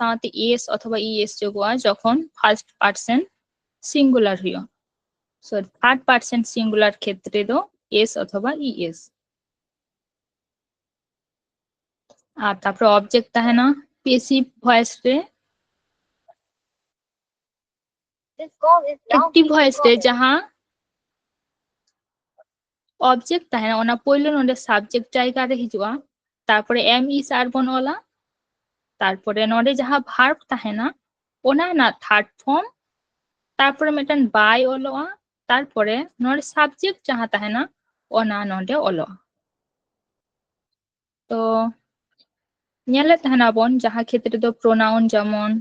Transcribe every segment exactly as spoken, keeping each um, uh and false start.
ᱥᱟᱶᱛᱮ S ᱚᱛᱷᱚᱵᱟ E S ᱡᱳᱜᱚᱜᱼᱟ ᱡᱚᱠᱷᱚᱱ first person singular ᱦᱩᱭᱩᱜᱼᱟ᱾ So third person singular ᱠᱷᱮᱛᱨᱮ ᱫᱚ ᱮᱥ ᱚᱛᱷᱚᱵᱟ ᱤ ᱮᱥ᱾ ᱟᱨ ᱛᱟᱨᱯᱚᱨᱮ object ᱛᱟᱦᱮᱱᱟ passive voice ᱨᱮ᱾ Active voice ᱨᱮ ᱡᱟᱦᱟᱸ object ᱛᱟᱦᱮᱱᱟ, ᱚᱱᱟ ᱯᱳᱭᱞᱳ ᱱᱚᱰᱮ subject ᱡᱟᱭᱜᱟ ᱨᱮ ᱦᱤᱡᱩᱜᱼᱟ, ᱛᱟᱨᱯᱚᱨᱮ am is are ᱵᱚᱱ ᱚᱞᱟ, ᱛᱟᱨᱯᱚᱨᱮ ᱱᱚᱰᱮ ᱡᱟᱦᱟᱸ verb ᱛᱟᱦᱮᱱᱟ, ᱚᱱᱟ ᱨᱮᱱᱟᱜ third form, ᱛᱟᱨᱯᱚᱨᱮ ᱢᱤᱫᱴᱟᱝ by ᱚᱞᱚᱜᱼᱟ, ᱛᱟᱨᱯᱚᱨᱮ ᱱᱚᱰᱮ subject ᱡᱟᱦᱟᱸ ᱛᱟᱦᱮᱱᱟ, ᱚᱱᱟ ᱱᱚᱰᱮ ᱚᱞᱚᱜᱼᱟ᱾ ᱛᱚ ᱧᱮᱞᱮᱫ ᱛᱟᱦᱮᱱᱟᱵᱚᱱ ᱡᱟᱦᱟᱸ ᱠᱷᱮᱛᱨᱮ ᱫᱚ pronoun ᱡᱮᱢᱚᱱ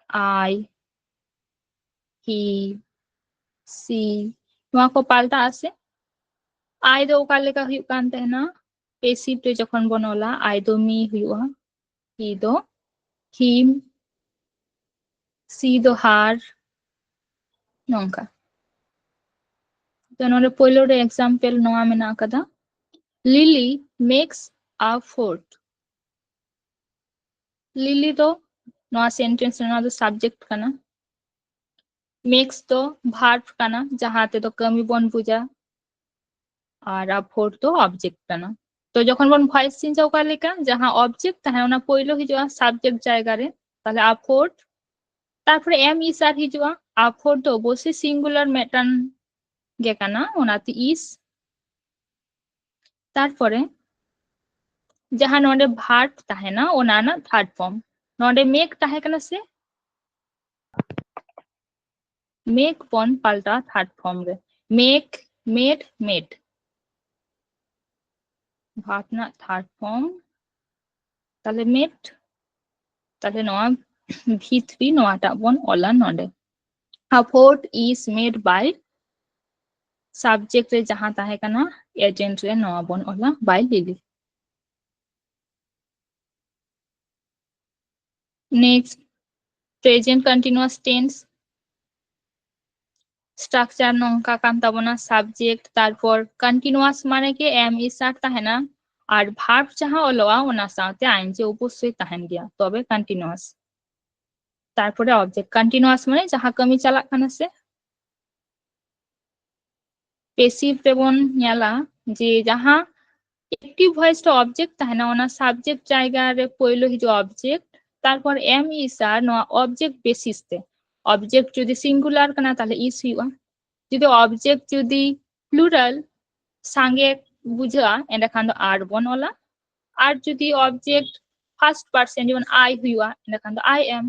I, he, she, ᱱᱚᱣᱟ ᱠᱚ ᱯᱟᱞᱴᱟᱜᱼᱟ ᱥᱮ? I ᱫᱚ ᱚᱠᱟ ᱞᱮᱠᱟ ᱦᱩᱭᱩᱜ ᱠᱟᱱ ᱛᱟᱦᱮᱱᱟ? Passive ᱨᱮ ᱡᱚᱠᱷᱚᱱ ᱵᱚᱱ ᱚᱞᱟ, I ᱫᱚ me ᱦᱩᱭᱩᱜᱼᱟ, he ᱫᱚ him, she ᱫᱚ her, ᱱᱚᱝᱠᱟ᱾ ᱛᱚ ᱱᱚᱰᱮ ᱯᱳᱭᱞᱳ ᱨᱮ example ᱱᱚᱣᱟ ᱢᱮᱱᱟᱜ ᱟᱠᱟᱫᱟ, Lily makes a fort. Lily ᱫᱚ ᱱᱚᱣᱟ sentence ᱨᱮ ᱱᱚᱣᱟ ᱫᱚ subject ᱠᱟᱱᱟ, makes ᱫᱚ verb ᱠᱟᱱᱟ, ᱡᱟᱦᱟᱸ ᱛᱮᱫᱚ ᱠᱟᱹᱢᱤ ᱵᱚᱱ ᱵᱩᱡᱟ, ᱟᱨ a fort ᱫᱚ object ᱠᱟᱱᱟ᱾ ᱛᱚ ᱡᱚᱠᱷᱚᱱ ᱵᱚᱱ voice change ᱚᱠᱟ ᱞᱮᱠᱟ, ᱡᱟᱦᱟᱸ object ᱛᱟᱦᱮᱸ ᱚᱱᱟ ᱯᱳᱭᱞᱳ ᱦᱤᱡᱩᱜᱼᱟ subject ᱡᱟᱭᱜᱟ ᱨᱮ, ᱛᱟᱦᱞᱮ a fort, ᱛᱟᱨᱯᱚᱨᱮ am is are ᱦᱤᱡᱩᱜᱼᱟ᱾ A fort ᱫᱚ ᱚᱵᱚᱥᱥᱳᱭ singular ᱢᱤᱫᱴᱟᱝ ᱜᱮ ᱠᱟᱱᱟ, ᱚᱱᱟᱛᱮ is᱾ ᱛᱟᱨᱯᱚᱨᱮ ᱡᱟᱦᱟᱸ ᱱᱚᱰᱮ verb ᱛᱟᱦᱮᱱᱟ, ᱚᱱᱟ ᱨᱮᱱᱟᱜ third form᱾ ᱱᱚᱰᱮ make ᱛᱟᱦᱮᱸ ᱠᱟᱱᱟ ᱥᱮ? Make ᱵᱚᱱ ᱯᱟᱞᱴᱟᱣᱟ third form ᱨᱮ, make, made, made᱾ Verb ᱨᱮᱱᱟᱜ third form, ᱛᱟᱦᱞᱮ made, ᱛᱟᱦᱞᱮ ᱱᱚᱣᱟ ᱵᱷᱤᱛ ᱨᱮ ᱱᱚᱣᱟᱴᱟᱜ ᱵᱚᱱ ᱚᱞᱟ ᱱᱚᱰᱮ, a fort is made by, subject ᱨᱮ ᱡᱟᱦᱟᱸ ᱛᱟᱦᱮᱸ ᱠᱟᱱᱟ agent ᱨᱮ, ᱱᱚᱣᱟ ᱵᱚᱱ ᱚᱞᱟ by Lily᱾ Next, present continuous tense. Structure ᱱᱚᱝᱠᱟ ᱠᱟᱱ ᱛᱟᱵᱚᱱᱟ, subject, ᱛᱟᱨᱯᱚᱨ continuous ᱢᱟᱱᱮ ᱜᱮ am is are ᱛᱟᱦᱮᱱᱟ, ᱟᱨ verb ᱡᱟᱦᱟᱸ ᱚᱞᱚᱜᱼᱟ ᱚᱱᱟ ᱥᱟᱶᱛᱮ ing ᱚᱵᱚᱥᱥᱳᱭ ᱛᱟᱦᱮᱱ ᱜᱮᱭᱟ, ᱛᱚᱵᱮ continuous᱾ ᱛᱟᱨᱯᱚᱨᱮ ᱚᱵᱡᱮᱠᱴ, ᱠᱚᱱᱴᱤᱱᱩᱣᱟᱥ ᱢᱟᱱᱮ ᱡᱟᱦᱟᱸ ᱠᱟᱹᱢᱤ ᱪᱟᱞᱟᱜ ᱠᱟᱱᱟ ᱥᱮ᱾ ᱯᱮᱥᱤᱵᱷ ᱨᱮᱵᱚᱱ ᱧᱮᱞᱟ ᱡᱮ ᱡᱟᱦᱟᱸ ᱮᱠᱴᱤᱵᱷ ᱵᱷᱚᱭᱮᱥ ᱨᱮ ᱚᱵᱡᱮᱠᱴ ᱛᱟᱦᱮᱱᱟ, ᱚᱱᱟ ᱥᱟᱵᱡᱮᱠᱴ ᱡᱟᱭᱜᱟ ᱨᱮ ᱯᱳᱭᱞᱳ ᱦᱤᱡᱩᱜᱼᱟ ᱚᱵᱡᱮᱠᱴ, ᱛᱟᱨᱯᱚᱨ ᱮᱢ ᱤᱥ ᱟᱨ ᱱᱚᱣᱟ ᱚᱵᱡᱮᱠᱴ ᱵᱮᱥᱤᱥ ᱛᱮ᱾ ᱚᱵᱡᱮᱠᱴ ᱡᱩᱫᱤ ᱥᱤᱝᱜᱩᱞᱟᱨ ᱠᱟᱱᱟ ᱛᱟᱦᱞᱮ ᱤᱥ ᱦᱩᱭᱩᱜᱼᱟ, ᱡᱩᱫᱤ ᱚᱵᱡᱮᱠᱴ ᱡᱩᱫᱤ ᱯᱞᱩᱨᱟᱞ ᱥᱟᱸᱜᱮ ᱵᱩᱡᱷᱟᱹᱜᱼᱟ ᱮᱸᱰᱮᱠᱷᱟᱱ ᱫᱚ ᱟᱨ ᱵᱚᱱ ᱚᱞᱟ, ᱟᱨ ᱡᱩᱫᱤ ᱚᱵᱡᱮᱠᱴ ᱯᱷᱟᱨᱥᱴ ᱯᱟᱨᱥᱚᱱ ᱡᱮᱢᱚᱱ ᱟᱭ ᱦᱩᱭᱩᱜᱼᱟ ᱮᱸᱰᱮᱠᱷᱟᱱ ᱫᱚ ᱟᱭ ᱮᱢ᱾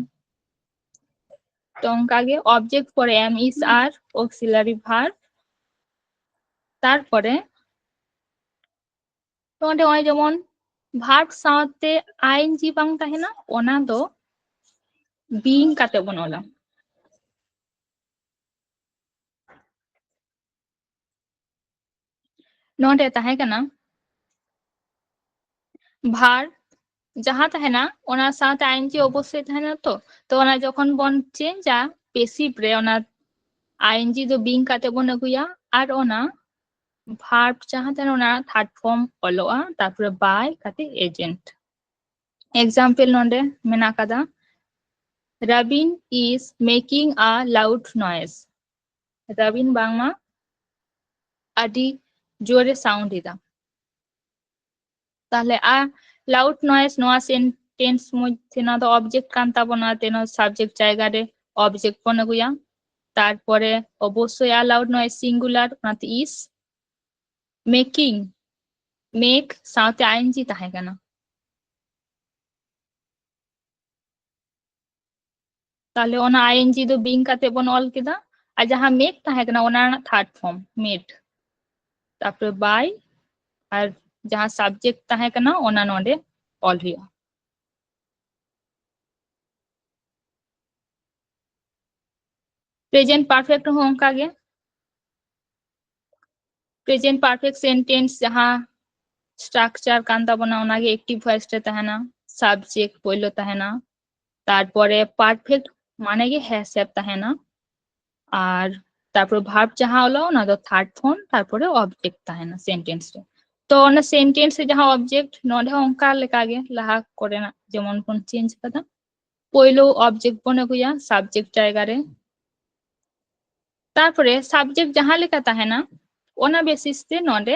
ᱛᱚ ᱚᱱᱠᱟᱜᱮ ᱚᱵᱡᱮᱠᱴ ᱯᱚᱨᱮ ᱮᱢ ᱤᱥ ᱟᱨ ᱚᱠᱥᱤᱞᱟᱨᱤ ᱵᱷᱟᱨᱵ, ᱛᱟᱨᱯᱚᱨᱮ ᱱᱚᱰᱮ ᱱᱚᱜᱼᱚᱭ ᱡᱮᱢᱚᱱ ᱵᱷᱟᱨᱵ ᱥᱟᱶᱛᱮ ᱟᱭ ᱮᱱ ᱡᱤ ᱵᱟᱝ ᱛᱟᱦᱮᱱᱟ, ᱚᱱᱟ ᱫᱚ ᱵᱤᱝ ᱠᱟᱛᱮ ᱵᱚᱱ ᱚᱞᱟ᱾ ᱱᱚᱰᱮ ᱛᱟᱦᱮᱸ ᱠᱟᱱᱟ ᱵᱷᱟᱨᱵ ᱡᱟᱦᱟᱸ ᱛᱟᱦᱮᱱᱟ ᱚᱱᱟ ᱥᱟᱶᱛᱮ ᱟᱭ ᱮᱱ ᱡᱤ ᱚᱵᱚᱥᱥᱳᱭ ᱛᱟᱦᱮᱱᱟ ᱛᱚ, ᱛᱚ ᱚᱱᱟ ᱡᱚᱠᱷᱚᱱ ᱵᱚᱱ ᱪᱮᱧᱡᱟ ᱯᱮᱥᱤᱵᱷ ᱨᱮ ᱚᱱᱟ ᱟᱭ ᱮᱱ ᱡᱤ ᱫᱚ ᱵᱤᱝ ᱠᱟᱛᱮ ᱵᱚᱱ ᱟᱹᱜᱩᱭᱟ ᱟᱨ ᱚᱱᱟ ᱵᱷᱟᱨᱵ ᱡᱟᱦᱟᱸ ᱛᱟᱦᱮᱱᱟ ᱚᱱᱟ ᱛᱷᱟᱨᱰ ᱯᱷᱚᱨᱢ ᱚᱞᱚᱜᱼᱟ, ᱛᱟᱨᱯᱚᱨᱮ ᱵᱟᱭ ᱠᱟᱛᱮ ᱮᱡᱮᱱᱴ᱾ ᱮᱠᱡᱟᱢᱯᱮᱞ ᱱᱚᱰᱮ ᱢᱮᱱᱟᱜ ᱠᱟᱫᱟ, Ravin is making a loud noise. ᱨᱟᱵᱤᱱ ᱵᱟᱝᱢᱟ ᱟᱹᱰᱤ ᱡᱳᱨᱮ ᱥᱟᱣᱩᱱᱰ ᱮᱫᱟ᱾ ᱛᱟᱦᱞᱮ ᱟ ᱞᱟᱣᱩᱰ ᱱᱚᱭᱮᱥ ᱱᱚᱣᱟ ᱥᱮᱱᱴᱮᱱᱥ ᱢᱚᱫᱽᱫᱷᱮ ᱱᱚᱣᱟ ᱫᱚ ᱚᱵᱡᱮᱠᱴ ᱠᱟᱱ ᱛᱟᱵᱚᱱᱟ, ᱛᱮᱱᱚ ᱥᱟᱵᱡᱮᱠᱴ ᱡᱟᱭᱜᱟ ᱨᱮ ᱚᱵᱡᱮᱠᱴ ᱵᱚᱱ ᱟᱹᱜᱩᱭᱟ᱾ ᱛᱟᱨᱯᱚᱨᱮ ᱚᱵᱚᱥᱥᱳᱭ ᱟ ᱞᱟᱣᱩᱰ ᱱᱚᱭᱮᱥ ᱥᱤᱝᱜᱩᱞᱟᱨ, ᱚᱱᱟᱛᱮ ᱤᱥ᱾ ᱢᱮᱠᱤᱝ, ᱢᱮᱠ ᱥᱟᱶᱛᱮ ᱟᱭ ᱮᱱ ᱡᱤ ᱛᱟᱦᱮᱸ ᱠᱟᱱᱟ᱾ ᱛᱟᱦᱞᱮ ᱚᱱᱟ ᱟᱭ ᱮᱱ ᱡᱤ ᱫᱚ ᱵᱤᱝ ᱠᱟᱛᱮ ᱵᱚᱱ ᱚᱞ ᱠᱮᱫᱟ, ᱟᱨ ᱡᱟᱦᱟᱸ ᱢᱮᱠ ᱛᱟᱦᱮᱸ ᱠᱟᱱᱟ ᱚᱱᱟ ᱨᱮᱱᱟᱜ ᱛᱷᱟᱨᱰ ᱯᱷᱚᱨᱢ ᱢᱮᱰ, ᱛᱟᱨᱯᱚᱨᱮ ᱵᱟᱭ, ᱟᱨ ᱡᱟᱦᱟᱸ ᱥᱟᱵᱡᱮᱠᱴ ᱛᱟᱦᱮᱸ ᱠᱟᱱᱟ ᱚᱱᱟ ᱱᱚᱰᱮ ᱚᱞ ᱦᱩᱭᱩᱜᱼᱟ᱾ ᱯᱨᱮᱡᱮᱱᱴ ᱯᱟᱨᱯᱷᱮᱠᱴ ᱦᱚᱸ ᱚᱱᱠᱟ ᱜᱮ, ᱯᱨᱮᱡᱮᱱᱴ ᱯᱟᱨᱯᱷᱮᱠᱴ ᱥᱮᱱᱴᱮᱱᱥ ᱡᱟᱦᱟᱸ ᱥᱴᱨᱟᱠᱪᱟᱨ ᱠᱟᱱ ᱛᱟᱵᱚᱱᱟ ᱚᱱᱟᱜᱮ ᱮᱠᱴᱤᱵᱷ ᱵᱷᱚᱭᱮᱥ ᱨᱮ ᱛᱟᱦᱮᱱᱟ, ᱥᱟᱵᱡᱮᱠᱴ ᱯᱳᱭᱞᱳ ᱛᱟᱦᱮᱱᱟ, ᱛᱟᱨᱯᱚᱨᱮ ᱯᱟᱨᱯᱷᱮᱠᱴ ᱢᱟᱱᱮ ᱜᱮ ᱦᱮᱸ ᱥᱮ ᱛᱟᱦᱮᱱᱟ, ᱟᱨ ᱛᱟᱨᱯᱚᱨ ᱵᱷᱟᱨᱵ ᱡᱟᱦᱟᱸ ᱚᱞᱚᱜ ᱚᱱᱟ ᱫᱚ ᱛᱷᱟᱨᱰ ᱯᱷᱚᱨᱢ, ᱛᱟᱨᱯᱚᱨᱮ ᱚᱵᱡᱮᱠᱴ ᱛᱟᱦᱮᱱᱟ ᱥᱮᱱᱴᱮᱱᱥ ᱨᱮ᱾ ᱛᱚ ᱚᱱᱟ ᱥᱮᱱᱴᱮᱱᱥ ᱨᱮ ᱡᱟᱦᱟᱸ ᱚᱵᱡᱮᱠᱴ ᱱᱚᱰᱮ ᱦᱚᱸ ᱚᱱᱠᱟ ᱞᱮᱠᱟᱜᱮ ᱞᱟᱦᱟ ᱠᱚᱨᱮᱱᱟᱜ ᱡᱮᱢᱚᱱ ᱵᱚᱱ ᱪᱮᱧᱡᱽ ᱠᱟᱫᱟ, ᱯᱳᱭᱞᱳ ᱚᱵᱡᱮᱠᱴ ᱵᱚᱱ ᱟᱹᱜᱩᱭᱟ ᱥᱟᱵᱡᱮᱠᱴ ᱡᱟᱭᱜᱟ ᱨᱮ᱾ ᱛᱟᱨᱯᱚᱨᱮ ᱥᱟᱵᱡᱮᱠᱴ ᱡᱟᱦᱟᱸ ᱞᱮᱠᱟ ᱛᱟᱦᱮᱱᱟ, ᱚᱱᱟ ᱵᱮᱥᱤᱥ ᱛᱮ ᱱᱚᱰᱮ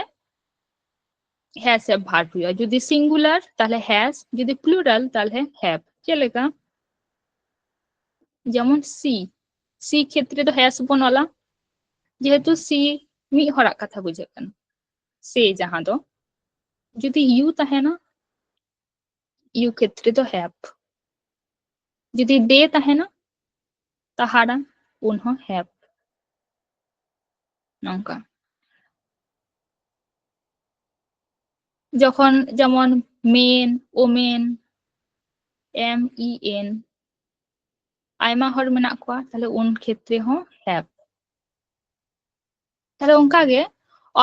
ᱦᱮᱡ ᱥᱮ ᱵᱷᱟᱨᱵ ᱦᱩᱭᱩᱜᱼᱟ᱾ ᱡᱩᱫᱤ ᱥᱤᱝᱜᱩᱞᱟᱨ, ᱛᱟᱦᱞᱮ ᱦᱮᱡ, ᱡᱩᱫᱤ ᱯᱞᱩᱨᱟᱞ, ᱛᱟᱦᱞᱮ ᱦᱮᱯ᱾ ᱪᱮᱫ ᱞᱮᱠᱟ? ᱡᱮᱢᱚᱱ ᱥᱤ, ᱥᱤ ᱠᱷᱮᱛᱨᱮ ᱫᱚ ᱦᱮᱡ ᱵᱚᱱ ᱚᱞᱟ, ᱡᱮᱦᱮᱛᱩ ᱥᱤ ᱢᱤᱫ ᱦᱚᱲᱟᱜ ᱠᱟᱛᱷᱟ ᱵᱩᱡᱷᱟᱹᱜ ᱠᱟᱱᱟ᱾ ᱥᱮ ᱡᱟᱦᱟᱸ ᱫᱚ ᱡᱩᱫᱤ ᱭᱩ ᱛᱟᱦᱮᱱᱟ, ᱭᱩ ᱠᱷᱮᱛᱨᱮ ᱫᱚ ᱦᱮᱯ, ᱡᱩᱫᱤ ᱫᱮ ᱛᱟᱦᱮᱱᱟ, ᱛᱟᱦᱟᱨᱟ, ᱩᱱᱦᱚᱸ ᱦᱮᱯ᱾ ᱱᱚᱝᱠᱟ ᱡᱚᱠᱷᱚᱱ ᱡᱮᱢᱚᱱ ᱢᱮᱱ, ᱳᱢᱮᱱ, ᱮᱢ ᱤ ᱮᱱ, ᱟᱭᱢᱟ ᱦᱚᱲ ᱢᱮᱱᱟᱜ ᱠᱚᱣᱟ, ᱛᱟᱦᱞᱮ ᱩᱱ ᱠᱷᱮᱛᱨᱮ ᱦᱚᱸ ᱦᱮᱯ᱾ ᱛᱟᱦᱞᱮ ᱚᱱᱠᱟᱜᱮ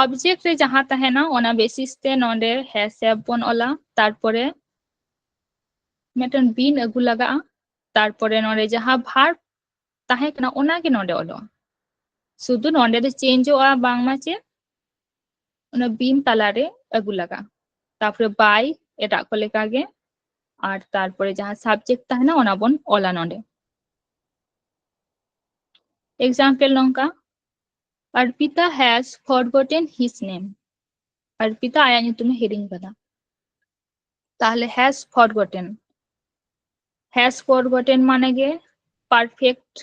ᱚᱵᱡᱮᱠᱴ ᱨᱮ ᱡᱟᱦᱟᱸ ᱛᱟᱦᱮᱱᱟ, ᱚᱱᱟ ᱵᱮᱥᱤᱥ ᱛᱮ ᱱᱚᱰᱮ ᱦᱮᱡ ᱥᱮ ᱦᱮᱯ ᱵᱚᱱ ᱚᱞᱟ᱾ ᱛᱟᱨᱯᱚᱨᱮ ᱢᱤᱫᱴᱮᱱ ᱵᱤᱱ ᱟᱹᱜᱩ ᱞᱟᱜᱟᱜᱼᱟ᱾ ᱛᱟᱨᱯᱚᱨᱮ ᱱᱚᱰᱮ ᱡᱟᱦᱟᱸ ᱵᱷᱟᱨᱵ ᱛᱟᱦᱮᱸ ᱠᱟᱱᱟ, ᱚᱱᱟᱜᱮ ᱱᱚᱰᱮ ᱚᱞᱚᱜᱼᱟ᱾ ᱥᱩᱫᱷᱩ ᱱᱚᱰᱮ ᱫᱚ ᱪᱮᱧᱡᱚᱜᱼᱟ ᱵᱟᱝᱢᱟ ᱪᱮᱫ, ᱚᱱᱟ ᱵᱤᱱ ᱛᱟᱞᱟᱨᱮ ᱟᱹᱜᱩ ᱞᱟᱜᱟᱜᱼᱟ᱾ ᱛᱟᱨᱯᱚᱨᱮ ᱵᱟᱭ, ᱮᱴᱟᱜ ᱠᱚ ᱞᱮᱠᱟᱜᱮ᱾ ᱟᱨ ᱛᱟᱨᱯᱚᱨᱮ ᱡᱟᱦᱟᱸ ᱥᱟᱵᱡᱮᱠᱴ ᱛᱟᱦᱮᱱᱟ, ᱚᱱᱟ ᱵᱚᱱ ᱚᱞᱟ ᱱᱚᱰᱮ᱾ ᱮᱠᱡᱟᱢᱯᱮᱞ ᱱᱚᱝᱠᱟ, Arpita has forgotten his name. ᱟᱨᱯᱤᱛᱟ ᱟᱭᱟᱜ ᱧᱩᱛᱩᱢᱮ ᱦᱤᱲᱤᱧ ᱠᱟᱫᱟ᱾ ᱛᱟᱦᱞᱮ ᱦᱮᱡ ᱯᱷᱚᱨᱜᱚᱴᱮᱱ, ᱦᱮᱡ ᱯᱷᱚᱨᱜᱚᱴᱮᱱ ᱢᱟᱱᱮ ᱜᱮ ᱯᱟᱨᱯᱷᱮᱠᱴ᱾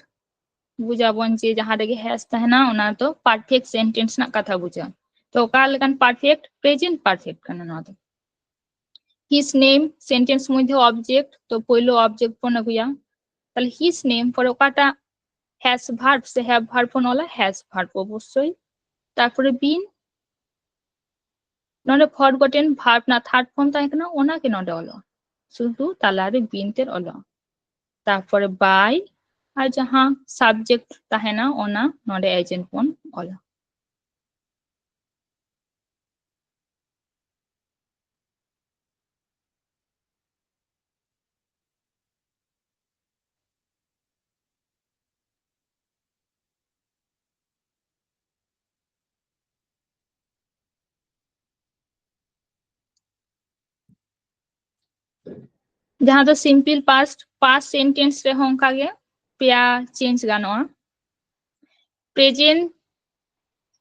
ᱵᱩᱡᱟᱵᱚᱱ ᱡᱮ ᱡᱟᱦᱟᱸ ᱨᱮᱜᱮ ᱦᱮᱡ ᱛᱟᱦᱮᱱᱟ, ᱚᱱᱟ ᱫᱚ ᱯᱟᱨᱯᱷᱮᱠᱴ ᱥᱮᱱᱴᱮᱱᱥ ᱨᱮᱱᱟᱜ ᱠᱟᱛᱷᱟ ᱵᱩᱡᱷᱟᱹᱜᱼᱟ᱾ ᱛᱚ ᱚᱠᱟ ᱞᱮᱠᱟᱱ ᱯᱟᱨᱯᱷᱮᱠᱴ? ᱯᱨᱮᱡᱮᱱᱴ ᱯᱟᱨᱯᱷᱮᱠᱴ ᱠᱟᱱᱟ ᱱᱚᱣᱟ ᱫᱚ᱾ His name, ᱥᱮᱱᱴᱮᱱᱥ ᱢᱚᱫᱽᱫᱷᱮ ᱚᱵᱡᱮᱠᱴ, ᱛᱚ ᱯᱳᱭᱞᱳ ᱚᱵᱡᱮᱠᱴ ᱵᱚᱱ ᱟᱹᱜᱩᱭᱟ᱾ ᱛᱟᱦᱞᱮ his name ᱯᱚᱨᱮ ᱚᱠᱟᱴᱟᱜ ᱦᱮᱡ ᱵᱷᱟᱨᱵ ᱥᱮ ᱦᱮᱡ ᱵᱷᱟᱨᱵ ᱵᱚᱱ ᱚᱞᱟ? ᱦᱮᱡ ᱵᱷᱟᱨᱵ ᱚᱵᱚᱥᱥᱳᱭ᱾ ᱛᱟᱨᱯᱚᱨᱮ ᱵᱤᱱ, ᱱᱚᱰᱮ ᱯᱷᱚᱨᱜᱚᱴᱮᱱ ᱵᱷᱟᱨᱵ ᱨᱮᱱᱟᱜ ᱛᱷᱟᱨᱰ ᱯᱷᱚᱨᱢ ᱛᱟᱦᱮᱸ ᱠᱟᱱᱟ, ᱚᱱᱟᱜᱮ ᱱᱚᱰᱮ ᱚᱞᱚᱜᱼᱟ, ᱥᱩᱫᱷᱩ ᱛᱟᱞᱟᱨᱮ ᱵᱤᱱ ᱛᱮᱫ ᱚᱞᱚᱜᱼᱟ᱾ ᱛᱟᱨᱯᱚᱨᱮ ᱵᱟᱭ, ᱟᱨ ᱡᱟᱦᱟᱸ ᱥᱟᱵᱡᱮᱠᱴ ᱛᱟᱦᱮᱱᱟ, ᱚᱱᱟ ᱱᱚᱰᱮ ᱮᱡᱮᱱᱴ ᱵᱚᱱ ᱚᱞᱟ᱾ ᱡᱟᱦᱟᱸ ᱫᱚ simple past, past sentence ᱨᱮᱦᱚᱸ ᱚᱱᱠᱟ ᱜᱮ ᱯᱮᱭᱟ change ᱜᱟᱱᱚᱜᱼᱟ᱾ Present,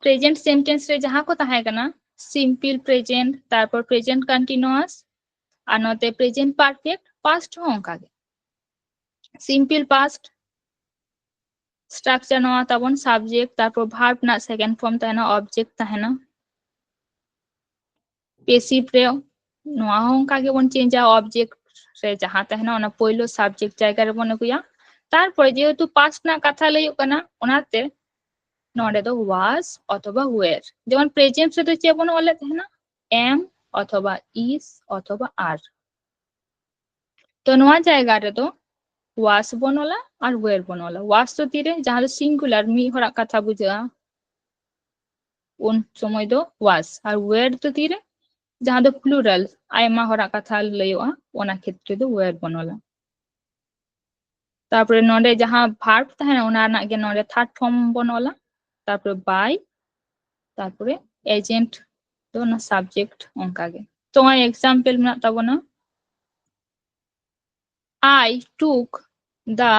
present sentence ᱨᱮ ᱡᱟᱦᱟᱸ ᱠᱚ ᱛᱟᱦᱮᱸ ᱠᱟᱱᱟ, simple present, ᱛᱟᱨᱯᱚᱨ present continuous, ᱟᱨ ᱱᱚᱛᱮ present perfect, past ᱦᱚᱸ ᱚᱱᱠᱟ ᱜᱮ᱾ Simple past structure ᱱᱚᱣᱟ ᱛᱟᱵᱚᱱ subject, ᱛᱟᱨᱯᱚᱨ verb ᱨᱮᱱᱟᱜ second form ᱛᱟᱦᱮᱱᱟ, object ᱛᱟᱦᱮᱱᱟ᱾ Passive ᱨᱮ ᱱᱚᱣᱟ ᱦᱚᱸ ᱚᱱᱠᱟ ᱜᱮᱵᱚᱱ changeᱟ, object ᱨᱮ ᱡᱟᱦᱟᱸ ᱛᱟᱦᱮᱱᱟ ᱚᱱᱟ ᱯᱳᱭᱞᱳ subject ᱡᱟᱭᱜᱟ ᱨᱮᱵᱚᱱ ᱟᱹᱜᱩᱭᱟ᱾ ᱛᱟᱨᱯᱚᱨᱮ ᱡᱮᱦᱮᱛᱩ past ᱨᱮᱱᱟᱜ ᱠᱟᱛᱷᱟ ᱞᱟᱹᱭᱚᱜ ᱠᱟᱱᱟ, ᱚᱱᱟᱛᱮ ᱱᱚᱰᱮ ᱫᱚ was ᱚᱛᱷᱚᱵᱟ were᱾ ᱡᱮᱢᱚᱱ present ᱨᱮᱫᱚ ᱪᱮᱫ ᱵᱚᱱ ᱚᱞᱮᱫ ᱛᱟᱦᱮᱱᱟ? Am ᱚᱛᱷᱚᱵᱟ is ᱚᱛᱷᱚᱵᱟ are᱾ ᱛᱚ ᱱᱚᱣᱟ ᱡᱟᱭᱜᱟ ᱨᱮᱫᱚ was ᱵᱚᱱ ᱚᱞᱟ ᱟᱨ were ᱵᱚᱱ ᱚᱞᱟ᱾ Was ᱫᱚ ᱛᱤᱨᱮ? ᱡᱟᱦᱟᱸ ᱫᱚ singular, ᱢᱤᱫ ᱦᱚᱲᱟᱜ ᱠᱟᱛᱷᱟ ᱵᱩᱡᱷᱟᱹᱜᱼᱟ, ᱩᱱ ᱥᱚᱢᱚᱭ ᱫᱚ was᱾ ᱟᱨ were ᱫᱚ ᱛᱤᱨᱮ? ᱡᱟᱦᱟᱸ ᱫᱚ plural, ᱟᱭᱢᱟ ᱦᱚᱲᱟᱜ ᱠᱟᱛᱷᱟ ᱞᱟᱹᱭᱚᱜᱼᱟ, ᱚᱱᱟ ᱠᱷᱮᱛᱨᱮ ᱫᱚ were ᱵᱚᱱ ᱚᱞᱟ᱾ ᱛᱟᱨᱯᱚᱨᱮ ᱱᱚᱰᱮ ᱡᱟᱦᱟᱸ verb ᱛᱟᱦᱮᱱᱟ, ᱚᱱᱟ ᱨᱮᱱᱟᱜ ᱜᱮ ᱱᱚᱰᱮ third form ᱵᱚᱱ ᱚᱞᱟ, ᱛᱟᱨᱯᱚᱨᱮ by, ᱛᱟᱨᱯᱚᱨᱮ agent ᱫᱚ ᱚᱱᱟ subject ᱚᱱᱠᱟ ᱜᱮ᱾ ᱛᱚ ᱱᱚᱜᱼᱚᱭ example ᱢᱮᱱᱟᱜ ᱛᱟᱵᱚᱱᱟ, I took the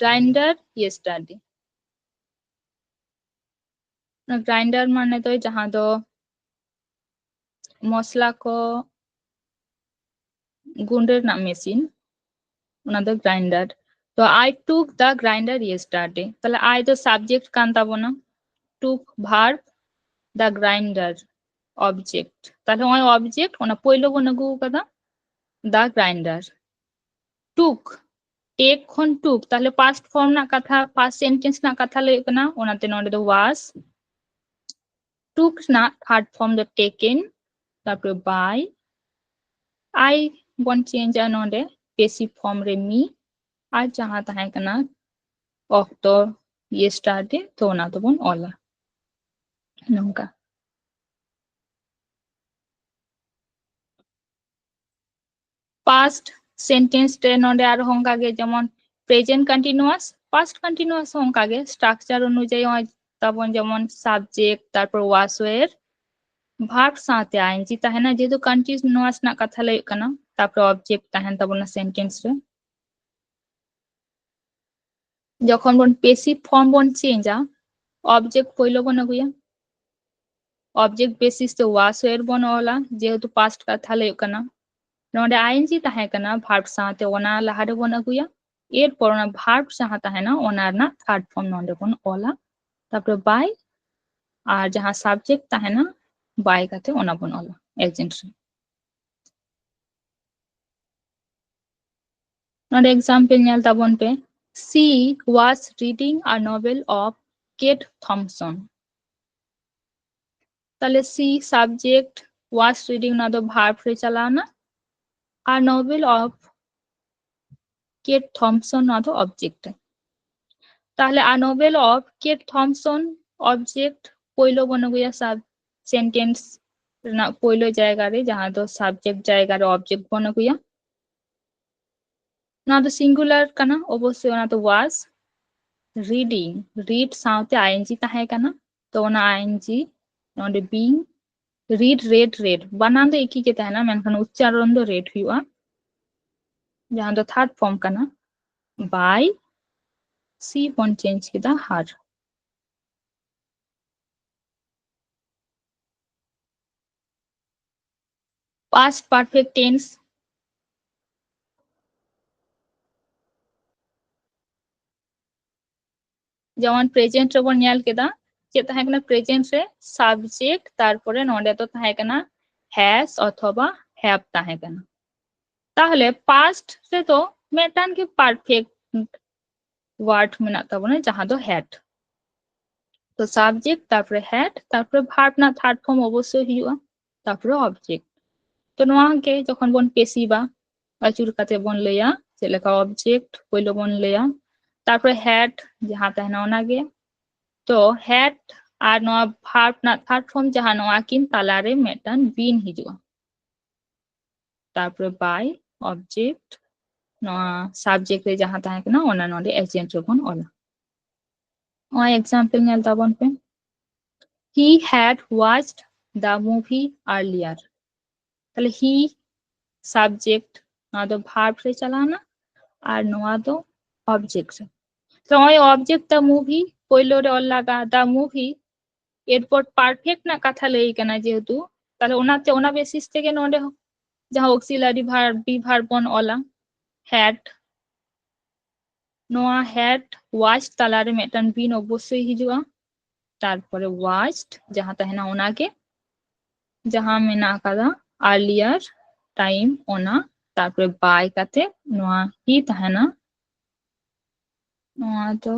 grinder yesterday᱾ grinder ᱢᱟᱱᱮ ᱫᱚ ᱡᱟᱦᱟᱸ ᱫᱚ ᱢᱚᱥᱞᱟ ᱠᱚ ᱜᱩᱸᱰᱟᱹ ᱨᱮᱱᱟᱜ machine, ᱚᱱᱟ ᱫᱚ grinder᱾ ᱛᱚ I took the grinder yesterday, ᱛᱟᱦᱞᱮ I ᱫᱚ subject ᱠᱟᱱ ᱛᱟᱵᱚᱱᱟ, took verb, the grinder object᱾ ᱛᱟᱦᱞᱮ ᱱᱚᱜᱼᱚᱭ object, ᱚᱱᱟ ᱯᱳᱭᱞᱳ ᱵᱚᱱ ᱟᱹᱜᱩ ᱟᱠᱟᱫᱟ, the grinder᱾ Took, take ᱠᱷᱚᱱ took, ᱛᱟᱦᱞᱮ past form ᱨᱮᱱᱟᱜ ᱠᱟᱛᱷᱟ, past sentence ᱨᱮᱱᱟᱜ ᱠᱟᱛᱷᱟ ᱞᱟᱹᱭᱚᱜ ᱠᱟᱱᱟ, ᱚᱱᱟᱛᱮ ᱱᱚᱰᱮ ᱫᱚ was᱾ Took ᱨᱮᱱᱟᱜ third form ᱫᱚ taken, ᱛᱟᱨᱯᱚᱨᱮ by, I ᱵᱚᱱ changeᱟ ᱱᱚᱰᱮ passive form ᱨᱮ me, ᱟᱨ ᱡᱟᱦᱟᱸ ᱛᱟᱦᱮᱸ ᱠᱟᱱᱟ ᱚᱠᱛᱚ yesterday, ᱛᱚ ᱚᱱᱟ ᱫᱚᱵᱚᱱ ᱚᱞᱟ ᱱᱚᱝᱠᱟ᱾ Past sentence ᱨᱮ ᱱᱚᱰᱮ ᱟᱨᱦᱚᱸ ᱚᱱᱠᱟ ᱜᱮ, ᱡᱮᱢᱚᱱ present continuous, past continuous ᱦᱚᱸ ᱚᱱᱠᱟ ᱜᱮ, structure ᱚᱱᱩᱡᱟᱭᱤ ᱱᱚᱜᱼᱚᱭ ᱛᱟᱵᱚᱱ ᱡᱮᱢᱚᱱ subject, ᱛᱟᱨᱯᱚᱨ was were, verb ᱥᱟᱶᱛᱮ I N G ᱛᱟᱦᱮᱱᱟ, ᱡᱮᱦᱮᱛᱩ continuous ᱨᱮᱱᱟᱜ ᱠᱟᱛᱷᱟ ᱞᱟᱹᱭᱚᱜ ᱠᱟᱱᱟ᱾ ᱛᱟᱯᱚᱨᱮ object ᱛᱟᱦᱮᱱ ᱛᱟᱵᱚᱱᱟ sentence ᱨᱮ᱾ ᱡᱚᱠᱷᱚᱱ ᱵᱚᱱ passive form ᱵᱚᱱ change ᱟ, object ᱯᱳᱭᱞᱳ ᱵᱚᱱ ᱟᱹᱜᱩᱭᱟ᱾ Object basis ᱛᱮ was were ᱵᱚᱱ ᱚᱞᱟ, ᱡᱮᱦᱮᱛᱩ past ᱠᱟᱛᱷᱟ ᱞᱟᱹᱭᱚᱜ ᱠᱟᱱᱟ᱾ ᱱᱚᱰᱮ ing ᱛᱟᱦᱮᱸ ᱠᱟᱱᱟ verb ᱥᱟᱶᱛᱮ, ᱚᱱᱟ ᱞᱟᱦᱟ ᱨᱮᱵᱚᱱ ᱟᱹᱜᱩᱭᱟ᱾ ᱮᱨᱯᱚᱨ ᱚᱱᱟ verb ᱡᱟᱦᱟᱸ ᱛᱟᱦᱮᱱᱟ, ᱚᱱᱟ ᱨᱮᱱᱟᱜ third form ᱱᱚᱰᱮ ᱵᱚᱱ ᱚᱞᱟ᱾ ᱛᱟᱯᱚᱨᱮ by, ᱟᱨ ᱡᱟᱦᱟᱸ subject ᱛᱟᱦᱮᱱᱟ by ᱠᱟᱛᱮ, ᱚᱱᱟ ᱵᱚᱱ ᱚᱞᱟ agent ᱨᱮ᱾ ᱱᱚᱰᱮ example ᱧᱮᱞ ᱛᱟᱵᱚᱱ ᱯᱮ, she was reading a novel of Kate Thompson᱾ ᱛᱟᱦᱞᱮ she subject, was reading ᱱᱚᱣᱟ ᱫᱚ verb ᱨᱮ ᱪᱟᱞᱟᱣᱱᱟ, ᱟᱨ novel of Kate Thompson ᱱᱚᱣᱟ ᱫᱚ object ᱨᱮ᱾ ᱛᱟᱦᱞᱮ a novel of Kate Thompson object ᱯᱳᱭᱞᱳ ᱵᱚᱱ ᱟᱹᱜᱩᱭᱟ sub sentence ᱨᱮᱱᱟᱜ ᱯᱳᱭᱞᱳ ᱡᱟᱭᱜᱟ ᱨᱮ, ᱡᱟᱦᱟᱸ ᱫᱚ subject ᱡᱟᱭᱜᱟ ᱨᱮ object ᱵᱚᱱ ᱟᱹᱜᱩᱭᱟ᱾ ᱱᱚᱣᱟ ᱫᱚ singular ᱠᱟᱱᱟ, ᱚᱵᱚᱥᱥᱳᱭ ᱚᱱᱟ ᱫᱚ was reading, read ᱥᱟᱶᱛᱮ ing ᱛᱟᱦᱮᱸ ᱠᱟᱱᱟ, ᱛᱚ ᱚᱱᱟ ing ᱱᱚᱰᱮ being, read, read, read ᱵᱟᱱᱟᱨ ᱫᱚ ᱮᱠᱤ ᱜᱮ ᱛᱟᱦᱮᱱᱟ, ᱢᱮᱱᱠᱷᱟᱱ ᱩᱪᱪᱟᱨᱚᱱ ᱫᱚ read ᱦᱩᱭᱩᱜᱼᱟ, ᱡᱟᱦᱟᱸ ᱫᱚ third form ᱠᱟᱱᱟ, by she ᱵᱚᱱ change ᱠᱮᱫᱟ her᱾ Past perfect tense, ᱡᱮᱢᱚᱱ present ᱨᱮᱵᱚᱱ ᱧᱮᱞ ᱠᱮᱫᱟ, ᱪᱮᱫ ᱛᱟᱦᱮᱸ ᱠᱟᱱᱟ present ᱨᱮ? Subject, ᱛᱟᱨᱯᱚᱨᱮ ᱱᱚᱰᱮ ᱫᱚ ᱛᱟᱦᱮᱸ ᱠᱟᱱᱟ has ᱚᱛᱷᱚᱵᱟ have ᱛᱟᱦᱮᱸ ᱠᱟᱱᱟ᱾ ᱛᱟᱦᱞᱮ past ᱨᱮᱫᱚ ᱢᱤᱫᱴᱟᱝ ᱜᱮ perfect verb ᱢᱮᱱᱟᱜ ᱛᱟᱵᱚᱱᱟ, ᱡᱟᱦᱟᱸ ᱫᱚ had᱾ ᱛᱚ subject, ᱛᱟᱨᱯᱚᱨᱮ had, ᱛᱟᱨᱯᱚᱨᱮ verb ᱨᱮᱱᱟᱜ third form ᱚᱵᱚᱥᱥᱳᱭ ᱦᱩᱭᱩᱜᱼᱟ, ᱛᱟᱨᱯᱚᱨᱮ object᱾ ᱛᱚ ᱱᱚᱣᱟ ᱜᱮ ᱡᱚᱠᱷᱚᱱ ᱵᱚᱱ passive ᱟ, ᱟᱹᱪᱩᱨ ᱠᱟᱛᱮ ᱵᱚᱱ ᱞᱟᱹᱭᱟ, ᱪᱮᱫ ᱞᱮᱠᱟ object ᱯᱳᱭᱞᱳ ᱵᱚᱱ ᱞᱟᱹᱭᱟ, ᱛᱟᱨᱯᱚᱨᱮ had ᱡᱟᱦᱟᱸ ᱛᱟᱦᱮᱱᱟ ᱚᱱᱟᱜᱮ᱾ ᱛᱚ had ᱟᱨ ᱱᱚᱣᱟ verb ᱨᱮᱱᱟᱜ third form ᱡᱟᱦᱟᱸ, ᱱᱚᱣᱟ ᱠᱤᱱ ᱛᱟᱞᱟᱨᱮ ᱢᱤᱫᱴᱟᱝ been ᱦᱤᱡᱩᱜᱼᱟ᱾ ᱛᱟᱨᱯᱚᱨᱮ by, object, ᱱᱚᱣᱟ subject ᱨᱮ ᱡᱟᱦᱟᱸ ᱛᱟᱦᱮᱸ ᱠᱟᱱᱟ ᱚᱱᱟ ᱱᱚᱰᱮ agent ᱨᱮᱵᱚᱱ ᱚᱞᱟ᱾ ᱱᱚᱣᱟ example ᱧᱮᱞ ᱛᱟᱵᱚᱱ ᱯᱮ, he had watched the movie earlier᱾ ᱛᱟᱦᱞᱮ he subject, ᱱᱚᱣᱟ ᱫᱚ verb ᱨᱮ ᱪᱟᱞᱟᱣᱱᱟ, ᱟᱨ ᱱᱚᱣᱟ ᱫᱚ object ᱨᱮ᱾ ᱛᱚ ᱱᱚᱜᱼᱚᱭ object the movie ᱯᱳᱭᱞᱳ ᱨᱮ ᱚᱞ ᱞᱟᱜᱟ, the movie, ᱮᱨᱯᱚᱨ perfect ᱨᱮᱱᱟᱜ ᱠᱟᱛᱷᱟ ᱞᱟᱹᱭ ᱠᱟᱱᱟ ᱡᱮᱦᱮᱛᱩ, ᱛᱟᱦᱞᱮ ᱚᱱᱟᱛᱮ ᱚᱱᱟ basis ᱛᱮᱜᱮ ᱱᱚᱰᱮ ᱦᱚᱸ ᱡᱟᱦᱟᱸ auxiliary verb, be verb ᱵᱚᱱ ᱚᱞᱟ, had, ᱱᱚᱣᱟ had watched ᱛᱟᱞᱟᱨᱮ ᱢᱤᱫᱴᱟᱝ been ᱚᱵᱚᱥᱥᱳᱭ ᱦᱤᱡᱩᱜᱼᱟ, ᱛᱟᱨᱯᱚᱨᱮ watched ᱡᱟᱦᱟᱸ ᱛᱟᱦᱮᱱᱟ ᱚᱱᱟᱜᱮ, ᱡᱟᱦᱟᱸ ᱢᱮᱱᱟᱜ ᱟᱠᱟᱫᱟ earlier time ᱚᱱᱟ, ᱛᱟᱨᱯᱚᱨᱮ by ᱠᱟᱛᱮ ᱱᱚᱣᱟ he ᱛᱟᱦᱮᱱᱟ, ᱱᱚᱣᱟ ᱫᱚ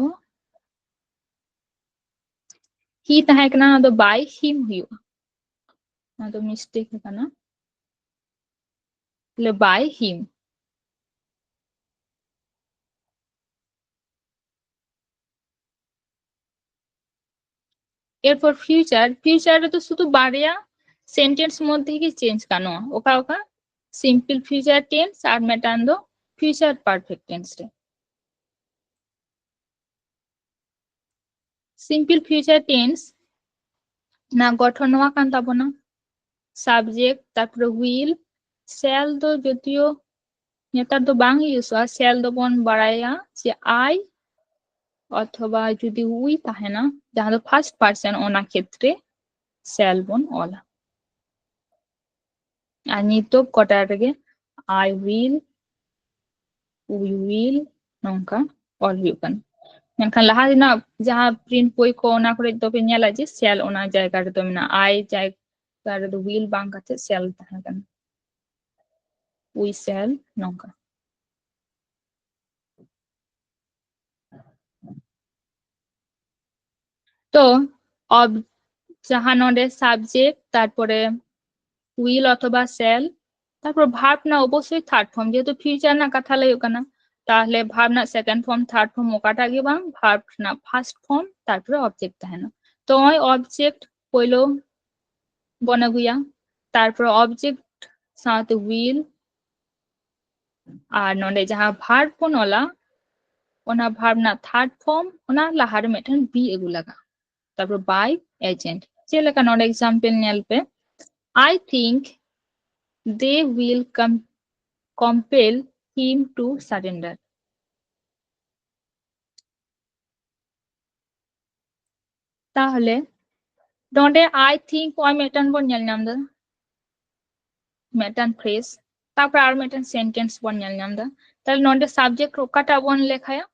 he ᱛᱟᱦᱮᱸ ᱠᱟᱱᱟ, ᱱᱚᱣᱟ ᱫᱚ by him ᱦᱩᱭᱩᱜᱼᱟ, ᱱᱚᱣᱟ ᱫᱚ mistake ᱟᱠᱟᱱᱟ, ᱛᱟᱦᱞᱮ by him᱾ ᱮᱨᱯᱚᱨ future, future ᱨᱮᱫᱚ ᱥᱩᱫᱷᱩ ᱵᱟᱨᱭᱟ sentence ᱢᱚᱫᱽᱫᱷᱮ ᱜᱮ change ᱜᱟᱱᱚᱜᱼᱟ᱾ ᱚᱠᱟ ᱚᱠᱟ? Simple future tense ᱟᱨ ᱢᱤᱫᱴᱟᱝ ᱫᱚ future perfect tense ᱨᱮ᱾ Simple future tense ᱨᱮᱱᱟᱜ ᱜᱚᱴᱷᱚᱱ ᱱᱚᱣᱟ ᱠᱟᱱ ᱛᱟᱵᱚᱱᱟ, subject, ᱛᱟᱨᱯᱚᱨᱮ will, shall ᱫᱚ ᱡᱚᱫᱤᱭᱳ ᱱᱮᱛᱟᱨ ᱫᱚ ᱵᱟᱝ ᱤᱭᱩᱡᱚᱜᱼᱟ, shall ᱫᱚᱵᱚᱱ ᱵᱟᱲᱟᱭᱟ ᱡᱮ I ᱚᱛᱷᱚᱵᱟ ᱡᱩᱫᱤ we ᱛᱟᱦᱮᱱᱟ, ᱡᱟᱦᱟᱸ ᱫᱚ first person, ᱚᱱᱟ ᱠᱷᱮᱛᱨᱮ shall ᱵᱚᱱ ᱚᱞᱟ᱾ ᱟᱨ ᱱᱤᱛᱚᱜ quarter ᱨᱮᱜᱮ I will, we will ᱱᱚᱝᱠᱟ ᱚᱞ ᱦᱩᱭᱩᱜ ᱠᱟᱱᱟ᱾ ᱢᱮᱱᱠᱷᱟᱱ ᱞᱟᱦᱟ ᱨᱮᱱᱟᱜ ᱡᱟᱦᱟᱸ print ᱵᱳᱭ ᱠᱚ, ᱚᱱᱟ ᱠᱚᱨᱮ ᱫᱚᱯᱮ ᱧᱮᱞᱟ ᱡᱮ shall ᱚᱱᱟ ᱡᱟᱭᱜᱟ ᱨᱮᱫᱚ ᱢᱮᱱᱟᱜᱼᱟ, I ᱡᱟᱭᱜᱟ ᱨᱮᱫᱚ will ᱵᱟᱝ ᱠᱟᱛᱮ shall ᱛᱟᱦᱮᱸ ᱠᱟᱱᱟ, we shall ᱱᱚᱝᱠᱟ᱾ ᱛᱚ ob ᱡᱟᱦᱟᱸ ᱱᱚᱰᱮ subject, ᱛᱟᱨᱯᱚᱨᱮ will ᱚᱛᱷᱚᱵᱟ shall, ᱛᱟᱨᱯᱚᱨ verb ᱨᱮᱱᱟᱜ ᱚᱵᱚᱥᱥᱳᱭ third form, ᱡᱮᱦᱮᱛᱩ future ᱨᱮᱱᱟᱜ ᱠᱟᱛᱷᱟ ᱞᱟᱹᱭᱚᱜ ᱠᱟᱱᱟ, ᱛᱟᱦᱞᱮ verb ᱨᱮᱱᱟᱜ second form, third form ᱚᱠᱟᱴᱟᱜ ᱜᱮ ᱵᱟᱝ, verb ᱨᱮᱱᱟᱜ first form, ᱛᱟᱨᱯᱚᱨᱮ object ᱛᱟᱦᱮᱱᱟ᱾ ᱛᱚ ᱱᱚᱜᱼᱚᱭ object ᱯᱳᱭᱞᱳ ᱵᱚᱱ ᱟᱹᱜᱩᱭᱟ, ᱛᱟᱨᱯᱚᱨᱮ object ᱥᱟᱶᱛᱮ will, ᱟᱨ ᱱᱚᱰᱮ ᱡᱟᱦᱟᱸ verb ᱵᱚᱱ ᱚᱞᱟ, ᱚᱱᱟ verb ᱨᱮᱱᱟᱜ third form, ᱚᱱᱟ ᱞᱟᱦᱟᱨᱮ ᱢᱤᱫᱴᱮᱱ be ᱟᱹᱜᱩ ᱞᱟᱜᱟᱜᱼᱟ, ᱛᱟᱨᱯᱚᱨ by agent᱾ ᱪᱮᱫ ᱞᱮᱠᱟ ᱱᱚᱰᱮ example ᱧᱮᱞ ᱯᱮ, I think they will com- compel him to surrender. ᱛᱟᱦᱚᱞᱮ ᱱᱚᱰᱮ I think ᱱᱚᱜᱼᱚᱭ ᱢᱤᱫᱴᱟᱝ ᱵᱚᱱ ᱧᱮᱞ ᱧᱟᱢ ᱮᱫᱟ, ᱢᱤᱫᱴᱟᱝ phrase, ᱛᱟᱨᱯᱚᱨ ᱟᱨ ᱢᱤᱫᱴᱟᱝ sentence ᱵᱚᱱ ᱧᱮᱞ ᱧᱟᱢ ᱮᱫᱟ᱾ ᱛᱟᱦᱚᱞᱮ ᱱᱚᱰᱮ subject ᱚᱠᱟᱴᱟᱜ ᱵᱚᱱ ᱞᱮᱠᱷᱟᱭᱟ?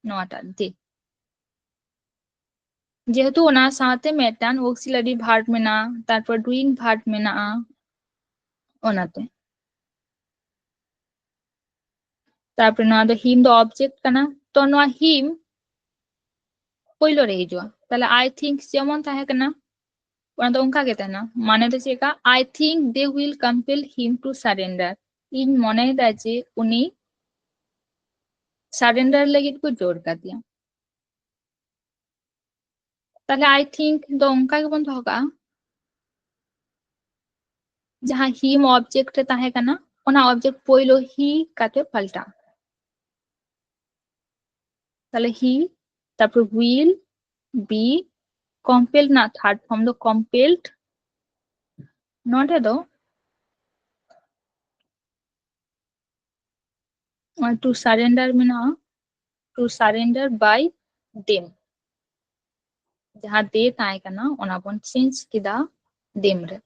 ᱱᱚᱣᱟᱴᱟᱜ, they᱾ ᱡᱮᱦᱮᱛᱩ ᱚᱱᱟ ᱥᱟᱶᱛᱮ ᱢᱤᱫᱴᱟᱝ auxiliary verb ᱢᱮᱱᱟᱜᱼᱟ, ᱛᱟᱨᱯᱚᱨ doing verb ᱢᱮᱱᱟᱜᱼᱟ, ᱚᱱᱟᱛᱮ᱾ ᱛᱟᱨᱯᱚᱨᱮ ᱱᱚᱣᱟ ᱫᱚ him ᱫᱚ object ᱠᱟᱱᱟ, ᱛᱚ ᱱᱚᱣᱟ him ᱯᱳᱭᱞᱳ ᱨᱮ ᱦᱤᱡᱩᱜᱼᱟ᱾ ᱛᱟᱦᱞᱮ I think ᱡᱮᱢᱚᱱ ᱛᱟᱦᱮᱸ ᱠᱟᱱᱟ, ᱚᱱᱟ ᱫᱚ ᱚᱱᱠᱟ ᱜᱮ ᱛᱟᱦᱮᱱᱟ᱾ ᱢᱟᱱᱮ ᱫᱚ ᱪᱮᱫ ᱞᱮᱠᱟ? I think they will compel him to surrender. ᱤᱧ ᱢᱚᱱᱮᱭᱮᱫᱟ ᱡᱮ ᱩᱱᱤ surrender ᱞᱟᱹᱜᱤᱫ ᱠᱚ ᱡᱳᱨ ᱠᱟᱫᱮᱭᱟ᱾ ᱛᱟᱦᱞᱮ I think ᱫᱚ ᱚᱱᱠᱟ ᱜᱮᱵᱚᱱ ᱫᱚᱦᱚ ᱠᱟᱜᱼᱟ, ᱡᱟᱦᱟᱸ him object ᱨᱮ ᱛᱟᱦᱮᱸ ᱠᱟᱱᱟ, ᱚᱱᱟ object ᱯᱳᱭᱞᱳ he ᱠᱟᱛᱮ ᱯᱟᱞᱴᱟᱜᱼᱟ᱾ ᱛᱟᱦᱞᱮ he, ᱛᱟᱨᱯᱚᱨ will, be, compel ᱨᱮᱱᱟᱜ third form ᱫᱚ compelled᱾ ᱱᱚᱰᱮ ᱫᱚ to surrender ᱢᱮᱱᱟᱜᱼᱟ, to surrender by them᱾ ᱡᱟᱦᱟᱸ they ᱛᱟᱦᱮᱸ ᱠᱟᱱᱟ, ᱚᱱᱟ ᱵᱚᱱ change ᱠᱮᱫᱟ them ᱨᱮ᱾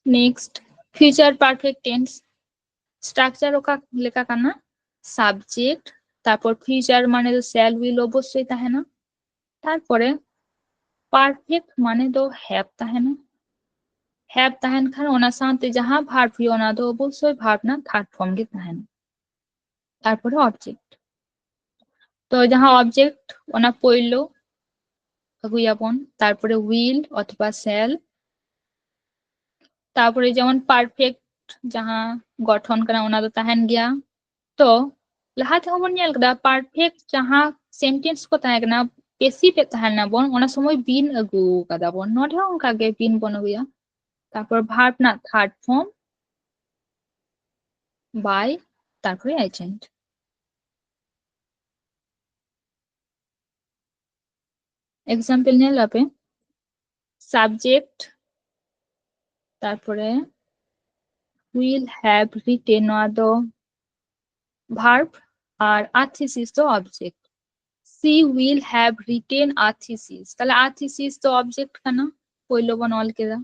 Next, future perfect tense. Structure ᱚᱠᱟ ᱞᱮᱠᱟ ᱠᱟᱱᱟ? Subject, ᱛᱟᱨᱯᱚᱨ future ᱢᱟᱱᱮ ᱫᱚ shall, will ᱚᱵᱚᱥᱥᱳᱭ ᱛᱟᱦᱮᱱᱟ, ᱛᱟᱨᱯᱚᱨᱮ perfect ᱢᱟᱱᱮ ᱫᱚ have ᱛᱟᱦᱮᱱᱟ, have ᱛᱟᱦᱮᱱ ᱠᱷᱟᱱ ᱚᱱᱟ ᱥᱟᱶᱛᱮ ᱡᱟᱦᱟᱸ verb ᱦᱩᱭᱩᱜᱼᱟ, ᱚᱱᱟ ᱫᱚ ᱚᱵᱚᱥᱥᱳᱭ verb ᱨᱮᱱᱟᱜ third form ᱜᱮ ᱛᱟᱦᱮᱱᱟ᱾ ᱛᱟᱨᱯᱚᱨᱮ object, ᱛᱚ ᱡᱟᱦᱟᱸ object, ᱚᱱᱟ ᱯᱳᱭᱞᱳ ᱟᱹᱜᱩᱭᱟᱵᱚᱱ, ᱛᱟᱨᱯᱚᱨᱮ will ᱚᱛᱷᱚᱵᱟ shall, ᱛᱟᱨᱯᱚᱨᱮ ᱡᱮᱢᱚᱱ perfect ᱡᱟᱦᱟᱸ ᱜᱚᱴᱷᱚᱱ ᱠᱟᱱᱟ, ᱚᱱᱟ ᱫᱚ ᱛᱟᱦᱮᱱ ᱜᱮᱭᱟ᱾ ᱛᱚ ᱞᱟᱦᱟ ᱛᱮᱦᱚᱸ ᱵᱚᱱ ᱧᱮᱞ ᱠᱟᱫᱟ, perfect ᱡᱟᱦᱟᱸ sentence ᱠᱚ ᱛᱟᱦᱮᱸ ᱠᱟᱱᱟ, passive ᱮ ᱛᱟᱦᱮᱱᱟ ᱵᱚᱱ, ᱚᱱᱟ ᱥᱚᱢᱚᱭ been ᱟᱹᱜᱩ ᱠᱟᱫᱟ ᱵᱚᱱ᱾ ᱱᱚᱰᱮ ᱦᱚᱸ ᱚᱱᱠᱟ ᱜᱮ been ᱵᱚᱱ ᱟᱹᱜᱩᱭᱟ, ᱛᱟᱨᱯᱚᱨ verb ᱨᱮᱱᱟᱜ third form by, ᱛᱟᱨᱯᱚᱨᱮ agent᱾ Example ᱧᱮᱞ ᱟᱯᱮ, subject, ᱛᱟᱨᱯᱚᱨᱮ will have written, ᱱᱚᱣᱟ ᱫᱚ verb, ᱟᱨ a thesis ᱫᱚ object. She will have written a thesis. ᱛᱟᱦᱞᱮ a thesis ᱫᱚ object ᱠᱟᱱᱟ, ᱯᱳᱭᱞᱳ ᱵᱚᱱ ᱚᱞ ᱠᱮᱫᱟ.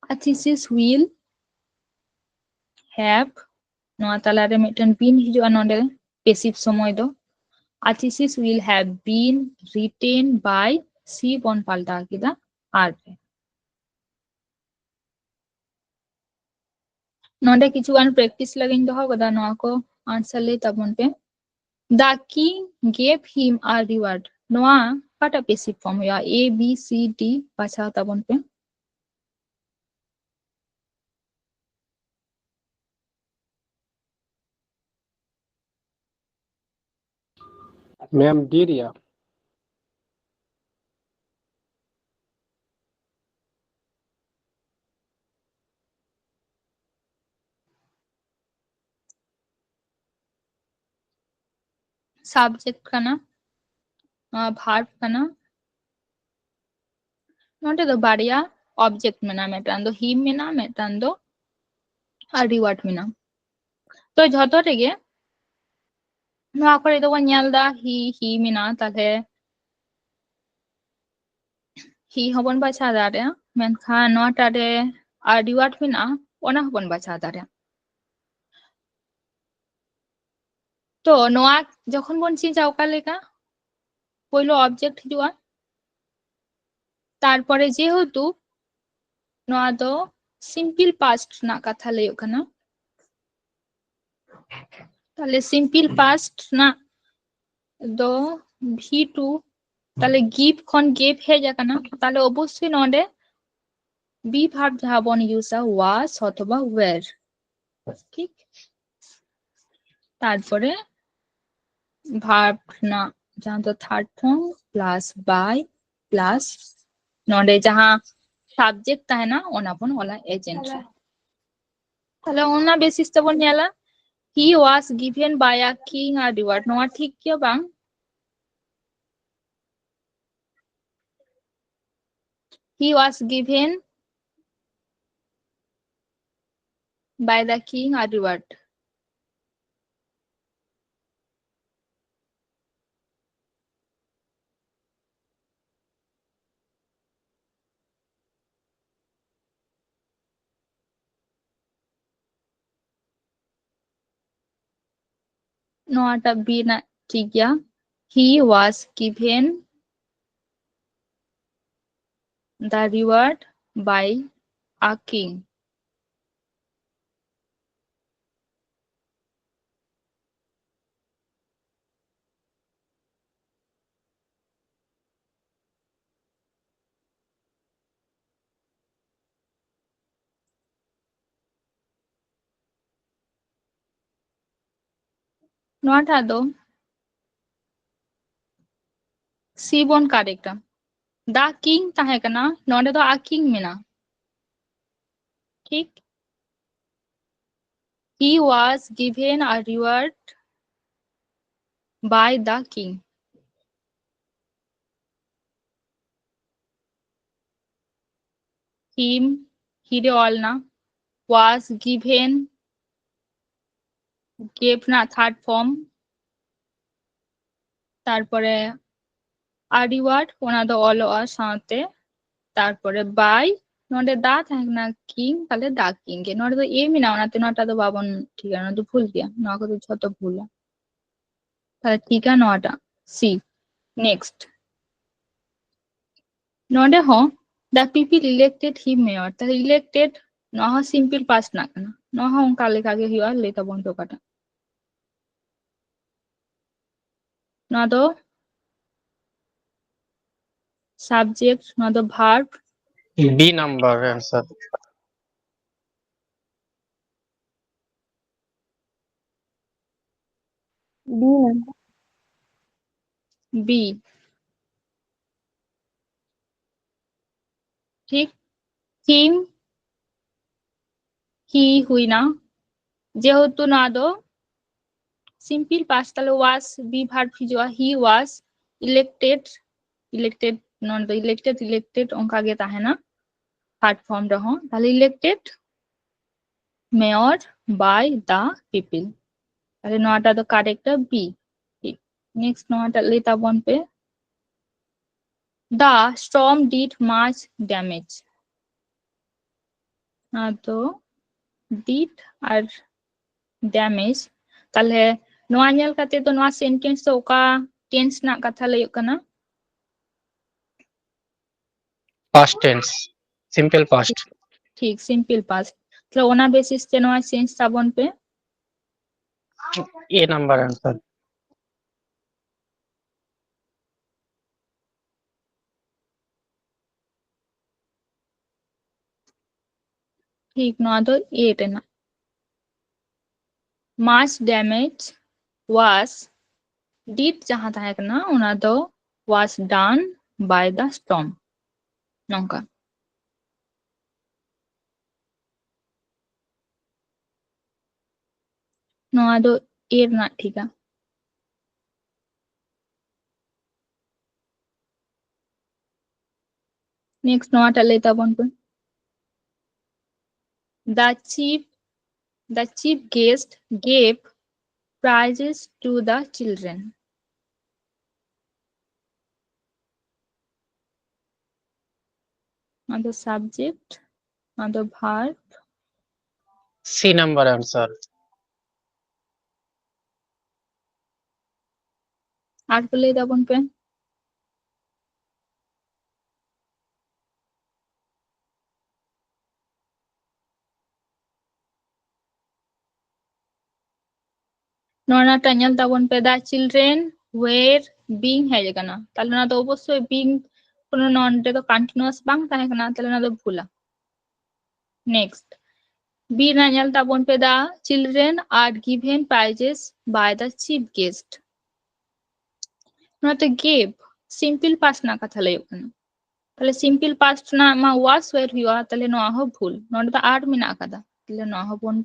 A thesis will have, ᱱᱚᱣᱟ ᱛᱟᱞᱟᱨᱮ ᱢᱤᱫᱴᱮᱱ been ᱦᱤᱡᱩᱜᱼᱟ ᱱᱚᱰᱮ, passive ᱥᱚᱢᱚᱭ ᱫᱚ. A thesis will have been written by she ᱵᱚᱱ ᱯᱟᱞᱴᱟᱣ ᱠᱮᱫᱟ ᱟᱨ ᱨᱮ. ᱱᱚᱰᱮ ᱠᱤᱪᱷᱩ ᱜᱟᱱ practice ᱞᱟᱹᱜᱤᱫ ᱤᱧ ᱫᱚᱦᱚ ᱠᱟᱫᱟ, ᱱᱚᱣᱟ ᱠᱚ answer ᱞᱟᱹᱭ ᱛᱟᱵᱚᱱ ᱯᱮ. The king gave him a reward. ᱱᱚᱣᱟ ᱚᱠᱟᱴᱟᱜ passive form ᱦᱩᱭᱩᱜᱼᱟ? A, B, C, D ᱵᱟᱪᱷᱟᱣ ᱛᱟᱵᱚᱱ ᱯᱮ. ᱢᱮᱢ, D ᱨᱮᱭᱟᱜ. Subject ᱠᱟᱱᱟ, verb ᱠᱟᱱᱟ. ᱱᱚᱰᱮ ᱫᱚ ᱵᱟᱨᱭᱟ object ᱢᱮᱱᱟᱜᱼᱟ, ᱢᱤᱫᱴᱟᱝ ᱫᱚ him ᱢᱮᱱᱟᱜᱼᱟ, ᱢᱤᱫᱴᱟᱝ ᱫᱚ reward ᱢᱮᱱᱟᱜᱼᱟ. ᱛᱚ ᱡᱷᱚᱛᱚ ᱨᱮᱜᱮ ᱱᱚᱣᱟ ᱠᱚᱨᱮ ᱫᱚᱵᱚᱱ ᱧᱮᱞ ᱮᱫᱟ he, he ᱢᱮᱱᱟᱜᱼᱟ, ᱛᱟᱦᱞᱮ he ᱦᱚᱸᱵᱚᱱ ᱵᱟᱪᱷᱟᱣ ᱫᱟᱲᱮᱭᱟᱜᱼᱟ, ᱢᱮᱱᱠᱷᱟᱱ ᱱᱚᱣᱟᱴᱟᱜ ᱨᱮ reward ᱢᱮᱱᱟᱜᱼᱟ, ᱚᱱᱟ ᱦᱚᱸᱵᱚᱱ ᱵᱟᱪᱷᱟᱣ ᱫᱟᱲᱮᱭᱟᱜᱼᱟ. ᱛᱚ ᱱᱚᱣᱟ ᱡᱚᱠᱷᱚᱱ ᱵᱚᱱ change ᱟ, ᱚᱠᱟ ᱞᱮᱠᱟ? ᱯᱳᱭᱞᱳ object ᱦᱤᱡᱩᱜᱼᱟ, ᱛᱟᱨᱯᱚᱨᱮ ᱡᱮᱦᱮᱛᱩ ᱱᱚᱣᱟ ᱫᱚ simple past ᱨᱮᱱᱟᱜ ᱠᱟᱛᱷᱟ ᱞᱟᱹᱭᱚᱜ ᱠᱟᱱᱟ, ᱛᱟᱦᱞᱮ simple past ᱨᱮᱱᱟᱜ ᱫᱚ V two, ᱛᱟᱦᱞᱮ give ᱠᱷᱚᱱ gave ᱦᱮᱡ ᱟᱠᱟᱱᱟ, ᱛᱟᱦᱞᱮ ᱚᱵᱚᱥᱥᱳᱭ ᱱᱚᱰᱮ be verb ᱡᱟᱦᱟᱸ ᱵᱚᱱ use ᱟ, was ᱚᱛᱷᱚᱵᱟ were. ᱴᱷᱤᱠ, ᱛᱟᱨᱯᱚᱨᱮ verb ᱨᱮᱱᱟᱜ ᱡᱟᱦᱟᱸ ᱫᱚ third form plus by plus ᱱᱚᱰᱮ ᱡᱟᱦᱟᱸ subject ᱛᱟᱦᱮᱱᱟ ᱚᱱᱟ ᱵᱚᱱ ᱚᱞᱟ agent ᱨᱮ. ᱛᱟᱦᱞᱮ ᱚᱱᱟ basis ᱛᱮᱵᱚᱱ ᱧᱮᱞᱟ, he was given by a king a reward. ᱱᱚᱣᱟ ᱴᱷᱤᱠ ᱜᱮᱭᱟ ᱵᱟᱝ? He was given by the king a reward. ᱱᱚᱣᱟᱴᱟᱜ B ᱨᱮᱱᱟᱜ ᱴᱷᱤᱠ ᱜᱮᱭᱟ᱾ He was given the reward by a king. ᱱᱚᱣᱟᱴᱟᱜ ᱫᱚ C ᱵᱚᱱ ᱠᱟᱨᱮᱠᱴᱟ᱾ The king ᱛᱟᱦᱮᱸ ᱠᱟᱱᱟ, ᱱᱚᱰᱮ ᱫᱚ a king ᱢᱮᱱᱟᱜᱼᱟ᱾ ᱴᱷᱤᱠ? He was given a reward by the king. Him, he ᱨᱮ ᱚᱞ ᱮᱱᱟ, was given, gave ᱨᱮᱱᱟᱜ third form, ᱛᱟᱨᱯᱚᱨᱮ a reward, ᱚᱱᱟ ᱫᱚ ᱚᱞᱚᱜᱼᱟ ᱥᱟᱶᱛᱮ, ᱛᱟᱨᱯᱚᱨᱮ by, ᱱᱚᱰᱮ the ᱛᱟᱦᱮᱸ ᱠᱟᱱᱟ king, ᱛᱟᱦᱞᱮ the king ᱜᱮ᱾ ᱱᱚᱰᱮ ᱫᱚ A ᱢᱮᱱᱟᱜᱼᱟ, ᱚᱱᱟᱛᱮ ᱱᱚᱣᱟᱴᱟᱜ ᱫᱚ ᱵᱟᱵᱚᱱ ᱴᱷᱤᱠᱟ, ᱱᱚᱣᱟ ᱫᱚ ᱵᱷᱩᱞ ᱜᱮᱭᱟ, ᱱᱚᱣᱟ ᱠᱚᱫᱚ ᱡᱷᱚᱛᱚ ᱵᱷᱩᱞᱟ᱾ ᱛᱟᱦᱞᱮ ᱴᱷᱤᱠᱟ ᱱᱚᱣᱟᱴᱟᱜ C᱾ Next, ᱱᱚᱰᱮ ᱦᱚᱸ the people elected him mayor, ᱛᱟᱦᱞᱮ elected ᱱᱚᱣᱟ ᱦᱚᱸ simple past ᱨᱮᱱᱟᱜ ᱠᱟᱱᱟ, ᱱᱚᱣᱟ ᱦᱚᱸ ᱚᱱᱠᱟ ᱞᱮᱠᱟ ᱜᱮ ᱦᱩᱭᱩᱜᱼᱟ᱾ ᱞᱟᱹᱭ ᱛᱟᱵᱚᱱ ᱯᱮ ᱚᱠᱟᱴᱟᱜ᱾ ᱱᱚᱣᱟ ᱫᱚ subject, ᱱᱚᱣᱟ ᱫᱚ verb, B number answer. B number. B. ᱴᱷᱤᱠ, him, he ᱦᱩᱭᱱᱟ, ᱡᱮᱦᱮᱛᱩ ᱱᱚᱣᱟ ᱫᱚ simple past, ᱛᱟᱦᱞᱮ was be verb ᱦᱤᱡᱩᱜᱼᱟ᱾ He was elected, elected ᱱᱚᱰᱮ ᱫᱚ elected, elected ᱚᱱᱠᱟ ᱜᱮ ᱛᱟᱦᱮᱱᱟ, third form ᱨᱮᱦᱚᱸ᱾ ᱛᱟᱦᱞᱮ elected mayor by the people, ᱛᱟᱦᱞᱮ ᱱᱚᱣᱟᱴᱟᱜ ᱫᱚ correct ᱫᱚ B᱾ ᱴᱷᱤᱠ, next ᱱᱚᱣᱟᱴᱟᱜ ᱞᱟᱹᱭ ᱛᱟᱵᱚᱱ ᱯᱮ, the storm did much damage᱾ ᱟᱫᱚ did ᱟᱨ damage, ᱛᱟᱦᱞᱮ ᱱᱚᱣᱟ ᱧᱮᱞ ᱠᱟᱛᱮ ᱫᱚ ᱱᱚᱣᱟ sentence ᱫᱚ ᱚᱠᱟ tense ᱨᱮᱱᱟᱜ ᱠᱟᱛᱷᱟ ᱞᱟᱹᱭᱚᱜ ᱠᱟᱱᱟ? Past tense, simple past. ᱴᱷᱤᱠ, simple past᱾ ᱛᱟᱦᱞᱮ ᱚᱱᱟ basis ᱛᱮ ᱱᱚᱣᱟ change ᱛᱟᱵᱚᱱ ᱯᱮ᱾ A number answer. ᱴᱷᱤᱠ, ᱱᱚᱣᱟ ᱫᱚ A ᱨᱮᱱᱟᱜ᱾ Much damage was did ᱡᱟᱦᱟᱸ ᱛᱟᱦᱮᱸ ᱠᱟᱱᱟ, ᱚᱱᱟ ᱫᱚ was done by the storm, ᱱᱚᱝᱠᱟ᱾ ᱱᱚᱣᱟ ᱫᱚ A ᱨᱮᱱᱟᱜ ᱴᱷᱤᱠᱟ᱾ Next ᱱᱚᱣᱟᱴᱟᱜ ᱞᱟᱹᱭ ᱛᱟᱵᱚᱱ ᱯᱮ, the chief, the chief guest gave prizes to the children. ᱱᱚᱣᱟ ᱫᱚ subject, ᱱᱚᱣᱟ ᱫᱚ verb᱾ C number answer. ᱟᱨ ᱠᱚ ᱞᱟᱹᱭ ᱛᱟᱵᱚᱱ ᱯᱮ᱾ ᱱᱚᱣᱟᱴᱟᱜ ᱧᱮᱞ ᱛᱟᱵᱚᱱ ᱯᱮ, the children were being ᱦᱮᱡ ᱟᱠᱟᱱᱟ, ᱛᱟᱦᱞᱮ ᱱᱚᱣᱟ ᱫᱚ ᱚᱵᱚᱥᱥᱳᱭ being ᱠᱳᱱᱳ noun ᱨᱮᱫᱚ continuous ᱵᱟᱝ ᱛᱟᱦᱮᱸ ᱠᱟᱱᱟ, ᱛᱟᱦᱞᱮ ᱱᱚᱣᱟ ᱫᱚ ᱵᱷᱩᱞᱟ᱾ Next, B ᱨᱮᱱᱟᱜ ᱧᱮᱞ ᱛᱟᱵᱚᱱ ᱯᱮ, the children are given prizes by the chief guest. ᱱᱚᱣᱟᱛᱮ gave simple past ᱨᱮᱱᱟᱜ ᱠᱟᱛᱷᱟ ᱞᱟᱹᱭᱚᱜ ᱠᱟᱱᱟ, ᱛᱟᱦᱞᱮ simple past ᱨᱮᱱᱟᱜ ᱢᱟ was were ᱦᱩᱭᱩᱜᱼᱟ, ᱛᱟᱦᱞᱮ ᱱᱚᱣᱟ ᱦᱚᱸ ᱵᱷᱩᱞ, ᱱᱚᱰᱮ ᱫᱚ are ᱢᱮᱱᱟᱜ ᱟᱠᱟᱫᱟ, ᱛᱟᱦᱞᱮ ᱱᱚᱣᱟ ᱦᱚᱸᱵᱚᱱ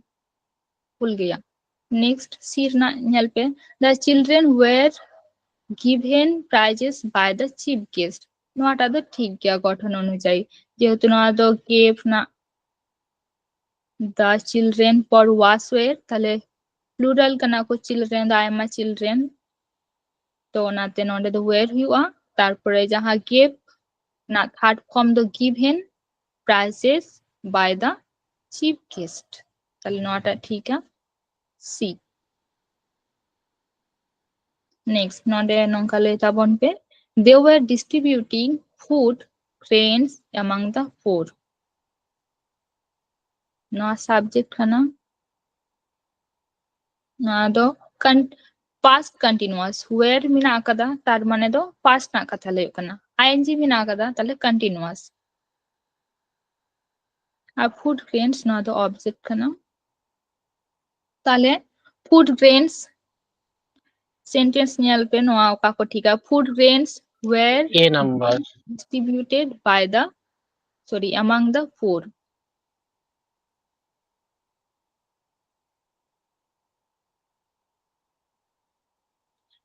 ᱵᱷᱩᱞ ᱜᱮᱭᱟ᱾ Next, C ᱨᱮᱱᱟᱜ ᱧᱮᱞ ᱯᱮ, the children were given prizes by the chief guest. ᱱᱚᱣᱟᱴᱟᱜ ᱫᱚ ᱴᱷᱤᱠ ᱜᱮᱭᱟ ᱜᱚᱴᱷᱚᱱ ᱚᱱᱩᱡᱟᱭᱤ, ᱡᱮᱦᱮᱛᱩ ᱱᱚᱣᱟ ᱫᱚ gave ᱱᱟᱜ the children for was were, ᱛᱟᱦᱞᱮ plural ᱠᱟᱱᱟ ᱠᱚ children ᱫᱚ ᱟᱭᱢᱟ children, ᱛᱚ ᱚᱱᱟᱛᱮ ᱱᱚᱰᱮ ᱫᱚ were ᱦᱩᱭᱩᱜᱼᱟ᱾ ᱛᱟᱨᱯᱚᱨᱮ ᱡᱟᱦᱟᱸ gave ᱱᱟᱜ third form ᱫᱚ given, prizes by the chief guest, ᱛᱟᱦᱞᱮ ᱱᱚᱣᱟᱴᱟᱜ ᱴᱷᱤᱠᱟ C᱾ Next ᱱᱚᱰᱮ ᱱᱚᱝᱠᱟ ᱞᱟᱹᱭ ᱛᱟᱵᱚᱱ ᱯᱮ, they were distributing food grains among the poor. ᱱᱚᱣᱟ subject ᱠᱟᱱᱟ, ᱱᱚᱣᱟ ᱫᱚ con- past continuous, were ᱢᱮᱱᱟᱜ ᱟᱠᱟᱫᱟ, ᱛᱟᱨ ᱢᱟᱱᱮ ᱫᱚ past ᱨᱮᱱᱟᱜ ᱠᱟᱛᱷᱟ ᱞᱟᱹᱭᱚᱜ ᱠᱟᱱᱟ, ing ᱢᱮᱱᱟᱜ ᱟᱠᱟᱫᱟ, ᱛᱟᱦᱞᱮ continuous᱾ ᱟᱨ food grains ᱱᱚᱣᱟ ᱫᱚ object ᱠᱟᱱᱟ᱾ ᱛᱟᱦᱞᱮ food grains sentence ᱧᱮᱞ ᱯᱮ, ᱱᱚᱣᱟ ᱚᱠᱟ ᱠᱚ ᱴᱷᱤᱠᱟ, food grains were A number. Distributed by the, sorry, among the poor.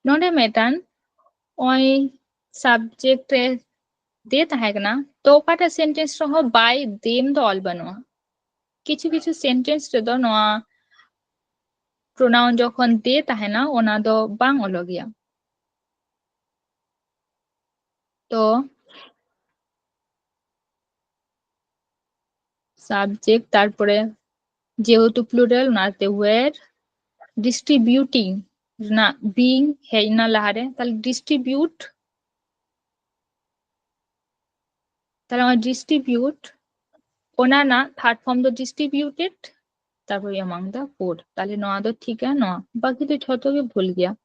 ᱱᱚᱰᱮ ᱢᱤᱫᱴᱟᱝ ᱱᱚᱜᱼᱚᱭ subject ᱨᱮ they ᱛᱟᱦᱮᱸ ᱠᱟᱱᱟ, ᱛᱚ ᱚᱠᱟᱴᱟᱜ sentence ᱨᱮᱦᱚᱸ by them ᱫᱚ ᱚᱞ ᱵᱟᱹᱱᱩᱜᱼᱟ᱾ ᱠᱤᱪᱷᱩ ᱠᱤᱪᱷᱩ sentence ᱨᱮᱫᱚ ᱱᱚᱣᱟ pronoun ᱡᱚᱠᱷᱚᱱ they ᱛᱟᱦᱮᱱᱟ, ᱚᱱᱟ ᱫᱚ ᱵᱟᱝ ᱚᱞᱚᱜ ᱜᱮᱭᱟ᱾ ᱛᱚ subject, ᱛᱟᱨᱯᱚᱨᱮ ᱡᱮᱦᱮᱛᱩ plural, ᱚᱱᱟᱛᱮ were, distributing ᱨᱮᱱᱟᱜ being ᱦᱮᱡ ᱮᱱᱟ ᱞᱟᱦᱟᱨᱮ, ᱛᱟᱦᱞᱮ distribute, ᱛᱟᱦᱞᱮ ᱱᱚᱣᱟ distribute, ᱚᱱᱟ ᱨᱮᱱᱟᱜ third form ᱫᱚ distributed, ᱛᱟᱨᱯᱚᱨᱮ among the poor, ᱛᱟᱦᱞᱮ ᱱᱚᱣᱟ ᱫᱚ ᱴᱷᱤᱠᱟ, ᱱᱚᱣᱟ ᱵᱟᱠᱤ ᱫᱚ ᱡᱷᱚᱛᱚ ᱜᱮ ᱵᱷᱩᱞ ᱜᱮᱭᱟ᱾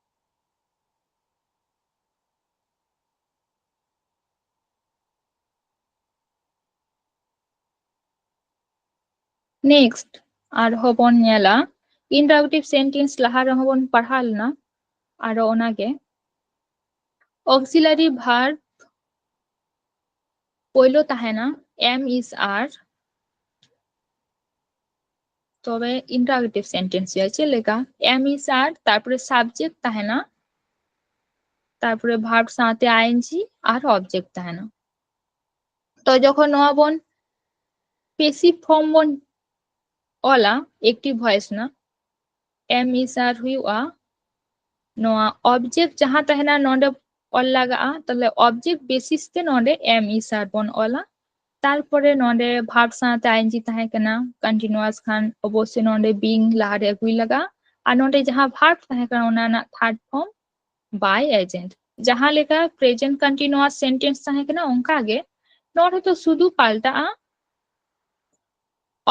Next ᱟᱨᱦᱚᱸ ᱵᱚᱱ ᱧᱮᱞᱟ, interrogative sentence ᱞᱟᱦᱟ ᱨᱮᱦᱚᱸ ᱵᱚᱱ ᱯᱟᱲᱦᱟᱣ ᱞᱮᱱᱟ, ᱟᱨᱚ ᱚᱱᱟᱜᱮ auxiliary verb ᱯᱳᱭᱞᱳ ᱛᱟᱦᱮᱱᱟ am, is, are, ᱛᱚᱵᱮ interrogative sentence ᱦᱩᱭᱩᱜᱼᱟ᱾ ᱪᱮᱫ ᱞᱮᱠᱟ? Am, is, are, ᱛᱟᱨᱯᱚᱨᱮ subject ᱛᱟᱦᱮᱱᱟ, ᱛᱟᱨᱯᱚᱨᱮ verb ᱥᱟᱶᱛᱮ ing ᱟᱨ object ᱛᱟᱦᱮᱱᱟ᱾ ᱛᱚ ᱡᱚᱠᱷᱚᱱ ᱱᱚᱣᱟ ᱵᱚᱱ passive form ᱵᱚᱱ ᱚᱞᱟ active voice ᱨᱮᱱᱟᱜ, am, is, are ᱦᱩᱭᱩᱜᱼᱟ, ᱱᱚᱣᱟ object ᱡᱟᱦᱟᱸ ᱛᱟᱦᱮᱱᱟ ᱱᱚᱰᱮ ᱚᱞ ᱞᱟᱜᱟᱜᱼᱟ᱾ ᱛᱟᱦᱞᱮ object basis ᱛᱮ ᱱᱚᱰᱮ am, is, are ᱵᱚᱱ ᱚᱞᱟ᱾ ᱛᱟᱨᱯᱚᱨᱮ ᱱᱚᱰᱮ verb ᱥᱟᱶᱛᱮ ing ᱛᱟᱦᱮᱸ ᱠᱟᱱᱟ, continuous ᱠᱷᱟᱱ ᱚᱵᱚᱥᱥᱳᱭ ᱱᱚᱰᱮ being ᱞᱟᱦᱟᱨᱮ ᱟᱹᱜᱩᱭ ᱞᱟᱜᱟᱜᱼᱟ᱾ ᱟᱨ ᱱᱚᱰᱮ ᱡᱟᱦᱟᱸ verb ᱛᱟᱦᱮᱸ ᱠᱟᱱᱟ ᱚᱱᱟ ᱨᱮᱱᱟᱜ third form by agent᱾ ᱡᱟᱦᱟᱸ ᱞᱮᱠᱟ present continuous sentence ᱛᱟᱦᱮᱸ ᱠᱟᱱᱟ ᱚᱱᱠᱟ ᱜᱮ ᱱᱚᱰᱮ ᱫᱚ ᱥᱩᱫᱷᱩ ᱯᱟᱞᱴᱟᱜᱼᱟ,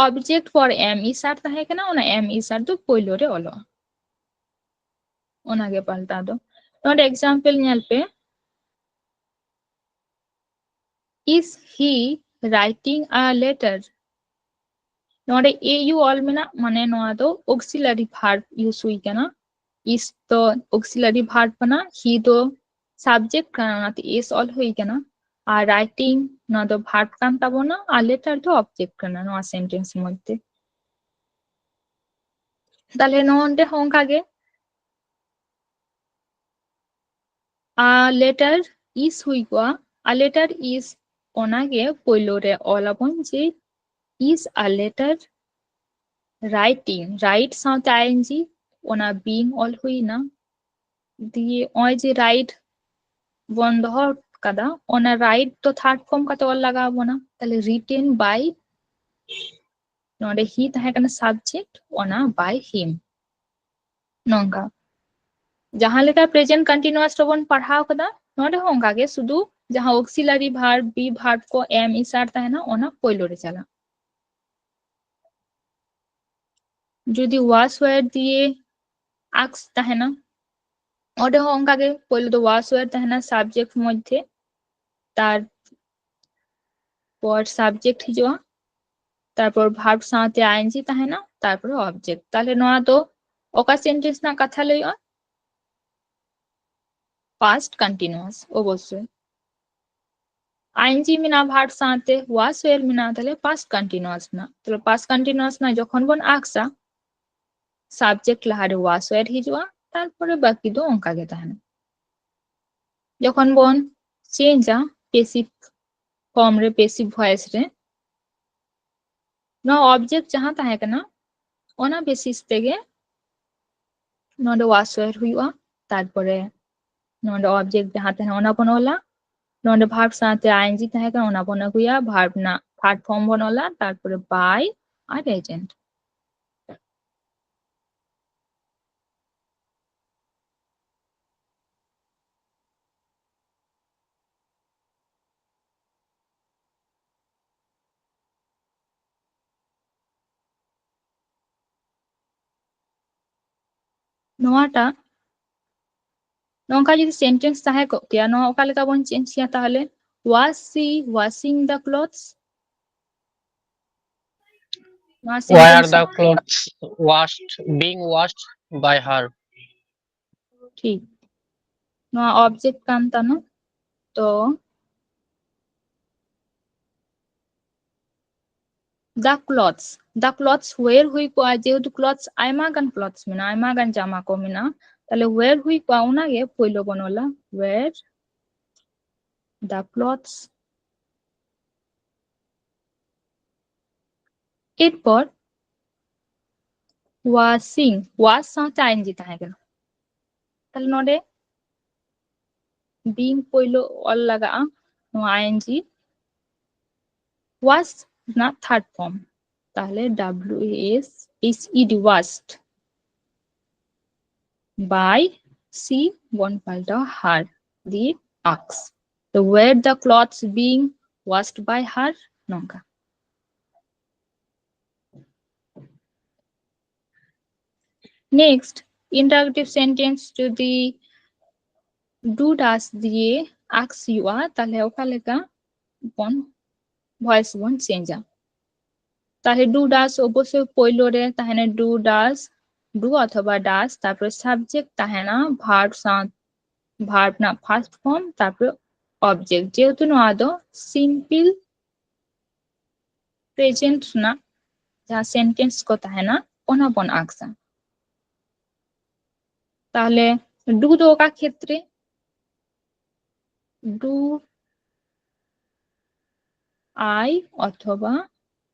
object for am, is, are ᱛᱟᱦᱮᱸ ᱠᱟᱱᱟ, ᱚᱱᱟ am, is, are ᱫᱚ ᱯᱳᱭᱞᱳ ᱨᱮ ᱚᱞᱚᱜᱼᱟ, ᱚᱱᱟᱜᱮ ᱯᱟᱞᱴᱟᱣ ᱫᱚ᱾ ᱱᱚᱰᱮ example ᱧᱮᱞ ᱯᱮ, is he writing a letter? ᱱᱚᱰᱮ au ᱚᱞ ᱢᱮᱱᱟᱜ, ᱢᱟᱱᱮ ᱱᱚᱣᱟ ᱫᱚ auxiliary verb use ᱦᱩᱭ ᱠᱟᱱᱟ᱾ Is ᱫᱚ auxiliary verb ᱠᱟᱱᱟ, he ᱫᱚ subject ᱠᱟᱱᱟ, ᱚᱱᱟᱛᱮ is ᱚᱞ ᱦᱩᱭ ᱠᱟᱱᱟ᱾ ᱟᱨ writing, ᱱᱚᱣᱟ ᱫᱚ verb ᱠᱟᱱ ᱛᱟᱵᱚᱱᱟ, ᱟᱨ letter ᱫᱚ object ᱠᱟᱱᱟ ᱱᱚᱣᱟ sentence ᱢᱚᱫᱽᱫᱷᱮ᱾ ᱛᱟᱦᱞᱮ ᱱᱚᱰᱮ ᱦᱚᱸ ᱚᱱᱠᱟ ᱜᱮ, a letter is ᱦᱩᱭ ᱠᱚᱜᱼᱟ, a letter is, ᱚᱱᱟᱜᱮ ᱯᱳᱭᱞᱳ ᱨᱮ ᱚᱞ ᱟᱵᱚᱱ ᱡᱮ is a letter writing, write ᱥᱟᱶᱛᱮ ing, ᱚᱱᱟ being ᱚᱞ ᱦᱩᱭᱱᱟ᱾ ᱫᱤᱭᱮ ᱱᱚᱜᱼᱚᱭ ᱡᱮ write ᱵᱚᱱ ᱫᱚᱦᱚ ᱠᱟᱫᱟ, ᱚᱱᱟ write ᱫᱚ third form ᱠᱟᱛᱮ ᱚᱞ ᱞᱟᱜᱟᱣ ᱵᱚᱱᱟ᱾ ᱛᱟᱦᱞᱮ written by, ᱱᱚᱰᱮ he ᱛᱟᱦᱮᱸ ᱠᱟᱱᱟ subject, ᱚᱱᱟ by him᱾ ᱱᱚᱝᱠᱟ ᱡᱟᱦᱟᱸ ᱞᱮᱠᱟ present continuous ᱨᱮᱵᱚᱱ ᱯᱟᱲᱦᱟᱣ ᱠᱟᱫᱟ, ᱱᱚᱰᱮ ᱦᱚᱸ ᱚᱱᱠᱟ ᱜᱮ, ᱥᱩᱫᱷᱩ ᱡᱟᱦᱟᱸ auxiliary verb, be verb ᱠᱚ am, is, are ᱛᱟᱦᱮᱱᱟ, ᱚᱱᱟ ᱯᱳᱭᱞᱳ ᱨᱮ ᱪᱟᱞᱟᱜ᱾ ᱡᱩᱫᱤ was, were ᱫᱤᱭᱮ ask ᱛᱟᱦᱮᱱᱟ, ᱚᱸᱰᱮ ᱦᱚᱸ ᱚᱱᱠᱟ ᱜᱮ, ᱯᱳᱭᱞᱳ ᱫᱚ was, were ᱛᱟᱦᱮᱱᱟ subject ᱢᱚᱫᱽᱫᱷᱮ, ᱛᱟᱨᱯᱚᱨ subject ᱦᱤᱡᱩᱜᱼᱟ, ᱛᱟᱨᱯᱚᱨ verb ᱥᱟᱶᱛᱮ ing ᱛᱟᱦᱮᱱᱟ, ᱛᱟᱨᱯᱚᱨ object᱾ ᱛᱟᱦᱞᱮ ᱱᱚᱣᱟ ᱫᱚ ᱚᱠᱟ sentence ᱨᱮᱱᱟᱜ ᱠᱟᱛᱷᱟ ᱞᱟᱹᱭᱚᱜᱼᱟ? Past continuous, ᱚᱵᱚᱥᱥᱳᱭ᱾ ing ᱢᱮᱱᱟᱜᱼᱟ verb ᱥᱟᱶᱛᱮ, was, were ᱢᱮᱱᱟᱜᱼᱟ, ᱛᱟᱦᱞᱮ past continuous ᱨᱮᱱᱟᱜ᱾ ᱛᱟᱦᱞᱮ past continuous ᱨᱮᱱᱟᱜ ᱡᱚᱠᱷᱚᱱ ᱵᱚᱱ ask ᱟ, subject ᱞᱟᱦᱟᱨᱮ was, were ᱦᱤᱡᱩᱜᱼᱟ, ᱛᱟᱨᱯᱚᱨᱮ ᱵᱟᱹᱠᱤ ᱫᱚ ᱚᱱᱠᱟ ᱜᱮ ᱛᱟᱦᱮᱱᱟ᱾ ᱡᱚᱠᱷᱚᱱ ᱵᱚᱱ ᱪᱮᱧᱡᱟ ᱯᱮᱥᱤᱵᱷ ᱯᱷᱚᱨᱢ ᱨᱮ, ᱯᱮᱥᱤᱵᱷ ᱵᱷᱚᱭᱮᱥ ᱨᱮ, ᱱᱚᱣᱟ ᱚᱵᱡᱮᱠᱴ ᱡᱟᱦᱟᱸ ᱛᱟᱦᱮᱸ ᱠᱟᱱᱟ ᱚᱱᱟ ᱵᱮᱥᱤᱥ ᱛᱮᱜᱮ ᱱᱚᱰᱮ ᱣᱟᱥ ᱣᱮᱨ ᱦᱩᱭᱩᱜᱼᱟ᱾ ᱛᱟᱨᱯᱚᱨᱮ ᱱᱚᱰᱮ ᱚᱵᱡᱮᱠᱴ ᱡᱟᱦᱟᱸ ᱛᱟᱦᱮᱸ ᱚᱱᱟ ᱵᱚᱱ ᱚᱞᱟ, ᱱᱚᱰᱮ ᱵᱷᱟᱨᱵ ᱥᱟᱶᱛᱮ ᱟᱭᱮᱱᱡᱤ ᱛᱟᱦᱮᱸ ᱠᱟᱱᱟ ᱚᱱᱟ ᱵᱚᱱ ᱟᱹᱜᱩᱭᱟ, ᱵᱷᱟᱨᱵ ᱨᱮᱱᱟᱜ ᱛᱷᱟᱨᱰ ᱯᱷᱚᱨᱢ ᱵᱚᱱ ᱚᱞᱟ, ᱛᱟᱨᱯᱚᱨᱮ ᱵᱟᱭ ᱟᱨ ᱮᱡᱮᱱᱴ᱾ ᱱᱚᱣᱟᱴᱟᱜ ᱱᱚᱝᱠᱟ ᱡᱩᱫᱤ ᱥᱮᱱᱴᱮᱱᱥ ᱛᱟᱦᱮᱸ ᱠᱚᱜ ᱠᱮᱭᱟ, ᱱᱚᱣᱟ ᱚᱠᱟ ᱞᱮᱠᱟ ᱵᱚᱱ ᱪᱮᱧᱡᱽ ᱠᱮᱭᱟ ᱛᱟᱦᱚᱞᱮ? Was she washing the clothes? ᱱᱚᱣᱟ Were sentence the clothes washed, being washed by her? ᱴᱷᱤᱠ, ᱱᱚᱣᱟ ᱚᱵᱡᱮᱠᱴ ᱠᱟᱱ ᱛᱟᱢᱟ᱾ ᱛᱚ the clothes, the clothes were ᱦᱩᱭ ᱠᱚᱜᱼᱟ, ᱡᱮᱦᱮᱛᱩ ᱠᱞᱚᱛᱷᱥ ᱟᱭᱢᱟ ᱜᱟᱱ ᱠᱞᱚᱛᱷᱥ ᱢᱮᱱᱟᱜᱼᱟ, ᱟᱭᱢᱟ ᱜᱟᱱ ᱡᱟᱢᱟ ᱠᱚ ᱢᱮᱱᱟᱜᱼᱟ, ᱛᱟᱦᱞᱮ ᱣᱮᱨ ᱦᱩᱭ ᱠᱚᱜᱼᱟ, ᱚᱱᱟᱜᱮ ᱯᱳᱭᱞᱳ ᱵᱚᱱ ᱚᱞᱟ, were the clothes ᱮᱨᱯᱚᱨ ᱣᱟᱥᱤᱝ, ᱣᱟᱥ ᱥᱟᱶᱛᱮ ᱟᱭᱮᱱᱡᱤ ᱛᱟᱦᱮᱸ ᱠᱟᱱᱟ, ᱛᱟᱦᱞᱮ ᱱᱚᱰᱮ ᱵᱤᱝ ᱯᱳᱭᱞᱳ ᱚᱞ ᱞᱟᱜᱟᱜᱼᱟ, ᱱᱚᱣᱟ ᱟᱭᱮᱱᱡᱤ, ᱣᱟᱥ ᱨᱮᱱᱟᱜ ᱛᱷᱟᱨᱰ ᱯᱷᱚᱨᱢ, ᱛᱟᱦᱞᱮ W A S H E D, washed, ᱵᱟᱭ ᱥᱤ ᱵᱚᱱ ᱯᱟᱞᱴᱟᱣᱟ ᱦᱟᱨ, ᱫᱤᱭᱮ ᱟᱠᱥ, ᱛᱚ were the clothes being washed by her, ᱱᱚᱝᱠᱟ᱾ Next, interrogative sentence ᱡᱩᱫᱤ do does ᱫᱤᱭᱮ ᱟᱠᱥ ᱦᱩᱭᱩᱜᱼᱟ, ᱛᱟᱦᱞᱮ ᱚᱠᱟ ᱞᱮᱠᱟ ᱵᱚᱱ ᱵᱷᱚᱭᱮᱥ ᱵᱚᱱ ᱪᱮᱧᱡᱟ? ᱛᱟᱦᱞᱮ do does ᱚᱵᱚᱥᱥᱳᱭ ᱯᱳᱭᱞᱳ ᱨᱮ ᱛᱟᱦᱮᱱᱟ do does, do ᱚᱛᱷᱚᱵᱟ does, ᱛᱟᱨᱯᱚᱨᱮ subject ᱛᱟᱦᱮᱱᱟ verb ᱥᱟᱶ, verb ᱨᱮᱱᱟᱜ first form, ᱛᱟᱨᱯᱚᱨᱮ object, ᱡᱮᱦᱮᱛᱩ ᱱᱚᱣᱟ ᱫᱚ simple present ᱨᱮᱱᱟᱜ ᱡᱟᱦᱟᱸ sentence ᱠᱚ ᱛᱟᱦᱮᱱᱟ ᱚᱱᱟ ᱵᱚᱱ ᱟᱠᱥᱟ᱾ ᱛᱟᱦᱞᱮ do ᱫᱚ ᱚᱠᱟ ᱠᱷᱮᱛᱨᱮ? do I ᱚᱛᱷᱚᱵᱟ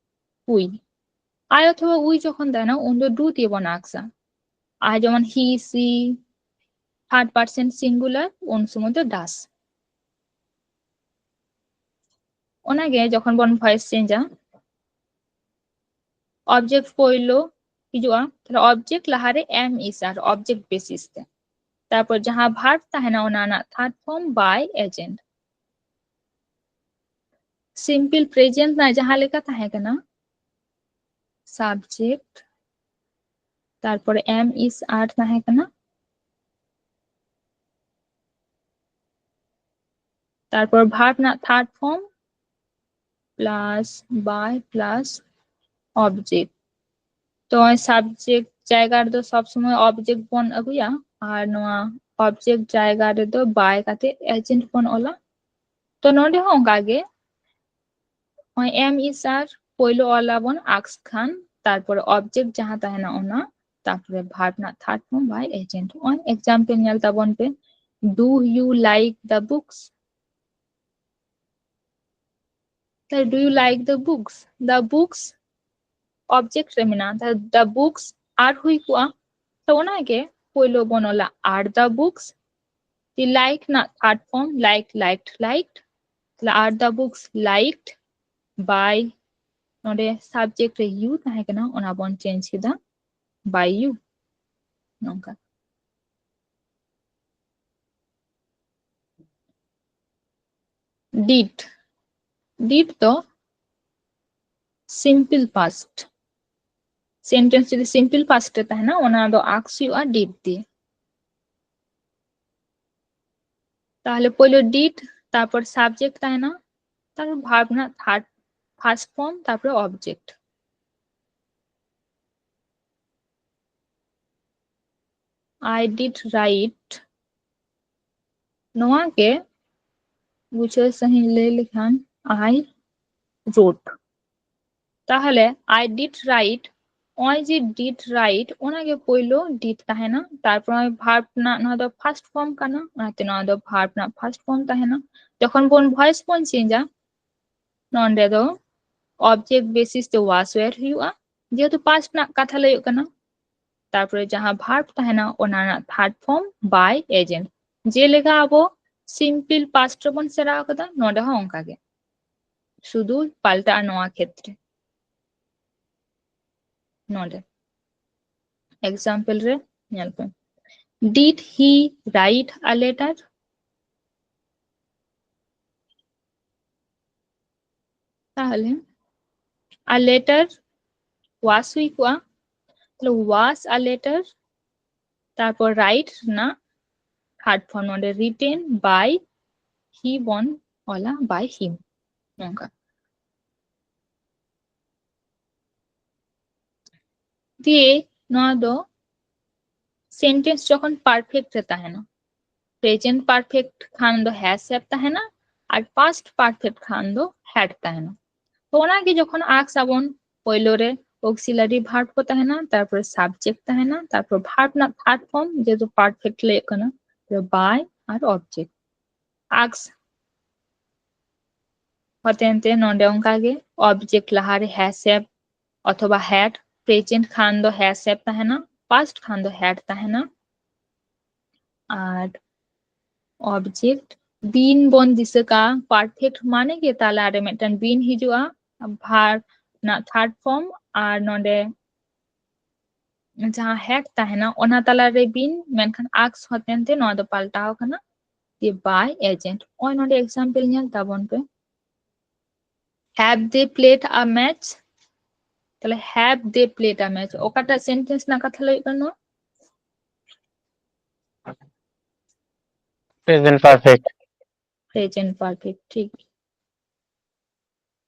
we. I ᱚᱛᱷᱚᱵᱟ we ᱡᱚᱠᱷᱚᱱ ᱛᱟᱦᱮᱱᱟ, ᱩᱱ ᱫᱚ do ᱛᱮᱵᱚᱱ ᱟᱠᱥᱟ. ᱟᱨ ᱡᱮᱢᱚᱱ he, she, third person singular, ᱩᱱ ᱥᱚᱢᱚᱭ ᱫᱚ does. ᱚᱱᱟᱜᱮ ᱡᱚᱠᱷᱚᱱ ᱵᱚᱱ voice changeᱟ, object ᱯᱳᱭᱞᱳ ᱦᱤᱡᱩᱜᱼᱟ, ᱛᱟᱦᱞᱮ object ᱞᱟᱦᱟᱨᱮ am, is, are, object basis ᱛᱮ. ᱛᱟᱨᱯᱚᱨ ᱡᱟᱦᱟᱸ verb ᱛᱟᱦᱮᱱᱟ, ᱚᱱᱟ ᱨᱮᱱᱟᱜ third form by agent. Simple present ᱨᱮᱱᱟᱜ ᱡᱟᱦᱟᱸ ᱞᱮᱠᱟ ᱛᱟᱦᱮᱸ ᱠᱟᱱᱟ, subject, ᱛᱟᱨᱯᱚᱨ am, is, are ᱛᱟᱦᱮᱸ ᱠᱟᱱᱟ, ᱛᱟᱨᱯᱚᱨ verb ᱨᱮᱱᱟᱜ third form plus by plus object. ᱛᱚ subject ᱡᱟᱭᱜᱟ ᱨᱮᱫᱚ ᱥᱚᱵ ᱥᱚᱢᱚᱭ object ᱵᱚᱱ ᱟᱹᱜᱩᱭᱟ, ᱟᱨ ᱱᱚᱣᱟ object ᱡᱟᱭᱜᱟ ᱨᱮᱫᱚ by ᱠᱟᱛᱮ agent ᱵᱚᱱ ᱚᱞᱟ. ᱛᱚ ᱱᱚᱰᱮ ᱦᱚᱸ ᱚᱱᱠᱟ ᱜᱮ, ᱱᱚᱜᱼᱚᱭ am, is, are ᱯᱳᱭᱞᱳ ᱚᱞ ᱟᱵᱚᱱ ᱟᱠᱥ ᱠᱷᱟᱱ, ᱛᱟᱨᱯᱚᱨᱮ object ᱡᱟᱦᱟᱸ ᱛᱟᱦᱮᱱᱟ ᱚᱱᱟ, ᱛᱟᱨᱯᱚᱨᱮ verb ᱨᱮᱱᱟᱜ third form by agent. ᱱᱚᱜᱼᱚᱭ example ᱧᱮᱞ ᱛᱟᱵᱚᱱ ᱯᱮ, do you like the books? ᱛᱟᱦᱞᱮ do you like the books? The books object ᱨᱮ ᱢᱮᱱᱟᱜᱼᱟ, ᱛᱟᱦᱞᱮ the books are ᱦᱩᱭ ᱠᱚᱜᱼᱟ. ᱛᱚ ᱚᱱᱟᱜᱮ ᱯᱳᱭᱞᱳ ᱵᱚᱱ ᱚᱞᱟ are the books. The like ᱨᱮᱱᱟᱜ third form, like, liked, liked. ᱛᱟᱦᱞᱮ are the books liked by, ᱱᱚᱰᱮ subject ᱨᱮ you ᱛᱟᱦᱮᱸ ᱠᱟᱱᱟ, ᱚᱱᱟ ᱵᱚᱱ change ᱠᱮᱫᱟ by you. ᱱᱚᱝᱠᱟ. Did. Did ᱫᱚ simple past. Sentence ᱡᱩᱫᱤ simple past ᱨᱮ ᱛᱟᱦᱮᱱᱟ, ᱚᱱᱟ ᱫᱚ ᱟᱠᱥ ᱦᱩᱭᱩᱜᱼᱟ did ᱫᱤᱭᱮ. ᱛᱟᱦᱞᱮ ᱯᱳᱭᱞᱳ did, ᱛᱟᱨᱯᱚᱨ subject ᱛᱟᱦᱮᱱᱟ, ᱛᱟᱨᱯᱚᱨ verb ᱨᱮᱱᱟᱜ third, first form, ᱛᱟᱨᱯᱚᱨᱮ object. I did write. ᱱᱚᱣᱟ ᱜᱮ ᱵᱩᱡᱷᱟᱹᱣ ᱥᱟᱺᱦᱤᱡ ᱞᱟᱹᱭ ᱞᱮᱠᱷᱟᱱ I wrote. ᱛᱟᱦᱞᱮ I did write ᱱᱚᱜᱼᱚᱭ ᱡᱮ did write, ᱚᱱᱟᱜᱮ ᱯᱳᱭᱞᱳ did ᱛᱟᱦᱮᱱᱟ, ᱛᱟᱨᱯᱚᱨ verb ᱨᱮᱱᱟᱜ ᱱᱚᱣᱟ ᱫᱚ first form ᱠᱟᱱᱟ, ᱚᱱᱟᱛᱮ ᱱᱚᱣᱟ ᱫᱚ verb ᱨᱮᱱᱟᱜ first form ᱛᱟᱦᱮᱱᱟ᱾ ᱡᱚᱠᱷᱚᱱ ᱵᱚᱱ voice ᱵᱚᱱ changeᱟ, ᱱᱚᱸᱰᱮ ᱫᱚ object basis ᱛᱮ was were ᱦᱩᱭᱩᱜᱼᱟ, ᱡᱮᱦᱮᱛᱩ past ᱨᱮᱱᱟᱜ ᱠᱟᱛᱷᱟ ᱞᱟᱹᱭᱚᱜ ᱠᱟᱱᱟ᱾ ᱛᱟᱨᱯᱚᱨᱮ ᱡᱟᱦᱟᱸ verb ᱛᱟᱦᱮᱱᱟ, ᱚᱱᱟ ᱨᱮᱱᱟᱜ third form by agent᱾ ᱡᱮᱞᱮᱠᱟ ᱟᱵᱚ simple past ᱨᱮᱵᱚᱱ ᱥᱮᱬᱟ ᱟᱠᱟᱫᱟ, ᱱᱚᱸᱰᱮ ᱦᱚᱸ ᱚᱱᱠᱟ ᱜᱮ, ᱥᱩᱫᱷᱩ ᱯᱟᱞᱴᱟᱜᱼᱟ ᱱᱚᱣᱟ ᱠᱷᱮᱛᱨᱮ᱾ ᱱᱚᱸᱰᱮ example ᱨᱮ ᱧᱮᱞ ᱯᱮ, did he write a letter? ᱛᱟᱦᱞᱮ a letter was ᱦᱩᱭ ᱠᱚᱜᱼᱟ, ᱛᱟᱦᱞᱮ was a letter, ᱛᱟᱨᱯᱚᱨ write ᱨᱮᱱᱟᱜ third form ᱱᱚᱸᱰᱮ written by he ᱵᱚᱱ ᱚᱞᱟ, by him, ᱱᱚᱝᱠᱟ᱾ ᱫᱤᱭᱮ ᱱᱚᱣᱟ ᱫᱚ sentence ᱡᱚᱠᱷᱚᱱ perfect ᱨᱮ ᱛᱟᱦᱮᱱᱟ, present perfect ᱠᱷᱟᱱ ᱫᱚ has have ᱛᱟᱦᱮᱱᱟ, ᱟᱨ past perfect ᱠᱷᱟᱱ ᱫᱚ had ᱛᱟᱦᱮᱱᱟ᱾ ᱛᱚ ᱚᱱᱟᱜᱮ ᱡᱚᱠᱷᱚᱱ ask ᱟᱵᱚᱱ, ᱯᱳᱭᱞᱳ ᱨᱮ auxiliary verb ᱠᱚ ᱛᱟᱦᱮᱱᱟ, ᱛᱟᱨᱯᱚᱨ subject ᱛᱟᱦᱮᱱᱟ, ᱛᱟᱨᱯᱚᱨ verb ᱨᱮᱱᱟᱜ third form, ᱡᱮᱦᱮᱛᱩ perfect ᱞᱟᱹᱭᱚᱜ ᱠᱟᱱᱟ, by ᱟᱨ object᱾ Ask ᱦᱚᱛᱮᱱ ᱛᱮ ᱱᱚᱰᱮ ᱚᱱᱠᱟᱜᱮ object ᱞᱟᱦᱟᱨᱮ has have ᱚᱛᱷᱚᱵᱟ had, present ᱠᱷᱟᱱ ᱫᱚ has have ᱛᱟᱦᱮᱱᱟ, past ᱠᱷᱟᱱ ᱫᱚ had ᱛᱟᱦᱮᱱᱟ᱾ ᱟᱨ object been ᱵᱚᱱ ᱫᱤᱥᱟᱹ ᱠᱟᱜᱼᱟ, perfect ᱢᱟᱱᱮ ᱜᱮ ᱛᱟᱞᱟᱨᱮ ᱢᱤᱫᱴᱟᱝ been ᱦᱤᱡᱩᱜᱼᱟ, verb ᱨᱮᱱᱟᱜ third form, ᱟᱨ ᱱᱚᱰᱮ ᱡᱟᱦᱟᱸ had ᱛᱟᱦᱮᱱᱟ ᱚᱱᱟ ᱛᱟᱞᱟᱨᱮ been, ᱢᱮᱱᱠᱷᱟᱱ ask ᱦᱚᱛᱮᱱ ᱛᱮ ᱱᱚᱣᱟ ᱫᱚ ᱯᱟᱞᱴᱟᱣ ᱟᱠᱟᱱᱟ ᱡᱮ by agent᱾ ᱱᱚᱜᱼᱚᱭ ᱱᱚᱰᱮ example ᱧᱮᱞ ᱛᱟᱵᱚᱱ ᱯᱮ, have they played a match? ᱛᱟᱦᱞᱮ have they played a match ᱚᱠᱟᱴᱟᱜ sentence ᱨᱮᱱᱟᱜ ᱠᱟᱛᱷᱟ ᱞᱟᱹᱭ ᱦᱩᱭᱩᱜ ᱠᱟᱱᱟ? ᱱᱚᱣᱟ present perfect. Present perfect, ᱴᱷᱤᱠ᱾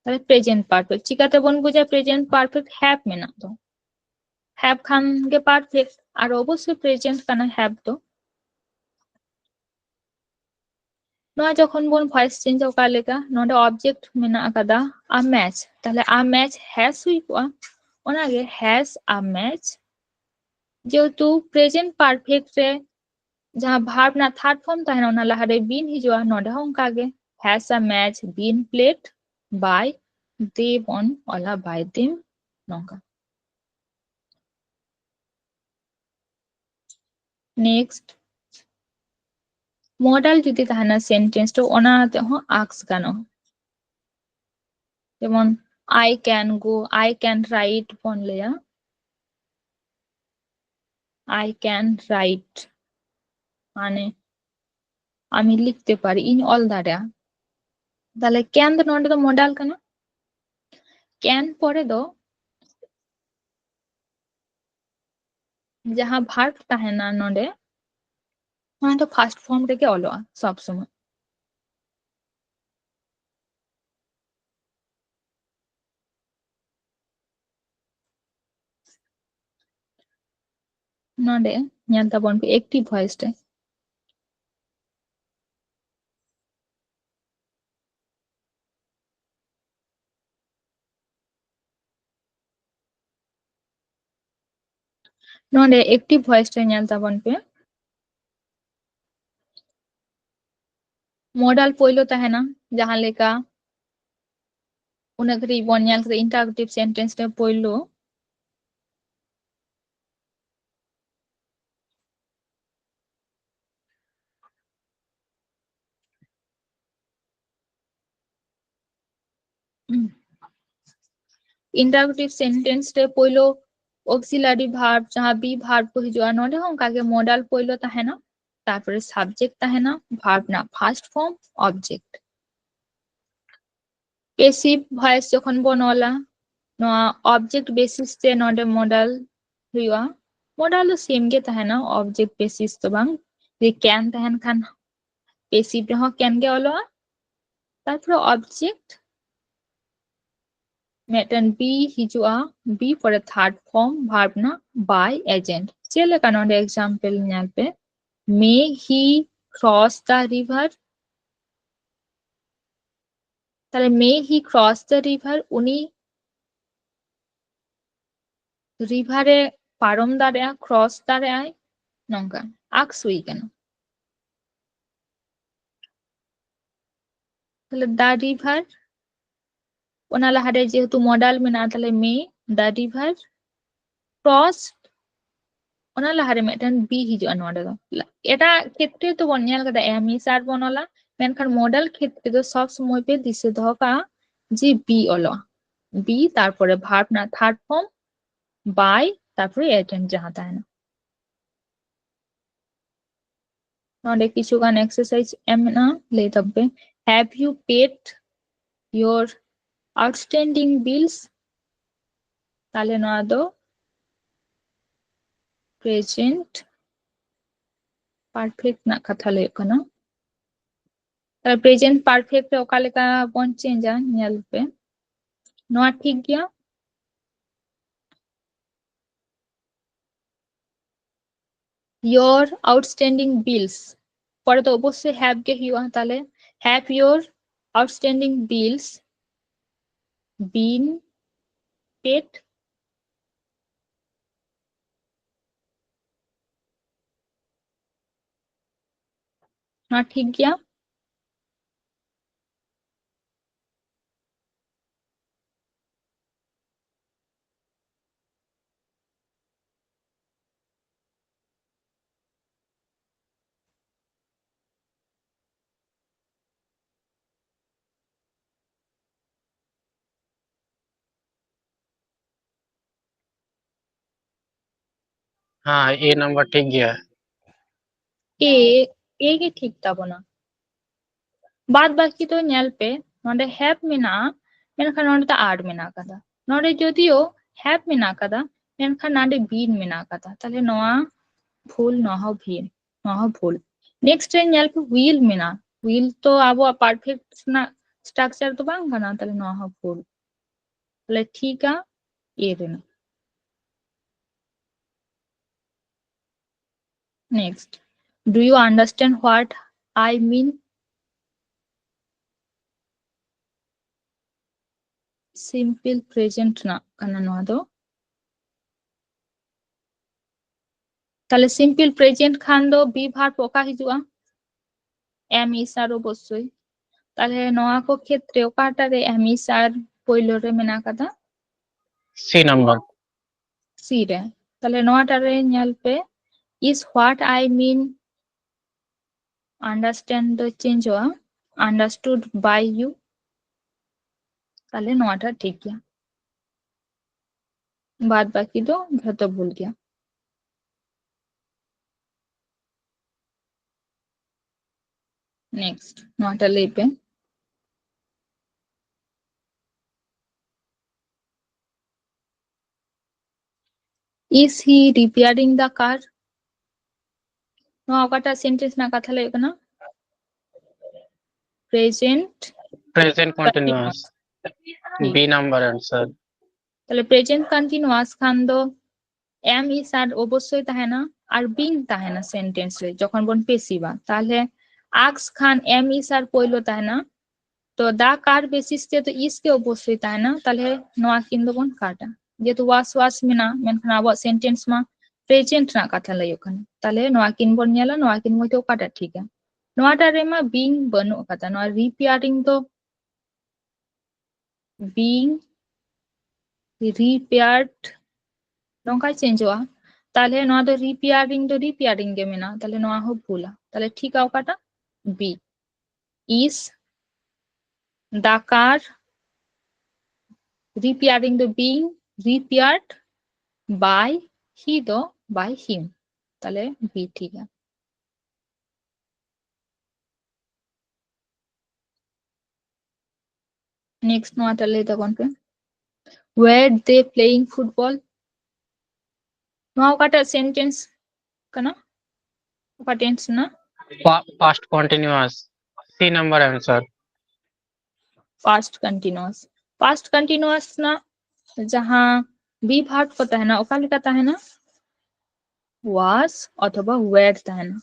ᱛᱟᱦᱞᱮ present perfect ᱪᱤᱠᱟᱹ ᱛᱮᱵᱚᱱ ᱵᱩᱡᱟ present perfect? Have ᱢᱮᱱᱟᱜ ᱫᱚ, have ᱠᱷᱟᱱ ᱜᱮ perfect, ᱟᱨ ᱚᱵᱚᱥᱥᱳᱭ present ᱠᱟᱱᱟ have ᱫᱚ᱾ ᱱᱚᱣᱟ ᱡᱚᱠᱷᱚᱱ ᱵᱚᱱ voice change ᱚᱠᱟ ᱞᱮᱠᱟ, ᱱᱚᱰᱮ object ᱢᱮᱱᱟᱜ ᱟᱠᱟᱫᱟ a match, ᱛᱟᱦᱞᱮ a match has ᱦᱩᱭ ᱠᱚᱜᱼᱟ, ᱚᱱᱟᱜᱮ has a match, ᱡᱮᱦᱮᱛᱩ present perfect ᱨᱮ ᱡᱟᱦᱟᱸ verb ᱨᱮᱱᱟᱜ third form ᱛᱟᱦᱮᱱᱟ, ᱚᱱᱟ ᱞᱟᱦᱟᱨᱮ been ᱦᱤᱡᱩᱜᱼᱟ᱾ ᱱᱚᱰᱮ ᱦᱚᱸ ᱚᱱᱠᱟᱜᱮ, has a match been played by they, ᱵᱚᱱ ᱚᱞᱟ by them, ᱱᱚᱝᱠᱟ᱾ Next, modal ᱡᱩᱫᱤ ᱛᱟᱦᱮᱱᱟ sentence ᱨᱮ, ᱚᱱᱟ ᱟᱛᱮ ᱦᱚᱸ ask ᱜᱟᱱᱚᱜᱼᱟ᱾ ᱡᱮᱢᱚᱱ, I can go, I can write ᱵᱚᱱ ᱞᱟᱹᱭᱟ᱾ I can write ᱢᱟᱱᱮ ᱟᱢᱤ ᱞᱤᱠᱷᱛᱮ ᱯᱟᱨᱤ, ᱤᱧ ᱚᱞ ᱫᱟᱲᱮᱭᱟᱜᱼᱟ᱾ ᱛᱟᱦᱞᱮ can ᱫᱚ ᱱᱚᱰᱮ ᱫᱚ modal ᱠᱟᱱᱟ᱾ Can ᱯᱚᱨᱮ ᱫᱚ ᱡᱟᱦᱟᱸ verb ᱛᱟᱦᱮᱱᱟ ᱱᱚᱰᱮ, ᱚᱱᱟ ᱫᱚ first form ᱨᱮᱜᱮ ᱚᱞᱚᱜᱼᱟ ᱥᱚᱵ ᱥᱚᱢᱚᱭ᱾ ᱱᱚᱰᱮ ᱧᱮᱞ ᱛᱟᱵᱚᱱ ᱯᱮ active voice ᱨᱮ᱾ ᱱᱚᱰᱮ active voice ᱨᱮ ᱧᱮᱞ ᱛᱟᱵᱚᱱ ᱯᱮ᱾ Modal ᱯᱳᱭᱞᱳ ᱛᱟᱦᱮᱱᱟ, ᱡᱟᱦᱟᱸ ᱞᱮᱠᱟ ᱩᱱᱟᱹᱜ ᱜᱷᱟᱹᱲᱤᱡ ᱵᱚᱱ ᱧᱮᱞ ᱠᱮᱫᱟ interrogative sentence ᱨᱮ ᱯᱳᱭᱞᱳ᱾ Interrogative sentence ᱨᱮ ᱯᱳᱭᱞᱳ auxiliary verb, ᱡᱟᱦᱟᱸ be verb ᱠᱚ ᱦᱤᱡᱩᱜᱼᱟ, ᱱᱚᱰᱮ ᱦᱚᱸ ᱚᱱᱠᱟᱜᱮ modal ᱯᱳᱭᱞᱳ ᱛᱟᱦᱮᱱᱟ, ᱛᱟᱨᱯᱚᱨᱮ subject ᱛᱟᱦᱮᱱᱟ, verb ᱨᱮᱱᱟᱜ first form, object᱾ Passive voice ᱡᱚᱠᱷᱚᱱ ᱵᱚᱱ ᱚᱞᱟ, ᱱᱚᱣᱟ object basis ᱛᱮ ᱱᱚᱰᱮ modal ᱦᱩᱭᱩᱜᱼᱟ᱾ Modal ᱫᱚ same ᱜᱮ ᱛᱟᱦᱮᱱᱟ, object basis ᱫᱚ ᱵᱟᱝ᱾ ᱡᱩᱫᱤ can ᱛᱟᱦᱮᱱ ᱠᱷᱟᱱ passive ᱨᱮᱦᱚᱸ can ᱜᱮ ᱚᱞᱚᱜᱼᱟ᱾ ᱛᱟᱨᱯᱚᱨᱮ object ᱢᱤᱫᱴᱮᱱ be ᱦᱤᱡᱩᱜᱼᱟ, be ᱯᱚᱨᱮ third form verb ᱨᱮᱱᱟᱜ by agent᱾ ᱪᱮᱫ ᱞᱮᱠᱟ ᱱᱚᱰᱮ example ᱧᱮᱞ ᱯᱮ, may he cross the river? ᱛᱟᱦᱞᱮ may he cross the river, ᱩᱱᱤ ᱨᱤᱵᱷᱟᱨ ᱮ ᱯᱟᱨᱚᱢ ᱫᱟᱲᱮᱭᱟᱜᱼᱟ, ᱠᱨᱚᱥ ᱫᱟᱲᱮᱭᱟᱜᱼᱟᱭ, ᱱᱚᱝᱠᱟ ᱟᱠᱥ ᱦᱩᱭ ᱠᱟᱱᱟ᱾ ᱛᱟᱦᱞᱮ the river, ᱚᱱᱟ ᱞᱟᱦᱟᱨᱮ ᱡᱮᱦᱮᱛᱩ ᱢᱚᱰᱟᱞ ᱢᱮᱱᱟᱜᱼᱟ, ᱛᱟᱦᱞᱮ may the river crossed, ᱚᱱᱟ ᱞᱟᱦᱟᱨᱮ ᱢᱤᱫᱴᱮᱱ ᱵᱤ ᱦᱤᱡᱩᱜᱼᱟ ᱱᱚᱰᱮ ᱫᱚ᱾ ᱮᱴᱟᱜ ᱠᱷᱮᱛᱨᱮ ᱫᱚᱵᱚᱱ ᱧᱮᱞ ᱠᱟᱫᱟ ᱮᱢ ᱤᱥ ᱟᱨ ᱵᱚᱱ ᱚᱞᱟ, ᱢᱮᱱᱠᱷᱟᱱ ᱢᱚᱰᱟᱞ ᱠᱷᱮᱛᱨᱮ ᱫᱚ ᱥᱚᱵ ᱥᱚᱢᱚᱭ ᱯᱮ ᱫᱤᱥᱟᱹ ᱫᱚᱦᱚ ᱠᱟᱜᱼᱟ ᱡᱮ ᱵᱤ ᱚᱞᱚᱜᱼᱟ, ᱵᱤ, ᱛᱟᱨᱯᱚᱨᱮ ᱵᱷᱟᱨᱵ ᱨᱮᱱᱟᱜ ᱛᱷᱟᱨᱰ ᱯᱷᱚᱨᱢ by, ᱛᱟᱨᱯᱚᱨᱮ at end ᱡᱟᱦᱟᱸ ᱛᱟᱦᱮᱱᱟ᱾ ᱱᱚᱰᱮ ᱠᱤᱪᱷᱩ ᱜᱟᱱ ᱮᱠᱥᱟᱨᱥᱟᱭᱤᱡᱽ ᱮᱢ ᱢᱮᱱᱟᱜᱼᱟ, ᱞᱟᱹᱭ ᱛᱟᱵᱚᱱ ᱯᱮ, have you paid your outstanding bills? ᱛᱟᱦᱞᱮ ᱱᱚᱣᱟ ᱫᱚ ᱯᱨᱮᱡᱮᱱᱴ ᱯᱟᱨᱯᱷᱮᱠᱴ ᱨᱮᱱᱟᱜ ᱠᱟᱛᱷᱟ ᱞᱟᱹᱭᱚᱜ ᱠᱟᱱᱟ᱾ ᱛᱟᱦᱞᱮ ᱯᱨᱮᱡᱮᱱᱴ ᱯᱟᱨᱯᱷᱮᱠᱴ ᱨᱮ ᱚᱠᱟ ᱞᱮᱠᱟ ᱵᱚᱱ ᱪᱮᱧᱡᱟ, ᱧᱮᱞ ᱯᱮ, ᱱᱚᱣᱟ ᱴᱷᱤᱠ ᱜᱮᱭᱟ᱾ Your outstanding bills, ᱯᱚᱨᱮ ᱫᱚ ᱚᱵᱚᱥᱥᱳᱭ have ᱜᱮ ᱦᱩᱭᱩᱜᱼᱟ᱾ ᱛᱟᱦᱞᱮ have your outstanding bills been paid? ᱱᱚᱣᱟ ᱴᱷᱤᱠ ᱜᱮᱭᱟ᱾ ᱦᱮᱸ, ᱮ ᱱᱟᱢᱵᱟᱨ ᱴᱷᱤᱠ ᱜᱮᱭᱟ᱾ ᱮ, ᱮ ᱜᱮ ᱴᱷᱤᱠ ᱛᱟᱵᱚᱱᱟ᱾ ᱵᱟᱫ ᱵᱟᱹᱠᱤ ᱫᱚ ᱧᱮᱞ ᱯᱮ, ᱱᱚᱰᱮ have ᱢᱮᱱᱟᱜᱼᱟ, ᱢᱮᱱᱠᱷᱟᱱ ᱱᱚᱰᱮ ᱫᱚ are ᱢᱮᱱᱟᱜ ᱟᱠᱟᱫᱟ᱾ ᱱᱚᱰᱮ ᱡᱚᱫᱤᱭᱳ have ᱢᱮᱱᱟᱜ ᱟᱠᱟᱫᱟ, ᱢᱮᱱᱠᱷᱟᱱ ᱱᱚᱰᱮ been ᱢᱮᱱᱟᱜ ᱟᱠᱟᱫᱟ᱾ ᱛᱟᱦᱞᱮ ᱱᱚᱣᱟ ᱵᱷᱩᱞ, ᱱᱚᱣᱟ ᱦᱚᱸ ᱵᱷᱩᱞ, ᱱᱚᱣᱟ ᱦᱚᱸ ᱵᱷᱩᱞ᱾ ᱱᱮᱠᱥᱴ ᱨᱮ ᱧᱮᱞ ᱯᱮ, will ᱢᱮᱱᱟᱜᱼᱟ᱾ Will ᱛᱚ ᱟᱵᱚᱣᱟᱜ ᱯᱟᱨᱯᱷᱮᱠᱴ ᱨᱮᱱᱟᱜ ᱥᱴᱨᱟᱠᱪᱟᱨ ᱫᱚ ᱵᱟᱝ ᱠᱟᱱᱟ, ᱛᱟᱦᱞᱮ ᱱᱚᱣᱟ ᱦᱚᱸ ᱵᱷᱩᱞ᱾ ᱛᱟᱦᱞᱮ ᱴᱷᱤᱠᱟ ᱮ ᱨᱮᱱᱟᱜ᱾ Next, do you understand what I mean? Simple present ᱨᱮᱱᱟᱜ ᱠᱟᱱᱟ ᱱᱚᱣᱟ ᱫᱚ᱾ ᱛᱟᱦᱞᱮ simple present ᱠᱷᱟᱱ ᱫᱚ be verb ᱚᱠᱟ ᱦᱤᱡᱩᱜᱼᱟ? Am, is, are ᱚᱵᱚᱥᱥᱳᱭ᱾ ᱛᱟᱦᱞᱮ ᱱᱚᱣᱟ ᱠᱚ ᱠᱷᱮᱛᱨᱮ ᱚᱠᱟᱴᱟᱜ ᱨᱮ am, is, are ᱯᱳᱭᱞᱳ ᱨᱮ ᱢᱮᱱᱟᱜ ᱟᱠᱟᱫᱟ? C number. C ᱨᱮ᱾ ᱛᱟᱦᱞᱮ ᱱᱚᱣᱟᱴᱟᱜ ᱨᱮ ᱧᱮᱞ ᱯᱮ, is what I mean understand ᱫᱚ ᱪᱮᱧᱡᱚᱜᱼᱟ understood by you᱾ ᱛᱟᱦᱞᱮ ᱱᱚᱣᱟᱴᱟᱜ ᱴᱷᱤᱠ ᱜᱮᱭᱟ, ᱵᱟᱫ ᱵᱟᱹᱠᱤ ᱫᱚ ᱡᱷᱚᱛᱚ ᱵᱷᱩᱞ ᱜᱮᱭᱟ᱾ Next, ᱱᱚᱣᱟᱴᱟᱜ ᱞᱟᱹᱭ ᱯᱮ᱾ Is he repairing the car? ᱱᱚᱣᱟ ᱚᱠᱟᱴᱟᱜ sentence ᱨᱮᱱᱟᱜ ᱠᱟᱛᱷᱟ ᱞᱟᱹᱭ ᱦᱩᱭᱩᱜ ᱠᱟᱱᱟ? Present. Present continuous. B number answer. ᱛᱟᱦᱞᱮ present continuous ᱠᱷᱟᱱ ᱫᱚ am, is, are ᱚᱵᱚᱥᱥᱳᱭ ᱛᱟᱦᱮᱱᱟ ᱟᱨ being ᱛᱟᱦᱮᱱᱟ sentence ᱨᱮ ᱡᱚᱠᱷᱚᱱ ᱵᱚᱱ passiveᱟ᱾ ᱛᱟᱦᱞᱮ ask ᱠᱷᱟᱱ am, is, are ᱯᱳᱭᱞᱳ ᱛᱟᱦᱮᱱᱟ, ᱛᱚ the car basis ᱛᱮᱫᱚ is ᱜᱮ ᱚᱵᱚᱥᱥᱳᱭ ᱛᱟᱦᱮᱱᱟ᱾ ᱛᱟᱦᱞᱮ ᱱᱚᱣᱟ ᱠᱤᱱ ᱫᱚᱵᱚᱱ ᱠᱟᱴᱟ, ᱡᱮᱦᱮᱛᱩ was, was ᱢᱮᱱᱟᱜᱼᱟ, ᱢᱮᱱᱠᱷᱟᱱ ᱟᱵᱚᱣᱟᱜ sentence ᱢᱟ present ᱨᱮᱱᱟᱜ ᱠᱟᱛᱷᱟ ᱞᱟᱹᱭᱚᱜ ᱠᱟᱱᱟ᱾ ᱛᱟᱦᱞᱮ ᱱᱚᱣᱟ ᱠᱤᱱ ᱵᱚᱱ ᱧᱮᱞᱟ, ᱱᱚᱣᱟ ᱠᱤᱱ ᱢᱚᱫᱽᱫᱷᱮ ᱚᱠᱟᱴᱟᱜ ᱴᱷᱤᱠᱟ᱾ ᱱᱚᱣᱟᱴᱟᱜ ᱨᱮᱢᱟ being ᱵᱟᱹᱱᱩᱜ ᱟᱠᱟᱫᱟ, ᱱᱚᱣᱟ repairing ᱫᱚ being repaired ᱱᱚᱝᱠᱟ ᱪᱮᱧᱡᱚᱜᱼᱟ᱾ ᱛᱟᱦᱞᱮ ᱱᱚᱣᱟ ᱫᱚ repairing ᱫᱚ repairing ᱜᱮ ᱢᱮᱱᱟᱜᱼᱟ, ᱛᱟᱦᱞᱮ ᱱᱚᱣᱟ ᱦᱚᱸ ᱵᱷᱩᱞᱟ᱾ ᱛᱟᱦᱞᱮ ᱴᱷᱤᱠᱟ ᱚᱠᱟᱴᱟᱜ? B. Is the car repairing ᱫᱚ being repaired by he ᱫᱚ by him, ᱛᱟᱦᱞᱮ B ᱴᱷᱤᱠᱟ᱾ Next ᱱᱚᱣᱟᱴᱟᱜ ᱞᱟᱹᱭ ᱛᱟᱵᱚᱱ ᱯᱮ, were they playing football? ᱱᱚᱣᱟ ᱚᱠᱟᱴᱟᱜ sentence ᱠᱟᱱᱟ? ᱚᱠᱟ tense ᱨᱮᱱᱟᱜ? Pa- past continuous. C number answer. Past continuous. Past continuous ᱨᱮᱱᱟᱜ ᱡᱟᱦᱟᱸ be verb ᱠᱚ ᱛᱟᱦᱮᱱᱟ, ᱚᱠᱟ ᱞᱮᱠᱟ ᱛᱟᱦᱮᱱᱟ? Was ᱚᱛᱷᱚᱵᱟ were ᱛᱟᱦᱮᱱᱟ᱾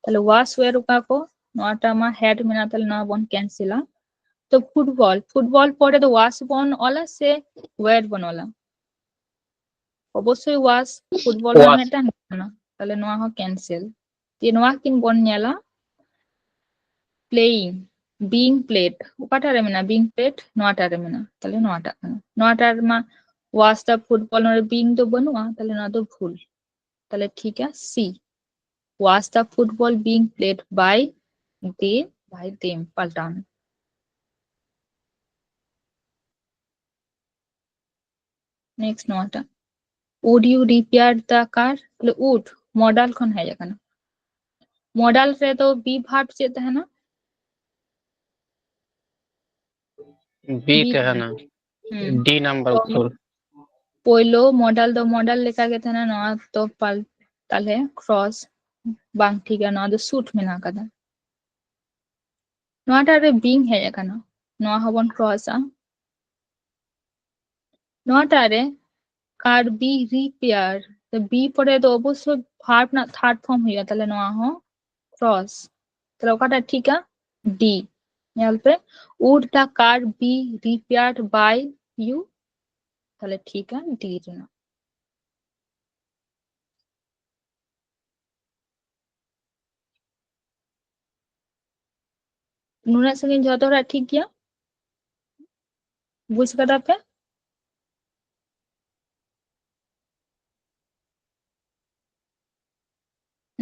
ᱛᱟᱦᱞᱮ was, were ᱚᱠᱟ ᱠᱚ? ᱱᱚᱣᱟᱴᱟᱜ ᱢᱟ had ᱢᱮᱱᱟᱜ, ᱛᱟᱦᱞᱮ ᱱᱚᱣᱟ ᱵᱚᱱ cancelᱟ᱾ ᱛᱚ football, football ᱯᱚᱨᱮ ᱫᱚ was ᱵᱚᱱ ᱚᱞᱟ ᱥᱮ were ᱵᱚᱱ ᱚᱞᱟ? ᱚᱵᱚᱥᱥᱳᱭ was, football ᱢᱟ Was. ᱢᱤᱫᱴᱟᱝ ᱠᱟᱱᱟ᱾ ᱛᱟᱦᱞᱮ ᱱᱚᱣᱟ ᱦᱚᱸ cancel᱾ ᱡᱮ ᱱᱚᱣᱟ ᱠᱤᱱ ᱵᱚᱱ ᱧᱮᱞᱟ, playing, being played, ᱚᱠᱟᱴᱟᱜ ᱨᱮ ᱢᱮᱱᱟᱜᱼᱟ? Being played ᱱᱚᱣᱟᱴᱟᱜ ᱨᱮ ᱢᱮᱱᱟᱜᱼᱟ, ᱛᱟᱦᱞᱮ ᱱᱚᱣᱟᱴᱟᱜ ᱠᱟᱱᱟ᱾ ᱱᱚᱣᱟᱴᱟᱜ ᱨᱮᱢᱟ was the football, ᱱᱚᱰᱮ being ᱫᱚ ᱵᱟᱹᱱᱩᱜᱼᱟ, ᱛᱟᱦᱞᱮ ᱱᱚᱣᱟ ᱫᱚ ᱵᱷᱩᱞ᱾ ᱛᱟᱦᱞᱮ ᱴᱷᱤᱠᱟ C, was the football being played by they, by them ᱯᱟᱞᱴᱟᱣ ᱱᱟ᱾ Next ᱱᱚᱣᱟᱴᱟᱜ, would you repair the car? ᱛᱟᱦᱞᱮ would modal ᱠᱷᱚᱱ ᱦᱮᱡ ᱟᱠᱟᱱᱟ᱾ Modal ᱨᱮᱫᱚ be verb ᱪᱮᱫ ᱛᱟᱦᱮᱱᱟ? B ᱛᱟᱦᱮᱱᱟ᱾ D number ᱩᱛᱟᱹᱨ᱾ ᱯᱳᱭᱞᱳ modal ᱫᱚ modal ᱞᱮᱠᱟ ᱜᱮ ᱛᱟᱦᱮᱱᱟ, ᱱᱚᱣᱟ ᱫᱚ ᱯᱟᱞ-, ᱛᱟᱦᱞᱮ cross ᱵᱟᱝ ᱴᱷᱤᱠᱟ, ᱱᱚᱣᱟ ᱫᱚ should ᱢᱮᱱᱟᱜ ᱟᱠᱟᱫᱟ᱾ ᱱᱚᱣᱟᱴᱟᱜ ᱨᱮ being ᱦᱮᱡ ᱟᱠᱟᱱᱟ, ᱱᱚᱣᱟ ᱦᱚᱸᱵᱚᱱ crossᱟ᱾ ᱱᱚᱣᱟᱴᱟᱜ ᱨᱮ car be repair, ᱛᱚ be ᱯᱚᱨᱮ ᱫᱚ ᱚᱵᱚᱥᱥᱳᱭ verb ᱨᱮᱱᱟᱜ third form ᱦᱩᱭᱩᱜᱼᱟ, ᱛᱟᱦᱞᱮ ᱱᱚᱣᱟ ᱦᱚᱸ cross᱾ ᱛᱟᱦᱞᱮ ᱚᱠᱟᱴᱟᱜ ᱴᱷᱤᱠᱟ? D᱾ ᱧᱮᱞ ᱯᱮ, would the car be repaired by you? ᱛᱟᱦᱞᱮ ᱴᱷᱤᱠᱟ D ᱨᱮᱱᱟᱜ᱾ ᱱᱩᱱᱟᱹᱜ ᱥᱟᱺᱜᱤᱧ ᱡᱷᱚᱛᱚ ᱦᱚᱲᱟᱜ ᱴᱷᱤᱠ ᱜᱮᱭᱟ? ᱵᱩᱡᱽ ᱠᱟᱫᱟ ᱯᱮ?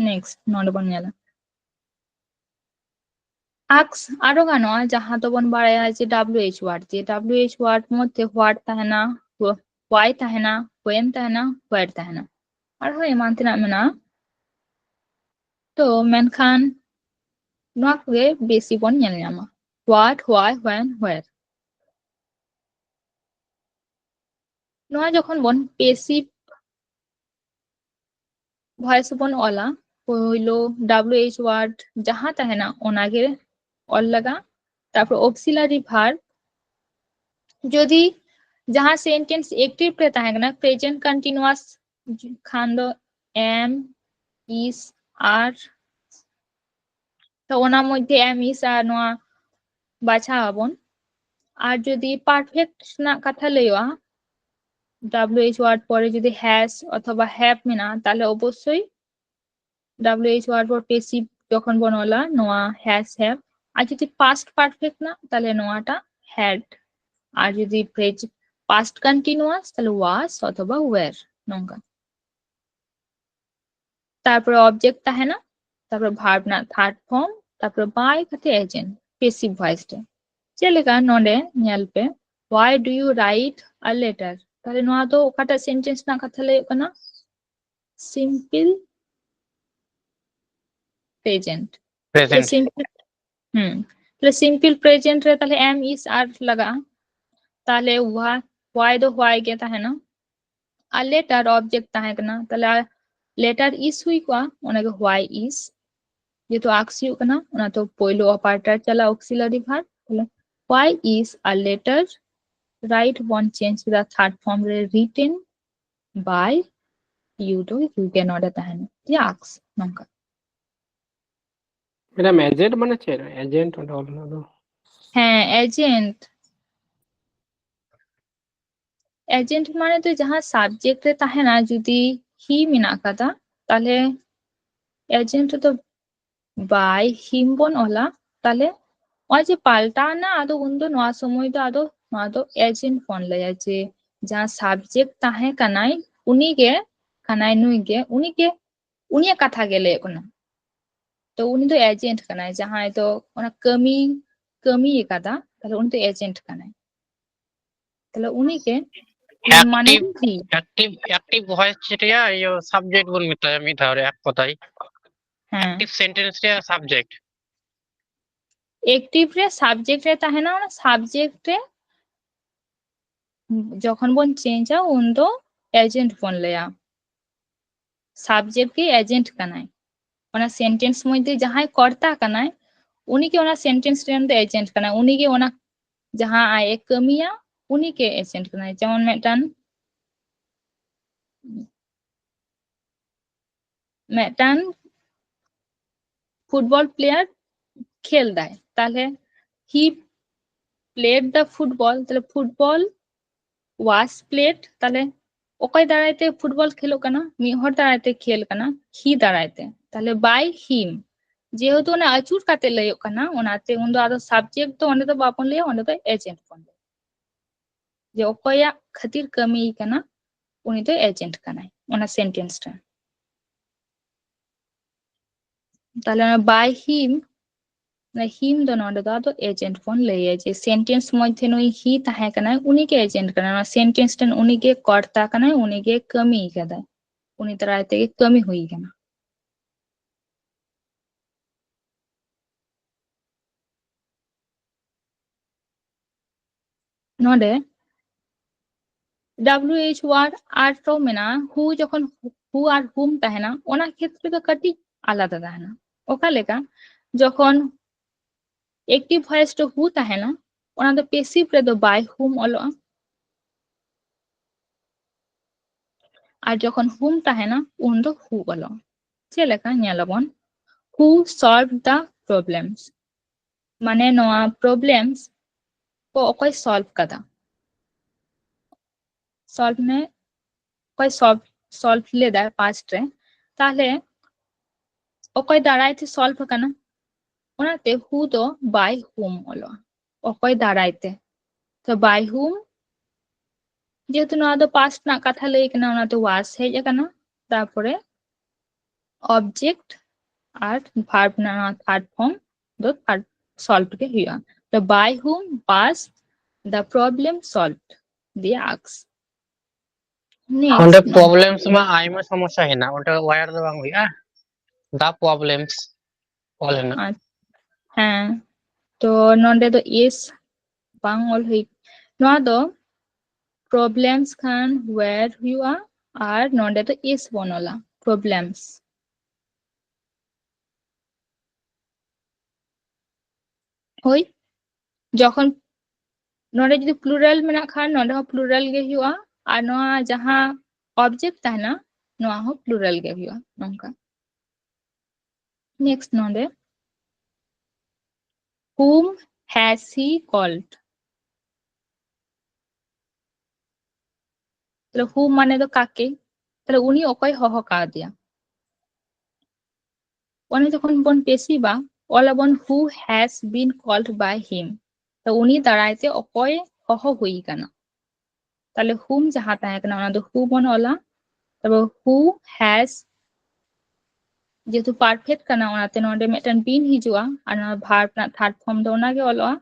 Next ᱱᱚᱰᱮ ᱵᱚᱱ ᱧᱮᱞᱟ, ask ᱟᱨᱚ ᱜᱟᱱᱚᱜᱼᱟ, ᱡᱟᱦᱟᱸ ᱫᱚᱵᱚᱱ ᱵᱟᱲᱟᱭᱟ ᱡᱮ W H word, ᱡᱮ W H word ᱢᱚᱫᱽᱫᱷᱮ what ᱛᱟᱦᱮᱱᱟ, why ᱛᱟᱦᱮᱱᱟ, when ᱛᱟᱦᱮᱱᱟ, where ᱛᱟᱦᱮᱱᱟ, ᱟᱨᱦᱚᱸ ᱮᱢᱟᱱ ᱛᱮᱱᱟᱜ ᱢᱮᱱᱟᱜᱼᱟ᱾ ᱛᱚ ᱢᱮᱱᱠᱷᱟᱱ ᱱᱚᱣᱟ ᱠᱚᱜᱮ ᱵᱮᱥᱤ ᱵᱚᱱ ᱧᱮᱞ ᱧᱟᱢᱟ, what, why, when, where᱾ ᱱᱚᱣᱟ ᱡᱚᱠᱷᱚᱱ ᱵᱚᱱ passive voice ᱵᱚᱱ ᱚᱞᱟ, ᱯᱳᱭᱞᱳ W H word ᱡᱟᱦᱟᱸ ᱛᱟᱦᱮᱱᱟ ᱚᱱᱟᱜᱮ ᱚᱞ ᱞᱟᱜᱟ, ᱛᱟᱨᱯᱚᱨ auxiliary verb, ᱡᱩᱫᱤ ᱡᱟᱦᱟᱸ sentence active ᱨᱮ ᱛᱟᱦᱮᱸ ᱠᱟᱱᱟ, present continuous ᱠᱷᱟᱱ ᱫᱚ am, is, are, ᱛᱚ ᱚᱱᱟ ᱢᱚᱫᱽᱫᱷᱮ am, is, are ᱱᱚᱣᱟ ᱵᱟᱪᱷᱟᱣ ᱟᱵᱚᱱ᱾ ᱟᱨ ᱡᱩᱫᱤ perfect ᱨᱮᱱᱟᱜ ᱠᱟᱛᱷᱟ ᱞᱟᱹᱭᱚᱜᱼᱟ, W H word ᱯᱚᱨᱮ ᱡᱩᱫᱤ has ᱚᱛᱷᱚᱵᱟ have ᱢᱮᱱᱟᱜᱼᱟ, ᱛᱟᱦᱞᱮ ᱚᱵᱚᱥᱥᱳᱭ W H word for passive ᱡᱚᱠᱷᱚᱱ ᱵᱚᱱ ᱚᱞᱟ, ᱱᱚᱣᱟ has, have᱾ ᱟᱨ ᱡᱩᱫᱤ past perfect ᱨᱮᱱᱟᱜ, ᱛᱟᱦᱞᱮ ᱱᱚᱣᱟᱴᱟᱜ had᱾ ᱟᱨ ᱡᱩᱫᱤ past continuous, ᱛᱟᱦᱞᱮ was ᱚᱛᱷᱚᱵᱟ were, ᱱᱚᱝᱠᱟ᱾ ᱛᱟᱨᱯᱚᱨᱮ object ᱛᱟᱦᱮᱱᱟ, ᱛᱟᱨᱯᱚᱨᱮ verb ᱨᱮᱱᱟᱜ third form, ᱛᱟᱨᱯᱚᱨᱮ by ᱠᱟᱛᱮ agent, passive voice ᱨᱮ᱾ ᱪᱮᱫ ᱞᱮᱠᱟ ᱱᱚᱰᱮ ᱧᱮᱞ ᱯᱮ, "Why do you write a letter?" ᱛᱟᱦᱞᱮ ᱱᱚᱣᱟ ᱫᱚ ᱚᱠᱟᱴᱟᱜ sentence ᱨᱮᱱᱟᱜ ᱠᱟᱛᱷᱟ ᱞᱟᱹᱭᱚᱜ ᱠᱟᱱᱟ? Simple present᱾ ᱛᱟᱦᱞᱮ simple, ᱦᱩᱸ, ᱛᱟᱦᱞᱮ simple present ᱨᱮ ᱛᱟᱦᱞᱮ am, is, are ᱞᱟᱜᱟᱜᱼᱟ᱾ ᱛᱟᱦᱞᱮ why, why ᱫᱚ why ᱜᱮ ᱛᱟᱦᱮᱱᱟ, ᱟᱨ letter object ᱛᱟᱦᱮᱸ ᱠᱟᱱᱟ, ᱛᱟᱦᱞᱮ letter is ᱦᱩᱭ ᱠᱚᱜᱼᱟ, ᱚᱱᱟᱜᱮ why is᱾ ᱡᱮᱦᱮᱛᱩ ask ᱦᱩᱭᱩᱜ ᱠᱟᱱᱟ, ᱚᱱᱟ ᱛᱚ ᱯᱳᱭᱞᱳ operator ᱪᱟᱞᱟᱜᱼᱟ, auxiliary verb᱾ ᱛᱟᱦᱞᱮ why is a letter, right, ᱵᱚᱱ change ᱠᱮᱫᱟ third form ᱨᱮ, written by you ᱫᱚ you ᱜᱮ ᱱᱚᱰᱮ ᱛᱟᱦᱮᱱᱟ, ᱡᱮ ask ᱱᱚᱝᱠᱟ᱾ ᱢᱮᱰᱟᱢ, agent ᱢᱟᱱᱮ ᱪᱮᱫ? Agent ᱚᱸᱰᱮ ᱚᱞ ᱢᱮᱱᱟᱜ ᱫᱚ᱾ ᱦᱮᱸ, agent, agent ᱢᱟᱱᱮ ᱫᱚ ᱡᱟᱦᱟᱸ subject ᱨᱮ ᱛᱟᱦᱮᱱᱟ, ᱡᱩᱫᱤ he ᱢᱮᱱᱟᱜ ᱠᱟᱫᱟ, ᱛᱟᱦᱞᱮ agent ᱨᱮᱫᱚ by him ᱵᱚᱱ ᱚᱞᱟ᱾ ᱛᱟᱦᱞᱮ ᱱᱚᱜᱼᱚᱭ ᱡᱮ ᱯᱟᱞᱴᱟᱣ ᱮᱱᱟ, ᱟᱫᱚ ᱩᱱᱫᱚ ᱱᱚᱣᱟ ᱥᱚᱢᱚᱭ ᱫᱚ ᱟᱫᱚ ᱱᱚᱣᱟ ᱫᱚ agent ᱵᱚᱱ ᱞᱟᱹᱭᱟ, ᱡᱮ ᱡᱟᱦᱟᱸ subject ᱛᱟᱦᱮᱸ ᱠᱟᱱᱟᱭ, ᱩᱱᱤᱜᱮ ᱠᱟᱱᱟᱭ, ᱱᱩᱭ ᱜᱮ, ᱩᱱᱤᱜᱮ, ᱩᱱᱤᱭᱟᱜ ᱠᱟᱛᱷᱟ ᱜᱮ ᱞᱟᱹᱭᱚᱜ ᱠᱟᱱᱟ᱾ ᱛᱚ ᱩᱱᱤ ᱫᱚ agent ᱠᱟᱱᱟᱭ, ᱡᱟᱦᱟᱸᱭ ᱫᱚ ᱚᱱᱟ ᱠᱟᱹᱢᱤ, ᱠᱟᱹᱢᱤ ᱟᱠᱟᱫᱟ, ᱛᱟᱦᱞᱮ ᱩᱱᱤ ᱫᱚ agent ᱠᱟᱱᱟᱭ᱾ ᱛᱟᱦᱞᱮ ᱩᱱᱤᱜᱮ he ᱢᱟᱱᱮ Active, he᱾ Active, active voice ᱨᱮᱭᱟᱜ ᱤᱭᱟᱹ subject ᱵᱚᱱ ᱢᱮᱛᱟᱭᱟ ᱢᱤᱫ ᱫᱷᱟᱣ ᱨᱮ, ᱮᱠ ᱠᱚᱛᱷᱟᱭ᱾ ᱦᱮᱸ, Active sentence ᱨᱮᱭᱟᱜ subject᱾ active ᱨᱮ subject ᱨᱮ ᱛᱟᱦᱮᱱᱟ, ᱚᱱᱟ subject ᱨᱮ ᱡᱚᱠᱷᱚᱱ ᱵᱚᱱ changeᱟ, ᱩᱱᱫᱚ agent ᱵᱚᱱ ᱞᱟᱹᱭᱟ᱾ Subject ᱜᱮ agent ᱠᱟᱱᱟᱭ᱾ ᱚᱱᱟ sentence ᱢᱚᱫᱽᱫᱷᱮ ᱡᱟᱦᱟᱸᱭ ᱠᱚᱨᱛᱟ ᱠᱟᱱᱟᱭ, ᱩᱱᱤᱜᱮ ᱚᱱᱟ sentence ᱨᱮᱱ ᱫᱚ agent ᱠᱟᱱᱟᱭ᱾ ᱩᱱᱤᱜᱮ ᱚᱱᱟ ᱡᱟᱦᱟᱸ ᱟᱡ ᱮ ᱠᱟᱹᱢᱤᱭᱟ, ᱩᱱᱤᱜᱮ agent ᱠᱟᱱᱟᱭ᱾ ᱡᱮᱢᱚᱱ ᱢᱤᱫᱴᱟᱝ, ᱢᱤᱫᱴᱟᱝ football player ᱠᱷᱮᱞ ᱫᱟᱭ, ᱛᱟᱦᱞᱮ he played the football, ᱛᱟᱦᱞᱮ football was played, ᱛᱟᱦᱞᱮ ᱚᱠᱚᱭ ᱫᱟᱨᱟᱭ ᱛᱮ football ᱠᱷᱮᱞᱚᱜ ᱠᱟᱱᱟ? ᱢᱤᱫ ᱦᱚᱲ ᱫᱟᱨᱟᱭ ᱛᱮ ᱠᱷᱮᱞ ᱠᱟᱱᱟ, he ᱫᱟᱨᱟᱭ ᱛᱮ᱾ ᱛᱟᱦᱞᱮ by him, ᱡᱮᱦᱮᱛᱩ ᱚᱱᱟ ᱟᱹᱪᱩᱨ ᱠᱟᱛᱮ ᱞᱟᱹᱭᱚᱜ ᱠᱟᱱᱟ, ᱚᱱᱟᱛᱮ ᱩᱱᱫᱚ ᱟᱫᱚ subject ᱫᱚ ᱚᱸᱰᱮ ᱫᱚ ᱵᱟᱵᱚᱱ ᱞᱟᱹᱭᱟ, ᱚᱸᱰᱮ ᱫᱚ agent ᱵᱚᱱ ᱞᱟᱹᱭᱟ᱾ ᱡᱮ ᱚᱠᱚᱭᱟᱜ ᱠᱷᱟᱹᱛᱤᱨ ᱠᱟᱹᱢᱤ ᱠᱟᱱᱟ, ᱩᱱᱤ ᱫᱚ agent ᱠᱟᱱᱟᱭ ᱚᱱᱟ sentence ᱨᱮ᱾ ᱛᱟᱦᱞᱮ ᱚᱱᱟ by him, ᱚᱱᱟ him ᱫᱚ ᱱᱚᱰᱮ ᱫᱚ ᱟᱫᱚ agent ᱵᱚᱱ ᱞᱟᱹᱭᱟ, ᱡᱮ sentence ᱢᱚᱫᱽᱫᱷᱮ ᱱᱩᱭ he ᱛᱟᱦᱮᱸ ᱠᱟᱱᱟᱭ, ᱩᱱᱤ ᱜᱮ agent ᱠᱟᱱᱟᱭ᱾ ᱚᱱᱟ sentence ᱨᱮᱱ ᱩᱱᱤ ᱜᱮ ᱠᱚᱨᱛᱟ ᱠᱟᱱᱟᱭ, ᱩᱱᱤ ᱜᱮ ᱠᱟᱹᱢᱤ ᱠᱟᱫᱟᱭ, ᱩᱱᱤ ᱫᱟᱨᱟᱭ ᱛᱮᱜᱮ ᱠᱟᱹᱢᱤ ᱦᱩᱭ ᱠᱟᱱᱟ᱾ ᱱᱚᱰᱮ W H word ᱟᱨᱦᱚᱸ ᱢᱮᱱᱟᱜᱼᱟ, who ᱡᱚᱠᱷᱚᱱ who ᱟᱨ whom ᱛᱟᱦᱮᱱᱟ, ᱚᱱᱟ ᱠᱷᱮᱛᱨᱮ ᱫᱚ ᱠᱟᱹᱴᱤᱡ ᱟᱞᱟᱫᱟ ᱛᱟᱦᱮᱱᱟ᱾ ᱚᱠᱟ ᱞᱮᱠᱟ? ᱡᱚᱠᱷᱚᱱ active voice ᱨᱮ who ᱛᱟᱦᱮᱱᱟ, ᱚᱱᱟ ᱫᱚ passive ᱨᱮᱫᱚ by whom ᱚᱞᱚᱜᱼᱟ, ᱟᱨ ᱡᱚᱠᱷᱚᱱ whom ᱛᱟᱦᱮᱱᱟ, ᱩᱱ ᱫᱚ who ᱚᱞᱚᱜᱼᱟ᱾ ᱪᱮᱫ ᱞᱮᱠᱟ? ᱧᱮᱞ ᱟᱵᱚᱱ, who solved the problems, ᱢᱟᱱᱮ ᱱᱚᱣᱟ problems ᱠᱚ ᱚᱠᱚᱭ solve ᱠᱟᱫᱟ, solve ᱢᱮ, ᱚᱠᱚᱭ solve, solve ᱞᱮᱫᱟᱭ past ᱨᱮ, ᱛᱟᱦᱞᱮ ᱚᱠᱚᱭ ᱫᱟᱨᱟᱭ ᱛᱮ solve ᱟᱠᱟᱱᱟ? ᱚᱱᱟᱛᱮ who ᱫᱚ by whom ᱚᱞᱚᱜᱼᱟ, ᱚᱠᱚᱭ ᱫᱟᱨᱟᱭ ᱛᱮ᱾ ᱛᱚ by whom, ᱡᱮᱦᱮᱛᱩ ᱱᱚᱣᱟ ᱫᱚ past ᱨᱮᱱᱟᱜ ᱠᱟᱛᱷᱟ ᱞᱟᱹᱭ ᱠᱟᱱᱟ, ᱚᱱᱟᱛᱮ was ᱦᱮᱡ ᱟᱠᱟᱱᱟ᱾ ᱛᱟᱨᱯᱚᱨᱮ object ᱟᱨ verb ᱨᱮᱱᱟᱜ ᱱᱚᱣᱟ third form ᱫᱚ third solved ᱜᱮ ᱦᱩᱭᱩᱜᱼᱟ᱾ ᱛᱚ by whom was the problem solved? ᱫᱤᱭᱮ ask᱾ Next ᱚᱸᱰᱮ ᱱᱚᱣᱟ problems ᱢᱟ ᱟᱭᱢᱟ ᱥᱚᱢᱚᱥᱥᱟ ᱦᱮᱱᱟᱜ, ᱚᱸᱰᱮ were ᱫᱚ ᱵᱟᱝ ᱦᱩᱭᱩᱜᱼᱟ, the problems ᱚᱞ ᱦᱮᱱᱟᱜ᱾ ᱟᱪ-, ᱦᱮᱸ, ᱛᱚ ᱱᱚᱸᱰᱮ ᱫᱚ is ᱵᱟᱝ ᱚᱞ ᱦᱩᱭ, ᱱᱚᱣᱟ ᱫᱚ problems ᱠᱷᱟᱱ were ᱦᱩᱭᱩᱜᱼᱟ, ᱟᱨ ᱱᱚᱸᱰᱮ ᱫᱚ is ᱵᱚᱱ ᱚᱞᱟ, problems᱾ ᱦᱳᱭ, ᱡᱚᱠᱷᱚᱱ ᱱᱚᱰᱮ ᱡᱩᱫᱤ plural ᱢᱮᱱᱟᱜ ᱠᱷᱟᱱ, ᱱᱚᱰᱮ ᱦᱚᱸ plural ᱜᱮ ᱦᱩᱭᱩᱜᱼᱟ, ᱟᱨ ᱱᱚᱣᱟ ᱡᱟᱦᱟᱸ object ᱛᱟᱦᱮᱱᱟ, ᱱᱚᱣᱟ ᱦᱚᱸ plural ᱜᱮ ᱦᱩᱭᱩᱜᱼᱟ᱾ ᱱᱚᱝᱠᱟ᱾ Next ᱱᱚᱰᱮ, whom has he called? ᱛᱟᱦᱞᱮ whom ᱢᱟᱱᱮ ᱫᱚ ᱠᱟᱠᱮ, ᱛᱟᱦᱞᱮ ᱩᱱᱤ ᱚᱠᱚᱭ ᱦᱚᱦᱚ ᱠᱟᱣᱫᱮᱭᱟ? ᱚᱱᱟ ᱡᱚᱠᱷᱚᱱ ᱵᱚᱱ passiveᱟ, ᱚᱞ ᱟᱵᱚᱱ who has been called by him, ᱛᱚ ᱩᱱᱤ ᱫᱟᱨᱟᱭ ᱛᱮ ᱚᱠᱚᱭ ᱦᱚᱦᱚ ᱦᱩᱭ ᱠᱟᱱᱟ᱾ ᱛᱟᱦᱞᱮ whom ᱡᱟᱦᱟᱸ ᱛᱟᱦᱮᱸ ᱠᱟᱱᱟ ᱚᱱᱟ ᱫᱚ who ᱵᱚᱱ ᱚᱞᱟ᱾ ᱛᱟᱨᱯᱚᱨ who has, ᱡᱮᱦᱮᱛᱩ perfect ᱠᱟᱱᱟ ᱚᱱᱟᱛᱮ ᱱᱚᱰᱮ ᱢᱤᱫᱴᱮᱱ been ᱦᱤᱡᱩᱜᱼᱟ, ᱟᱨ ᱱᱚᱣᱟ verb ᱨᱮᱱᱟᱜ third form ᱫᱚ ᱚᱱᱟᱜᱮ ᱚᱞᱚᱜᱼᱟ,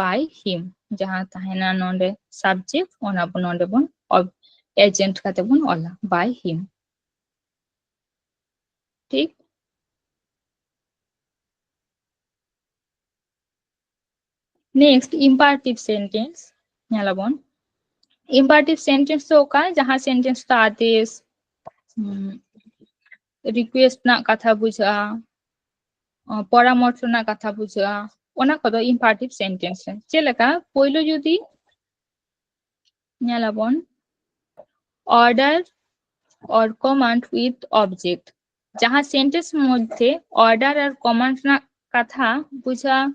by him ᱡᱟᱦᱟᱸ ᱛᱟᱦᱮᱱᱟ ᱱᱚᱰᱮ subject, ᱚᱱᱟ ᱵᱚᱱ ᱱᱚᱰᱮ ᱵᱚᱱ ob-, agent ᱠᱟᱛᱮ ᱵᱚᱱ ᱚᱞᱟ, by him᱾ ᱴᱷᱤᱠ? Next, imperative sentence ᱧᱮᱞᱟᱵᱚᱱ᱾ Imperative sentence ᱫᱚ ᱚᱠᱟ? ᱡᱟᱦᱟᱸ sentence ᱫᱚ ᱟᱫᱮᱥ, ᱦᱩᱸ, request ᱨᱮᱱᱟᱜ ᱠᱟᱛᱷᱟ ᱵᱩᱡᱷᱟᱹᱜᱼᱟ, ᱚ, ᱯᱚᱨᱟᱢᱚᱨᱥᱚ ᱨᱮᱱᱟᱜ ᱠᱟᱛᱷᱟ ᱵᱩᱡᱷᱟᱹᱜᱼᱟ, ᱚᱱᱟ ᱠᱚᱫᱚ imperative sentence ᱨᱮ᱾ ᱪᱮᱫ ᱞᱮᱠᱟ? ᱯᱳᱭᱞᱳ ᱡᱩᱫᱤ ᱧᱮᱞᱟᱵᱚᱱ, order or command with object, ᱡᱟᱦᱟᱸ sentence ᱢᱚᱫᱽᱫᱷᱮ order ᱟᱨ command ᱨᱮᱱᱟᱜ ᱠᱟᱛᱷᱟ ᱵᱩᱡᱷᱟᱹᱜᱼᱟ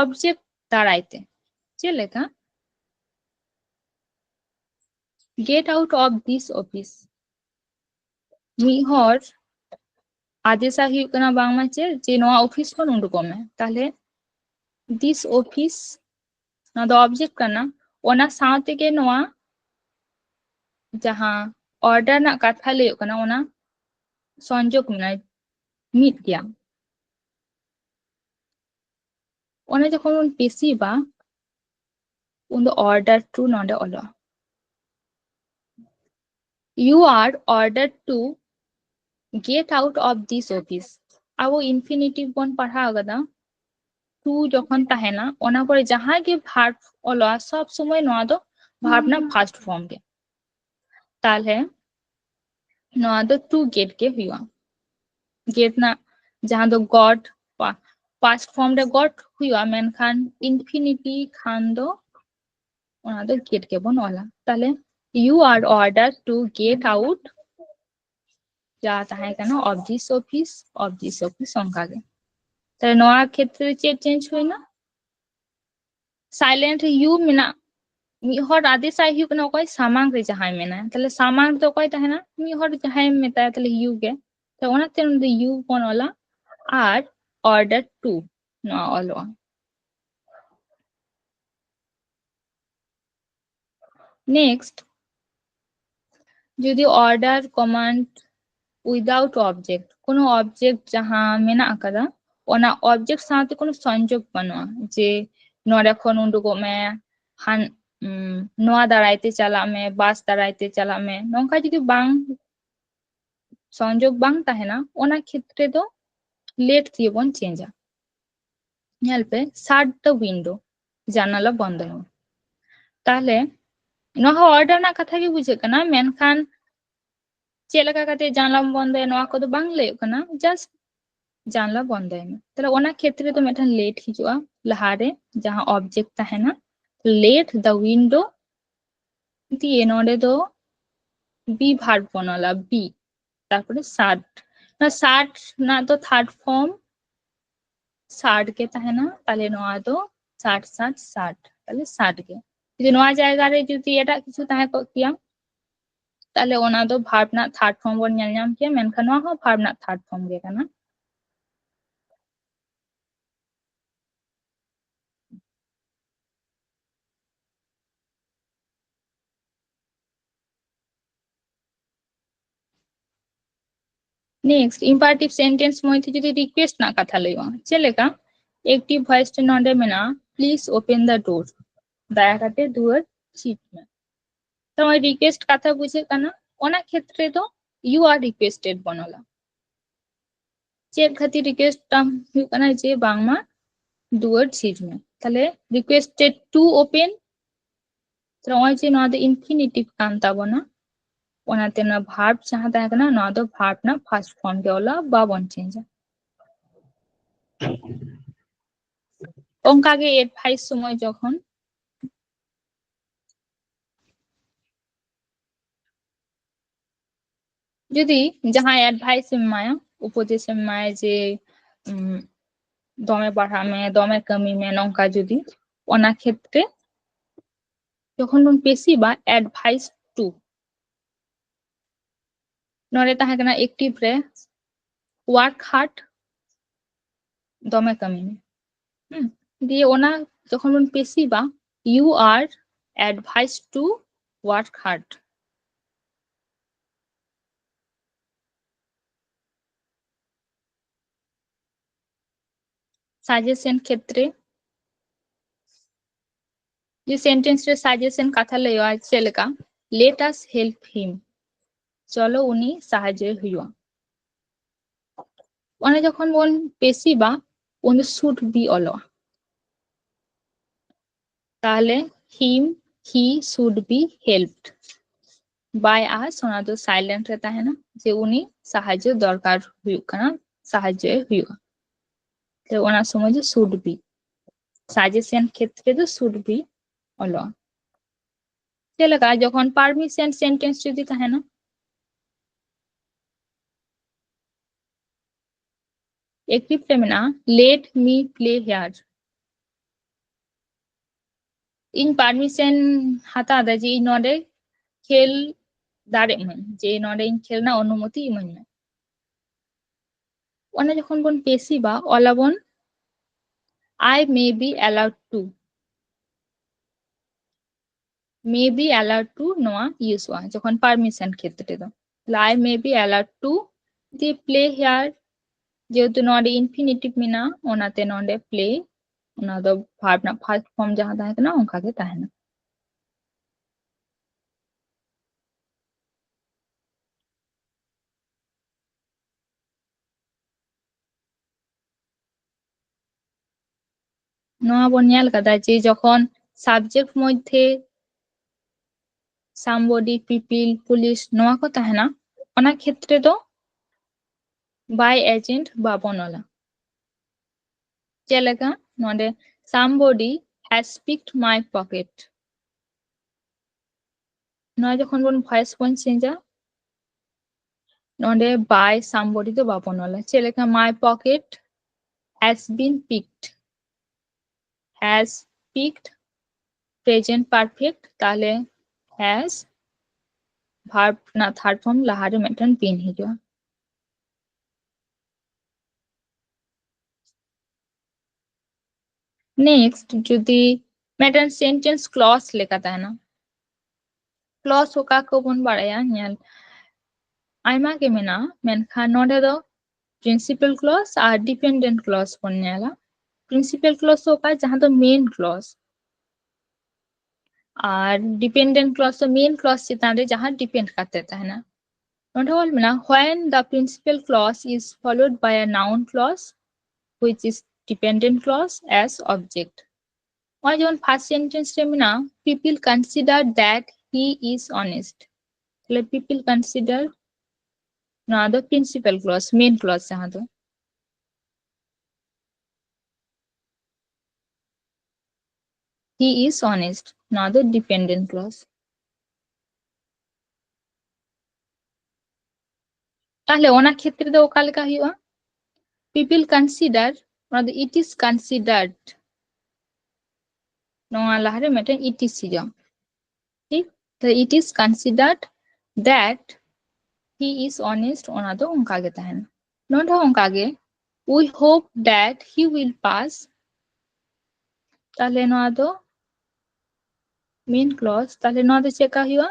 object ᱫᱟᱨᱟᱭ ᱛᱮ᱾ ᱪᱮᱫ ᱞᱮᱠᱟ? Get out of this office. ᱢᱤᱫ ᱦᱚᱲ ᱟᱫᱮᱥᱟᱭ ᱦᱩᱭᱩᱜ ᱠᱟᱱᱟ ᱵᱟᱝᱢᱟ ᱪᱮᱫ, ᱡᱮ ᱱᱚᱣᱟ ᱚᱯᱷᱤᱥ ᱠᱷᱚᱱ ᱩᱰᱩᱠᱚᱜ ᱢᱮ᱾ ᱛᱟᱦᱞᱮ this office, ᱱᱚᱣᱟ ᱫᱚ object ᱠᱟᱱᱟ, ᱚᱱᱟ ᱥᱟᱶ ᱛᱮᱜᱮ ᱱᱚᱣᱟ ᱡᱟᱦᱟᱸ order ᱨᱮᱱᱟᱜ ᱠᱟᱛᱷᱟ ᱞᱟᱹᱭᱚᱜ ᱠᱟᱱᱟ ᱚᱱᱟ ᱥᱚᱝᱡᱳᱜᱽ ᱢᱮᱱᱟᱜᱼᱟ, ᱢᱤᱫ ᱜᱮᱭᱟ᱾ ᱚᱱᱟ ᱡᱚᱠᱷᱚᱱ ᱵᱚᱱ passiveᱟ, ᱩᱱ ᱫᱚ order to ᱱᱚᱰᱮ ᱚᱞᱚᱜᱼᱟ᱾ You are ordered to get out of this office. ᱟᱵᱚ infinitive ᱵᱚᱱ ᱯᱟᱲᱦᱟᱣ ᱟᱠᱟᱫᱟ, to ᱡᱚᱠᱷᱚᱱ ᱛᱟᱦᱮᱱᱟ, ᱚᱱᱟ ᱯᱚᱨᱮ ᱡᱟᱦᱟᱸ ᱜᱮ verb ᱚᱞᱚᱜᱼᱟ, ᱥᱚᱵ ᱥᱚᱢᱚᱭ ᱱᱚᱣᱟ ᱫᱚ verb ᱨᱮᱱᱟᱜ first form ᱜᱮ᱾ ᱛᱟᱦᱞᱮ ᱱᱚᱣᱟ ᱫᱚ to get ᱜᱮ ᱦᱩᱭᱩᱜᱼᱟ᱾ Get ᱨᱮᱱᱟᱜ ᱡᱟᱦᱟᱸ ᱫᱚ got, pa-, past form ᱨᱮ got ᱦᱩᱭᱩᱜᱼᱟ, ᱢᱮᱱᱠᱷᱟᱱ infinitive ᱠᱷᱟᱱ ᱫᱚ ᱚᱱᱟ ᱫᱚ get ᱜᱮᱵᱚᱱ ᱚᱞᱟ᱾ ᱛᱟᱦᱞᱮ you are ordered to get out, ᱡᱟ ᱛᱟᱦᱮᱸ ᱠᱟᱱᱟ of this office, of this office, ᱚᱱᱠᱟ ᱜᱮ᱾ ᱛᱟᱦᱞᱮ ᱱᱚᱣᱟ ᱠᱷᱮᱛᱨᱮ ᱪᱮᱫ change ᱦᱩᱭᱱᱟ? Silent ᱨᱮ you ᱢᱮᱱᱟᱜ, ᱢᱤᱫ ᱦᱚᱲ ᱟᱫᱮᱥᱟᱭ ᱦᱩᱭᱩᱜ ᱠᱟᱱᱟ ᱚᱠᱚᱭ? ᱥᱟᱢᱟᱝ ᱨᱮ ᱡᱟᱦᱟᱸᱭ ᱢᱮᱱᱟᱭ᱾ ᱛᱟᱦᱞᱮ ᱥᱟᱢᱟᱝ ᱨᱮᱫᱚ ᱚᱠᱚᱭ ᱛᱟᱦᱮᱱᱟ? ᱢᱤᱫ ᱦᱚᱲ ᱡᱟᱦᱟᱸᱭᱮᱢ ᱢᱮᱛᱟᱭᱟ, ᱛᱟᱦᱞᱮ you ᱜᱮ᱾ ᱛᱚ ᱚᱱᱟᱛᱮ ᱱᱚᱰᱮ you ᱵᱚᱱ ᱚᱞᱟ, ᱟᱨ order to ᱱᱚᱣᱟ ᱚᱞᱚᱜᱼᱟ᱾ Next, ᱡᱩᱫᱤ order command without object, ᱠᱳᱱᱳ object ᱡᱟᱦᱟᱸ ᱢᱮᱱᱟᱜ ᱟᱠᱟᱫᱟ, ᱚᱱᱟ object ᱥᱟᱶᱛᱮ ᱠᱳᱱᱳ ᱥᱚᱝᱡᱳᱜᱽ ᱵᱟᱹᱱᱩᱜᱼᱟ, ᱡᱮ ᱱᱚᱰᱮ ᱠᱷᱚᱱ ᱩᱰᱩᱠᱚᱜ ᱢᱮ, ᱦᱟᱱ ᱩᱸ, ᱱᱚᱣᱟ ᱫᱟᱨᱟᱭ ᱛᱮ ᱪᱟᱞᱟᱜ ᱢᱮ, ᱵᱟᱥ ᱫᱟᱨᱟᱭ ᱛᱮ ᱪᱟᱞᱟᱜ ᱢᱮ, ᱱᱚᱝᱠᱟ ᱡᱩᱫᱤ ᱵᱟᱝ ᱥᱚᱝᱡᱳᱜᱽ ᱵᱟᱝ ᱛᱟᱦᱮᱱᱟ, ᱚᱱᱟ ᱠᱷᱮᱛᱨᱮ ᱫᱚ let ᱫᱤᱭᱮ ᱵᱚᱱ ᱪᱮᱧᱡᱟ᱾ ᱧᱮᱞ ᱯᱮ, shut the window, ᱡᱟᱱᱟᱞᱟ ᱵᱚᱱᱫᱚᱭ ᱢᱮ᱾ ᱛᱟᱦᱞᱮ ᱱᱚᱣᱟ ᱦᱚᱸ order ᱨᱮᱱᱟᱜ ᱠᱟᱛᱷᱟ ᱜᱮ ᱵᱩᱡᱷᱟᱹᱜ ᱠᱟᱱᱟ, ᱢᱮᱱᱠᱷᱟᱱ ᱪᱮᱫ ᱞᱮᱠᱟ ᱠᱟᱛᱮ ᱡᱟᱱᱟᱞᱟᱢ ᱵᱚᱱᱫᱚᱭᱟ ᱱᱚᱣᱟ ᱠᱚᱫᱚ ᱵᱟᱝ ᱞᱟᱹᱭᱚᱜ ᱠᱟᱱᱟ, just ᱡᱟᱱᱟᱞᱟ ᱵᱚᱱᱫᱚᱭ ᱢᱮ᱾ ᱛᱟᱦᱞᱮ ᱚᱱᱟ ᱠᱷᱮᱛᱨᱮ ᱫᱚ ᱢᱤᱫᱴᱟᱝ let ᱦᱤᱡᱩᱜᱼᱟ, ᱞᱟᱦᱟᱨᱮ ᱡᱟᱦᱟᱸ object ᱛᱟᱦᱮᱱᱟ, let the window, ᱫᱤᱭᱮ ᱱᱚᱰᱮ ᱫᱚ be verb ᱵᱚᱱ ᱚᱞᱟ, be, ᱛᱟᱨᱯᱚᱨᱮ shut᱾ ᱱᱚᱣᱟ shut ᱨᱮᱱᱟᱜ ᱫᱚ third form shut ᱜᱮ ᱛᱟᱦᱮᱱᱟ, ᱛᱟᱦᱞᱮ ᱱᱚᱣᱟ ᱫᱚ shut, shut, shut, ᱛᱟᱦᱞᱮ shut ᱜᱮ᱾ ᱡᱩᱫᱤ ᱱᱚᱣᱟ ᱡᱟᱭᱜᱟ ᱨᱮ ᱡᱩᱫᱤ ᱮᱴᱟᱜ ᱠᱤᱪᱷᱩ ᱛᱟᱦᱮᱸ ᱠᱚᱜ ᱠᱮᱭᱟ, ᱛᱟᱦᱞᱮ ᱚᱱᱟ ᱫᱚ verb ᱨᱮᱱᱟᱜ third form ᱵᱚᱱ ᱧᱮᱞ ᱧᱟᱢ ᱠᱮᱭᱟ, ᱢᱮᱱᱠᱷᱟᱱ ᱱᱚᱣᱟ ᱦᱚᱸ verb ᱨᱮᱱᱟᱜ third form ᱜᱮ ᱠᱟᱱᱟ᱾ Next, imperative sentence ᱢᱚᱫᱽᱫᱷᱮ ᱡᱩᱫᱤ request ᱨᱮᱱᱟᱜ ᱠᱟᱛᱷᱟ ᱞᱟᱹᱭᱚᱜᱼᱟ, ᱪᱮᱫ ᱞᱮᱠᱟ? Active voice ᱴᱷᱮᱱ ᱱᱚᱰᱮ ᱢᱮᱱᱟᱜᱼᱟ, please open the door, ᱫᱟᱭᱟ ᱠᱟᱛᱮ ᱫᱩᱣᱟᱹᱨ ᱡᱷᱤᱡ ᱢᱮ᱾ ᱛᱚ ᱱᱚᱜᱼᱚᱭ request ᱠᱟᱛᱷᱟ ᱵᱩᱡᱷᱟᱹᱜ ᱠᱟᱱᱟ, ᱚᱱᱟ ᱠᱷᱮᱛᱨᱮ ᱫᱚ you are requested ᱵᱚᱱ ᱚᱞᱟ᱾ ᱪᱮᱫ ᱠᱷᱟᱹᱛᱤᱨ request ᱛᱟᱢ ᱦᱩᱭᱩᱜ ᱠᱟᱱᱟ? ᱡᱮ ᱵᱟᱝᱢᱟ ᱫᱩᱣᱟᱹᱨ ᱡᱷᱤᱡ ᱢᱮ᱾ ᱛᱟᱦᱞᱮ requested to open, ᱛᱟᱦᱞᱮ ᱱᱚᱜᱼᱚᱭ ᱡᱮ ᱱᱚᱣᱟ ᱫᱚ infinitive ᱠᱟᱱ ᱛᱟᱵᱚᱱᱟ, ᱚᱱᱟᱛᱮ ᱱᱚᱣᱟ verb ᱡᱟᱦᱟᱸ ᱛᱟᱦᱮᱸ ᱠᱟᱱᱟ, ᱱᱚᱣᱟ ᱫᱚ verb ᱨᱮᱱᱟᱜ first form ᱜᱮ ᱚᱞᱟ, ᱵᱟᱵᱚᱱ ᱪᱮᱧᱡᱟ᱾ ᱚᱱᱠᱟᱜᱮ advice ᱥᱚᱢᱚᱭ ᱡᱚᱠᱷᱚᱱ ᱡᱩᱫᱤ ᱡᱟᱦᱟᱸᱭ advice ᱮᱢ ᱮᱢᱟᱭᱟ, ᱩᱯᱚᱫᱮᱥ ᱮᱢ ᱮᱢᱟᱭᱟ ᱡᱮ, ᱩᱢ, ᱫᱚᱢᱮ ᱯᱟᱲᱦᱟᱜ ᱢᱮ, ᱫᱚᱢᱮ ᱠᱟᱹᱢᱤ ᱢᱮ, ᱱᱚᱝᱠᱟ ᱡᱩᱫᱤ, ᱚᱱᱟ ᱠᱷᱮᱛᱨᱮ ᱡᱚᱠᱷᱚᱱ ᱵᱚᱱ passive ᱟ, advice to, ᱱᱚᱰᱮ ᱛᱟᱦᱮᱸ ᱠᱟᱱᱟ active ᱨᱮ work hard, ᱫᱚᱢᱮ ᱠᱟᱹᱢᱤ ᱢᱮ᱾ ᱦᱩᱸ, ᱫᱤᱭᱮ ᱚᱱᱟ ᱡᱚᱠᱷᱚᱱ ᱵᱚᱱ ᱯᱮᱥᱤᱵᱟ, you are advised to work hard. Suggestion ক্ষেত্রে ᱡᱮ ᱥᱮᱱᱴᱮᱱᱥ ᱨᱮ ᱥᱟᱡᱮᱥᱚᱱ ᱠᱟᱛᱷᱟ ᱞᱟᱹᱭᱚᱜᱼᱟ, ᱪᱮᱫ ᱞᱮᱠᱟ, let us help him, ᱪᱚᱞᱚ ᱩᱱᱤ ᱥᱟᱦᱟᱡᱽᱡᱚᱭ ᱦᱩᱭᱩᱜᱼᱟ᱾ ᱚᱱᱟ ᱡᱚᱠᱷᱚᱱ ᱵᱚᱱ ᱯᱮᱥᱤᱵᱟ, ᱩᱱ ᱫᱚ should be ᱚᱞᱚᱜᱼᱟ᱾ ᱛᱟᱦᱞᱮ him, he should be helped by us, ᱚᱱᱟ ᱫᱚ ᱥᱟᱭᱞᱮᱱᱴ ᱨᱮ ᱛᱟᱦᱮᱱᱟ, ᱡᱮ ᱩᱱᱤ ᱥᱟᱦᱟᱡᱽᱡᱚ ᱫᱚᱨᱠᱟᱨ ᱦᱩᱭᱩᱜ ᱠᱟᱱᱟ, ᱥᱟᱦᱟᱡᱽᱡᱚᱭ ᱦᱩᱭᱩᱜᱼᱟ᱾ ᱛᱚ ᱚᱱᱟ ᱥᱚᱢᱚᱭ ᱫᱚ should be, ᱥᱟᱡᱮᱥᱚᱱ ᱠᱷᱮᱛᱨᱮ ᱫᱚ should be ᱚᱞᱚᱜᱼᱟ᱾ ᱪᱮᱫ ᱞᱮᱠᱟ, ᱡᱚᱠᱷᱚᱱ ᱯᱟᱨᱢᱤᱥᱚᱱ ᱥᱮᱱᱴᱮᱱᱥ ᱡᱩᱫᱤ ᱛᱟᱦᱮᱱᱟ, ᱮᱠᱴᱤᱵᱷ ᱨᱮ ᱢᱮᱱᱟᱜᱼᱟ, let me play here, ᱤᱧ ᱯᱟᱨᱢᱤᱥᱚᱱ ᱦᱟᱛᱟᱣ ᱮᱫᱟ ᱡᱮ ᱤᱧ ᱱᱚᱰᱮ ᱠᱷᱮᱞ ᱫᱟᱲᱮᱜ ᱢᱟᱹᱧ, ᱡᱮ ᱱᱚᱰᱮ ᱤᱧ ᱠᱷᱮᱞ ᱨᱮᱱᱟᱜ ᱚᱱᱩᱢᱚᱛᱤ ᱤᱢᱟᱹᱧ ᱢᱮ᱾ ᱚᱱᱟ ᱡᱚᱠᱷᱚᱱ ᱵᱚᱱ ᱯᱮᱥᱤᱵᱟ, ᱚᱞᱟᱵᱚᱱ I may be allowed to, may be allowed to ᱱᱚᱣᱟ ᱤᱭᱩᱡᱚᱜᱼᱟ ᱡᱚᱠᱷᱚᱱ ᱯᱟᱨᱢᱤᱥᱚᱱ ᱠᱷᱮᱛᱨᱮ ᱫᱚ᱾ I may be allowed to ᱫᱤᱭᱮ play here, ᱡᱮᱦᱮᱛᱩ ᱱᱚᱰᱮ ᱤᱱᱯᱷᱤᱱᱤᱴᱤᱵᱷ ᱢᱮᱱᱟᱜᱼᱟ, ᱚᱱᱟᱛᱮ ᱱᱚᱰᱮ play, ᱚᱱᱟ ᱫᱚ ᱵᱷᱟᱨᱵ ᱨᱮᱱᱟᱜ ᱯᱷᱟᱥᱴ ᱯᱷᱚᱨᱢ ᱡᱟᱦᱟᱸ ᱛᱟᱦᱮᱸ ᱠᱟᱱᱟ, ᱚᱱᱠᱟ ᱜᱮ ᱛᱟᱦᱮᱱᱟ᱾ ᱱᱚᱣᱟ ᱵᱚᱱ ᱧᱮᱞ ᱠᱟᱫᱟ ᱡᱮ ᱡᱚᱠᱷᱚᱱ ᱥᱟᱵᱡᱮᱠᱴ ᱢᱚᱫᱽᱫᱷᱮ somebody, people, police ᱱᱚᱣᱟ ᱠᱚ ᱛᱟᱦᱮᱱᱟ, ᱚᱱᱟ ᱠᱷᱮᱛᱨᱮ ᱫᱚ by agent ᱵᱟᱵᱚᱱ ᱚᱞᱟ᱾ ᱪᱮᱫ ᱞᱮᱠᱟ ᱱᱚᱰᱮ, somebody has picked my pocket, ᱱᱚᱣᱟ ᱡᱚᱠᱷᱚᱱ ᱵᱚᱱ ᱵᱷᱚᱭᱮᱥ ᱵᱚᱱ ᱪᱮᱧᱡᱟ, ᱱᱚᱰᱮ by somebody ᱫᱚ ᱵᱟᱵᱚᱱ ᱚᱞᱟ᱾ ᱪᱮᱫ ᱞᱮᱠᱟ, my pocket has been picked, has picked present perfect, ᱛᱟᱦᱞᱮ has ᱵᱷᱟᱨᱵ ᱨᱮᱱᱟᱜ ᱛᱷᱟᱨᱰ ᱯᱷᱚᱨᱢ ᱞᱟᱦᱟᱨᱮ ᱢᱤᱫᱴᱮᱱ ᱵᱤᱱ ᱦᱤᱡᱩᱜᱼᱟ᱾ ᱱᱮᱠᱥᱴ ᱡᱩᱫᱤ ᱢᱤᱫᱴᱮᱱ ᱥᱮᱱᱴᱮᱱᱥ ᱠᱞᱚᱡᱽ ᱞᱮᱠᱟ ᱛᱟᱦᱮᱱᱟ, ᱠᱞᱚᱡᱽ ᱚᱠᱟ ᱠᱚᱵᱚᱱ ᱵᱟᱲᱟᱭᱟ ᱧᱮᱞ ᱟᱭᱢᱟ ᱜᱮ ᱢᱮᱱᱟᱜᱼᱟ, ᱢᱮᱱᱠᱷᱟᱱ ᱱᱚᱰᱮ ᱫᱚ ᱯᱨᱤᱱᱥᱤᱯᱟᱞ ᱠᱞᱚᱡᱽ ᱟᱨ ᱰᱤᱯᱮᱱᱰᱮᱱᱴ ᱠᱞᱚᱡᱽ ᱵᱚᱱ ᱧᱮᱞᱟ᱾ ᱯᱨᱤᱱᱥᱤᱯᱟᱞ ᱠᱞᱚᱡᱽ ᱫᱚ ᱚᱠᱟ, ᱡᱟᱦᱟᱸ ᱫᱚ ᱢᱮᱱ ᱠᱞᱚᱡᱽ, ᱟᱨ ᱰᱤᱯᱮᱱᱰᱮᱱᱴ ᱠᱞᱚᱡᱽ ᱫᱚ ᱢᱮᱱ ᱠᱞᱚᱡᱽ ᱪᱮᱛᱟᱱ ᱨᱮ ᱡᱟᱦᱟᱸ ᱰᱤᱯᱮᱱᱰ ᱠᱟᱛᱮ ᱛᱟᱦᱮᱱᱟ᱾ ᱱᱚᱰᱮ ᱚᱞ ᱢᱮᱱᱟᱜᱼᱟ, when the principal clause is followed by a noun clause which is dependent clause as object. ᱱᱚᱜᱼᱚᱭ ᱡᱮᱢᱚᱱ ᱯᱷᱟᱨᱥᱴ ᱥᱮᱱᱴᱮᱱᱥ ᱨᱮ ᱢᱮᱱᱟᱜᱼᱟ, people consider that he is honest. ᱛᱟᱦᱞᱮ people consider, ᱱᱚᱣᱟ ᱫᱚ ᱯᱨᱤᱱᱥᱤᱯᱟᱞ ᱠᱞᱚᱡᱽ, ᱢᱮᱱ ᱠᱞᱚᱡᱽ ᱡᱟᱦᱟᱸ ᱫᱚ᱾ He is honest, ᱱᱚᱣᱟ ᱫᱚ ᱰᱤᱯᱮᱱᱰᱮᱱᱴ ᱠᱞᱚᱡᱽ᱾ ᱛᱟᱦᱞᱮ ᱚᱱᱟ ᱠᱷᱮᱛᱨᱮ ᱫᱚ ᱚᱠᱟ ᱞᱮᱠᱟ ᱦᱩᱭᱩᱜᱼᱟ? People consider, ᱚᱱᱟ ᱫᱚ it is considered, ᱱᱚᱣᱟ ᱞᱟᱦᱟᱨᱮ ᱢᱤᱫᱴᱮᱱ it is ᱦᱤᱡᱩᱜᱼᱟ, ᱴᱷᱤᱠ? ᱛᱚ it is considered that he is honest, ᱚᱱᱟ ᱫᱚ ᱚᱱᱠᱟ ᱜᱮ ᱛᱟᱦᱮᱱᱟ᱾ ᱱᱚᱰᱮ ᱦᱚᱸ ᱚᱱᱠᱟ ᱜᱮ, we hope that he will pass, ᱛᱟᱦᱞᱮ ᱱᱚᱣᱟ ᱫᱚ ᱢᱮᱱ ᱠᱞᱚᱡᱽ, ᱛᱟᱦᱞᱮ ᱱᱚᱣᱟ ᱫᱚ ᱪᱮᱫ ᱞᱮᱠᱟ ᱦᱩᱭᱩᱜᱼᱟ?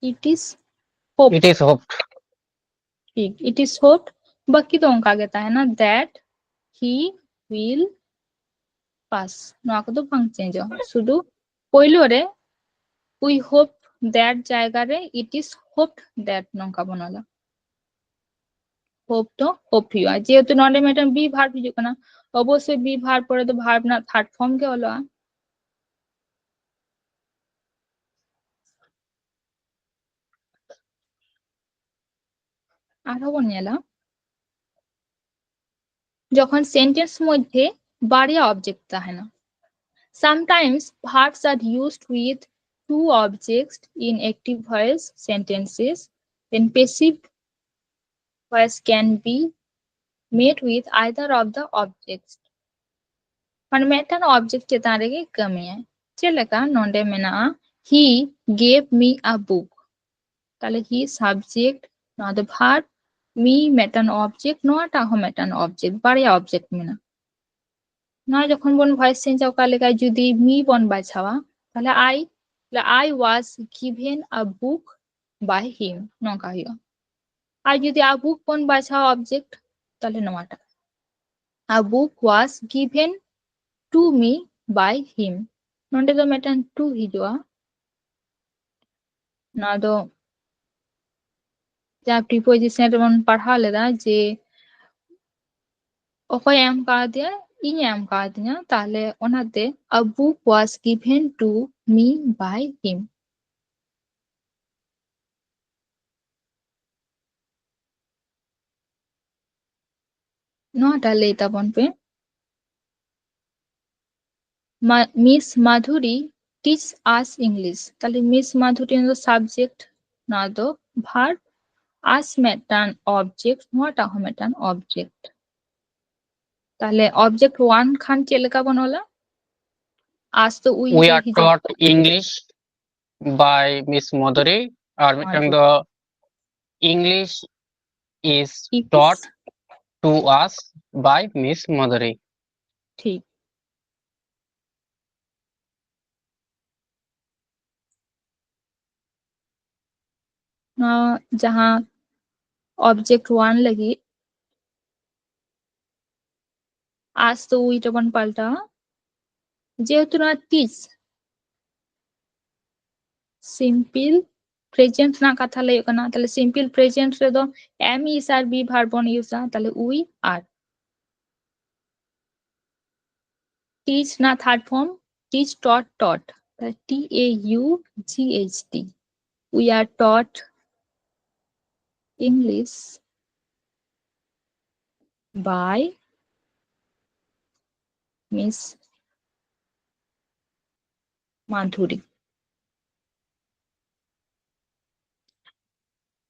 It is hoped. It is hoped. ᱴᱷᱤᱠ, it is hoped, ᱵᱟᱹᱠᱤ ᱫᱚ ᱚᱱᱠᱟ ᱜᱮ ᱛᱟᱦᱮᱱᱟ, that he will pass, ᱱᱚᱣᱟ ᱠᱚᱫᱚ ᱵᱟᱝ ᱪᱮᱧᱡᱚᱜᱼᱟ, ᱥᱩᱫᱷᱩ ᱯᱳᱭᱞᱳ ᱨᱮ we hope that ᱡᱟᱭᱜᱟ ᱨᱮ it is hoped that ᱱᱚᱝᱠᱟ ᱵᱚᱱ ᱚᱞᱟ᱾ ᱦᱳᱯ ᱫᱚ ᱦᱳᱯ ᱦᱩᱭᱩᱜᱼᱟ, ᱡᱮᱦᱮᱛᱩ ᱱᱚᱰᱮ ᱢᱤᱫᱴᱮᱱ be verb ᱦᱤᱡᱩᱜ ᱠᱟᱱᱟ, ᱚᱵᱚᱥᱥᱳᱭ be verb ᱯᱚᱨᱮ ᱫᱚ verb ᱨᱮᱱᱟᱜ ᱛᱷᱟᱨᱰ ᱯᱷᱚᱨᱢ ᱜᱮ ᱚᱞᱚᱜᱼᱟ᱾ ᱟᱨᱦᱚᱸ ᱵᱚᱱ ᱧᱮᱞᱟ, ᱡᱚᱠᱷᱚᱱ ᱥᱮᱱᱴᱮᱱᱥ ᱢᱚᱫᱽᱫᱷᱮ ᱵᱟᱨᱭᱟ ᱚᱵᱡᱮᱠᱴ ᱛᱟᱦᱮᱱᱟ, sometimes verbs are used with two objects in active voice sentences, then passive voice can be made with either of the objects. ᱢᱟᱱᱮ ᱢᱤᱫᱴᱟᱝ ᱚᱵᱡᱮᱠᱴ ᱪᱮᱛᱟᱱ ᱨᱮᱜᱮ ᱠᱟᱹᱢᱤᱭᱟᱭ᱾ ᱪᱮᱫ ᱞᱮᱠᱟ ᱱᱚᱰᱮ ᱢᱮᱱᱟᱜᱼᱟ, he gave me a book, ᱛᱟᱦᱞᱮ he subject, ᱱᱚᱣᱟ ᱫᱚ verb, me ᱢᱤᱫᱴᱟᱝ ᱚᱵᱡᱮᱠᱴ, ᱱᱚᱣᱟᱴᱟᱜ ᱦᱚᱸ ᱢᱤᱫᱴᱟᱝ ᱚᱵᱡᱮᱠᱴ, ᱵᱟᱨᱭᱟ ᱚᱵᱡᱮᱠᱴ ᱢᱮᱱᱟᱜᱼᱟ᱾ ᱱᱚᱣᱟ ᱡᱚᱠᱷᱚᱱ ᱵᱚᱱ voice change ᱚᱠᱟ ᱞᱮᱠᱟ, ᱡᱩᱫᱤ me ᱵᱚᱱ ᱵᱟᱪᱷᱟᱣᱟ, ᱛᱟᱦᱞᱮ I, ᱛᱟᱦᱞᱮ I was given a book by him, ᱱᱚᱝᱠᱟ ᱦᱩᱭᱩᱜᱼᱟ᱾ ᱟᱨ ᱡᱩᱫᱤ a book ᱵᱚᱱ ᱵᱟᱪᱷᱟᱣᱟ object, ᱛᱟᱦᱞᱮ ᱱᱚᱣᱟᱴᱟᱜ, a book was given to me by him, ᱱᱚᱸᱰᱮ ᱫᱚ ᱢᱤᱫᱴᱟᱝ to ᱦᱤᱡᱩᱜᱼᱟ᱾ ᱱᱚᱣᱟ ᱫᱚ ᱡᱟᱦᱟᱸ preposition ᱨᱮᱵᱚᱱ ᱯᱟᱲᱦᱟᱣ ᱞᱮᱫᱟ ᱡᱮ ᱚᱠᱚᱭᱮ ᱮᱢ ᱠᱟᱣᱫᱮᱭᱟ, ᱤᱧᱮ ᱮᱢ ᱠᱟᱣᱫᱤᱧᱟ, ᱛᱟᱦᱞᱮ ᱚᱱᱟᱛᱮ a book was given to me by him᱾ ᱱᱚᱣᱟᱴᱟᱜ ᱞᱟᱹᱭ ᱛᱟᱵᱚᱱ ᱯᱮ᱾ ᱢᱟ-, Miss Madhuri teach us English᱾ ᱛᱟᱦᱞᱮ Miss Madhuri ᱫᱚ subject, ᱱᱚᱣᱟ ᱫᱚ verb, us ᱢᱤᱫᱴᱟᱝ object, ᱱᱚᱣᱟᱴᱟᱜ ᱦᱚᱸ ᱢᱤᱫᱴᱟᱝ object᱾ ᱛᱟᱦᱞᱮ object one ᱠᱷᱟᱱ ᱪᱮᱫ ᱞᱮᱠᱟ ᱵᱚᱱ ᱚᱞᱟ? Us ᱫᱚ we We ᱨᱮ are ᱦᱤᱡᱩᱜ taught English by Miss Madhuri, ᱟᱨ ᱢᱤᱫᱴᱟᱝ ᱟᱪᱪᱷᱟ᱾ ᱫᱚ English is It is taught to us by Miss Madhuri. ᱴᱷᱤᱠ᱾ ᱱᱚᱣᱟ ᱡᱟᱦᱟᱸ object one ᱞᱟᱹᱜᱤᱫ us ᱫᱚ we ᱨᱮᱵᱚᱱ ᱯᱟᱞᱴᱟᱣᱟ, ᱡᱮᱦᱮᱛᱩ ᱱᱚᱣᱟ teach simple present ᱨᱮᱱᱟᱜ ᱠᱟᱛᱷᱟ ᱞᱟᱹᱭᱚᱜ ᱠᱟᱱᱟ, ᱛᱟᱦᱞᱮ simple present ᱨᱮᱫᱚ am, is R be verb ᱵᱚᱱ use ᱟ, ᱛᱟᱦᱞᱮ we are᱾ Teach ᱨᱮᱱᱟᱜ third form teach, taught, taught, ᱛᱟᱦᱞᱮ T A U G H T, we are taught English by Miss Madhuri.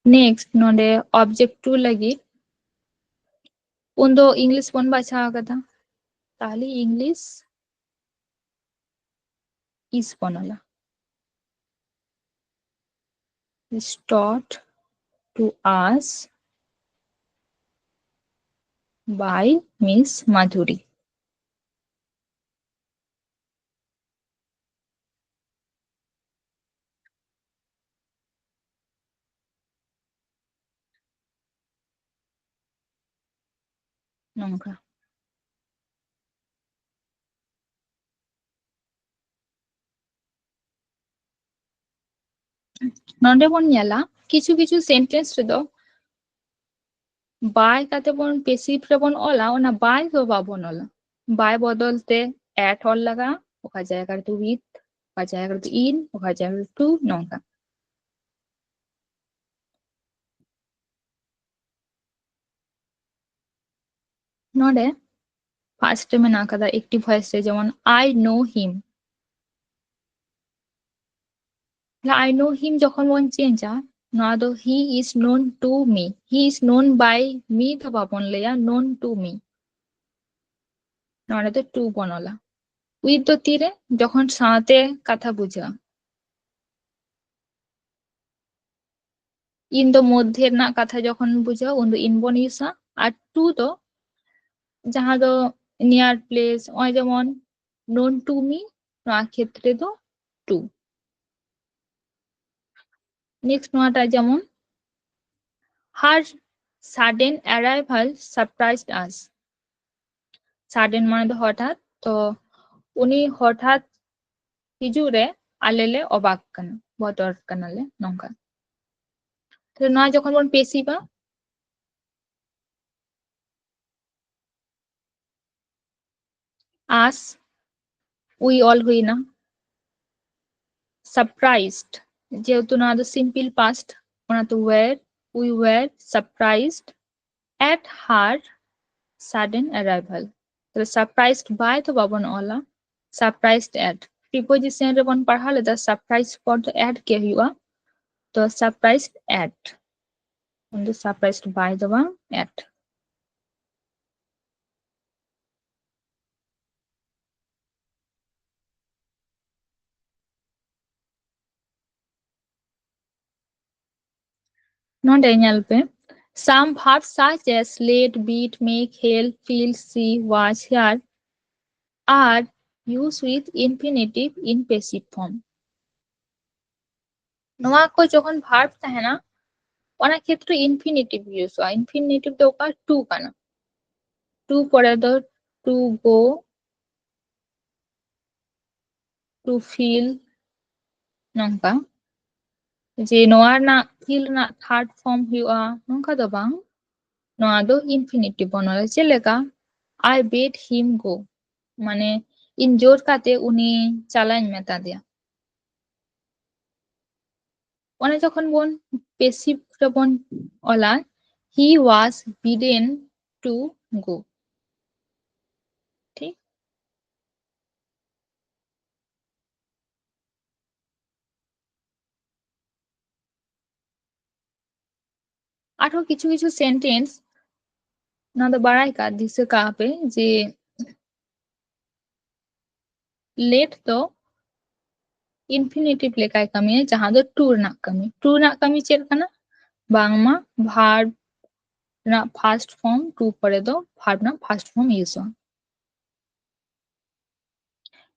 Next, ᱱᱚᱰᱮ object two ᱞᱟᱹᱜᱤᱫ ᱩᱱᱫᱚ English ᱵᱚᱱ ᱵᱟᱪᱷᱟᱣ ᱟᱠᱟᱫᱟ, ᱛᱟᱦᱞᱮ English is ᱵᱚᱱ ᱚᱞᱟ᱾ Is taught to us by Miss Madhuri. ᱱᱚᱝᱠᱟ᱾ ᱱᱚᱰᱮ ᱵᱚᱱ ᱧᱮᱞᱟ, ᱠᱤᱪᱷᱩ ᱠᱤᱪᱷᱩ ᱥᱮᱱᱴᱮᱱᱥ ᱨᱮᱫᱚ by ᱠᱟᱛᱮ ᱵᱚᱱ ᱯᱮᱥᱤᱵᱷ ᱨᱮᱵᱚᱱ ᱚᱞᱟ, ᱚᱱᱟ by ᱫᱚ ᱵᱟᱵᱚᱱ ᱚᱞᱟ᱾ By ᱵᱚᱫᱚᱞ ᱛᱮ at ᱚᱞ ᱞᱟᱜᱟᱜᱼᱟ, ᱚᱠᱟ ᱡᱟᱭᱜᱟ ᱨᱮᱫᱚ with, ᱚᱠᱟ ᱡᱟᱭᱜᱟ ᱨᱮᱫᱚ in, ᱚᱠᱟ ᱡᱟᱭᱜᱟ ᱨᱮᱫᱚ to, ᱱᱚᱝᱠᱟ᱾ ᱱᱚᱰᱮ ᱯᱷᱟᱨᱥᱴ ᱨᱮ ᱢᱮᱱᱟᱜ ᱟᱠᱟᱫᱟ ᱮᱠᱴᱤᱵᱷ ᱵᱷᱚᱭᱮᱥ ᱨᱮ, ᱡᱮᱢᱚᱱ I know him᱾ ᱛᱟᱦᱞᱮ I know him ᱡᱚᱠᱷᱚᱱ ᱵᱚᱱ ᱪᱮᱧᱡᱟ, ᱱᱚᱣᱟ ᱫᱚ he is known to me, he is known by me ᱫᱚ ᱵᱟᱵᱚᱱ ᱞᱟᱹᱭᱟ, known to me᱾ ᱱᱚᱰᱮ ᱫᱚ to ᱵᱚᱱ ᱚᱞᱟ᱾ With ᱫᱚ ᱛᱤᱨᱮ? ᱡᱚᱠᱷᱚᱱ ᱥᱟᱶᱛᱮ ᱠᱟᱛᱷᱟ ᱵᱩᱡᱷᱟᱹᱜᱼᱟ᱾ In ᱫᱚ ᱢᱚᱫᱽᱫᱷᱮ ᱨᱮᱱᱟᱜ ᱠᱟᱛᱷᱟ ᱡᱚᱠᱷᱚᱱ ᱵᱩᱡᱷᱟᱹᱜᱼᱟ, ᱩᱱ ᱫᱚ in ᱵᱚᱱ ᱤᱭᱩᱥᱟ᱾ ᱟᱨ to ᱫᱚ ᱡᱟᱦᱟᱸ ᱫᱚ near place, ᱱᱚᱜᱼᱚᱭ ᱡᱮᱢᱚᱱ known to me, ᱱᱚᱣᱟ ᱠᱷᱮᱛᱨᱮ ᱫᱚ to᱾ ᱱᱮᱠᱥᱴ ᱱᱚᱣᱟᱴᱟᱜ ᱡᱮᱢᱚᱱ, her sudden arrival surprised us᱾ Sudden ᱢᱟᱱᱮ ᱫᱚ ᱦᱚᱴᱟᱛ, ᱛᱚ ᱩᱱᱤ ᱦᱚᱴᱟᱛ ᱦᱤᱡᱩᱜ ᱨᱮ ᱟᱞᱮ ᱞᱮ ᱚᱵᱟᱠ ᱠᱟᱱᱟ, ᱵᱚᱛᱚᱨ ᱠᱟᱱᱟᱞᱮ, ᱱᱚᱝᱠᱟ᱾ ᱛᱚ ᱱᱚᱣᱟ ᱡᱚᱠᱷᱚᱱ ᱵᱚᱱ ᱯᱮᱥᱤᱵᱟ, us, we ᱚᱞ ᱦᱩᱭᱱᱟ᱾ Surprised, ᱡᱮᱦᱮᱛᱩ ᱱᱚᱣᱟ ᱫᱚ simple past, ᱚᱱᱟᱛᱮ were, we were surprised at her sudden arrival. ᱛᱟᱦᱞᱮ surprised by ᱫᱚ ᱵᱟᱵᱚᱱ ᱚᱞᱟ, surprised at᱾ ᱯᱨᱤᱯᱳᱡᱤᱥᱚᱱ ᱨᱮᱵᱚᱱ ᱯᱟᱲᱦᱟᱣ ᱞᱮᱫᱟ, surprised ᱯᱚᱨ ᱫᱚ at ᱜᱮ ᱦᱩᱭᱩᱜᱼᱟ᱾ ᱛᱚ surprised at, ᱩᱱᱫᱚ surprised by ᱫᱚ ᱵᱟᱝ, at᱾ ᱱᱚᱰᱮ ᱧᱮᱞ ᱯᱮ, some verbs such as let, bid, make, help, feel, see, watch, hear are used with infinitive in passive form. ᱱᱚᱣᱟ ᱠᱚ ᱡᱚᱠᱷᱚᱱ ᱵᱷᱟᱨᱵ ᱛᱟᱦᱮᱱᱟ, ᱚᱱᱟ ᱠᱷᱮᱛᱨᱮ ᱤᱱᱯᱷᱤᱱᱤᱴᱤᱵᱷ ᱤᱭᱩᱥᱚᱜᱼᱟ᱾ ᱤᱱᱯᱷᱤᱱᱤᱴᱤᱵᱷ ᱫᱚ ᱚᱠᱟ? ᱴᱩ ᱠᱟᱱᱟ᱾ to ᱯᱚᱨᱮ ᱫᱚ to go, to feel, ᱱᱚᱝᱠᱟ᱾ ᱡᱮ ᱱᱚᱣᱟ ᱨᱮᱱᱟᱜ feel ᱨᱮᱱᱟᱜ third form ᱦᱩᱭᱩᱜᱼᱟ, ᱱᱚᱝᱠᱟ ᱫᱚ ᱵᱟᱝ, ᱱᱚᱣᱟ ᱫᱚ infinitive ᱵᱚᱱ ᱚᱞᱟ᱾ ᱪᱮᱫ ᱞᱮᱠᱟ? I bade him go, ᱢᱟᱱᱮ ᱤᱧ ᱡᱳᱨ ᱠᱟᱛᱮ ᱩᱱᱤ ᱪᱟᱞᱟᱧ ᱢᱮᱛᱟ ᱫᱮᱭᱟ᱾ ᱚᱱᱟ ᱡᱚᱠᱷᱚᱱ ᱵᱚᱱ passive ᱨᱮᱵᱚᱱ ᱚᱞᱟ, he was bidden to go, ᱴᱷᱤᱠ? ᱟᱨᱦᱚᱸ ᱠᱤᱪᱷᱩ ᱠᱤᱪᱷᱩ sentence ᱱᱚᱣᱟ ᱫᱚ ᱵᱟᱲᱟᱭ ᱠᱟᱜ, ᱫᱤᱥᱟᱹ ᱠᱟᱜ ᱯᱮ ᱡᱮ let ᱫᱚ infinitive ᱞᱮᱠᱟᱭ ᱠᱟᱹᱢᱤᱭᱟ, ᱡᱟᱦᱟᱸ ᱫᱚ to ᱨᱮᱱᱟᱜ ᱠᱟᱹᱢᱤ᱾ To ᱨᱮᱱᱟᱜ ᱠᱟᱹᱢᱤ ᱪᱮᱫ ᱠᱟᱱᱟ? ᱵᱟᱝᱢᱟ verb ᱨᱮᱱᱟᱜ first form, to ᱯᱚᱨᱮ ᱫᱚ verb ᱨᱮᱱᱟᱜ first form ᱤᱭᱩᱡᱚᱜᱼᱟ᱾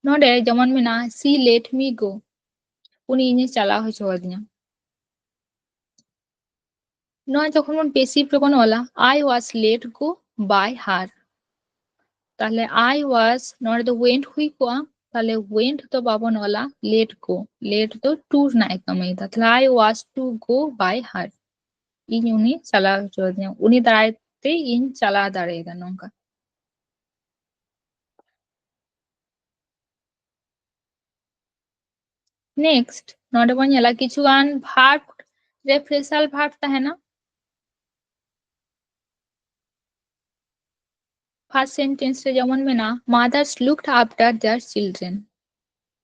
ᱱᱚᱰᱮ ᱡᱮᱢᱚᱱ ᱢᱮᱱᱟᱜᱼᱟ, she let me go, ᱩᱱᱤ ᱤᱧᱮ ᱪᱟᱞᱟᱣ ᱦᱚᱪᱚ ᱟᱹᱫᱤᱧᱟ᱾ ᱱᱚᱣᱟ ᱡᱚᱠᱷᱚᱱ ᱵᱚᱱ passive ᱨᱮᱵᱚᱱ ᱚᱞᱟ, I was let go by her, ᱛᱟᱦᱞᱮ I was ᱱᱚᱰᱮ ᱫᱚ went ᱦᱩᱭ ᱠᱚᱜᱼᱟ, ᱛᱟᱦᱞᱮ went ᱫᱚ ᱵᱟᱵᱚᱱ ᱚᱞᱟ, let go, let ᱫᱚ to ᱨᱮᱱᱟᱜ ᱮ ᱠᱟᱹᱢᱤᱭᱮᱫᱟ, ᱛᱟᱦᱞᱮ I was to go by her, ᱤᱧ ᱩᱱᱤ ᱪᱟᱞᱟᱣ ᱦᱚᱪᱚ ᱟᱹᱫᱤᱧᱟ, ᱩᱱᱤ ᱫᱟᱨᱟᱭ ᱛᱮ ᱤᱧ ᱪᱟᱞᱟᱣ ᱫᱟᱲᱮᱭᱟᱫᱟ, ᱱᱚᱝᱠᱟ᱾ Next ᱱᱚᱰᱮ ᱵᱚᱱ ᱧᱮᱞᱟ ᱠᱤᱪᱷᱩᱜᱟᱱ verb ᱨᱮ phrasal verb ᱛᱟᱦᱮᱱᱟ᱾ First sentence ᱨᱮ ᱡᱮᱢᱚᱱ ᱢᱮᱱᱟᱜᱼᱟ, mothers looked after their children.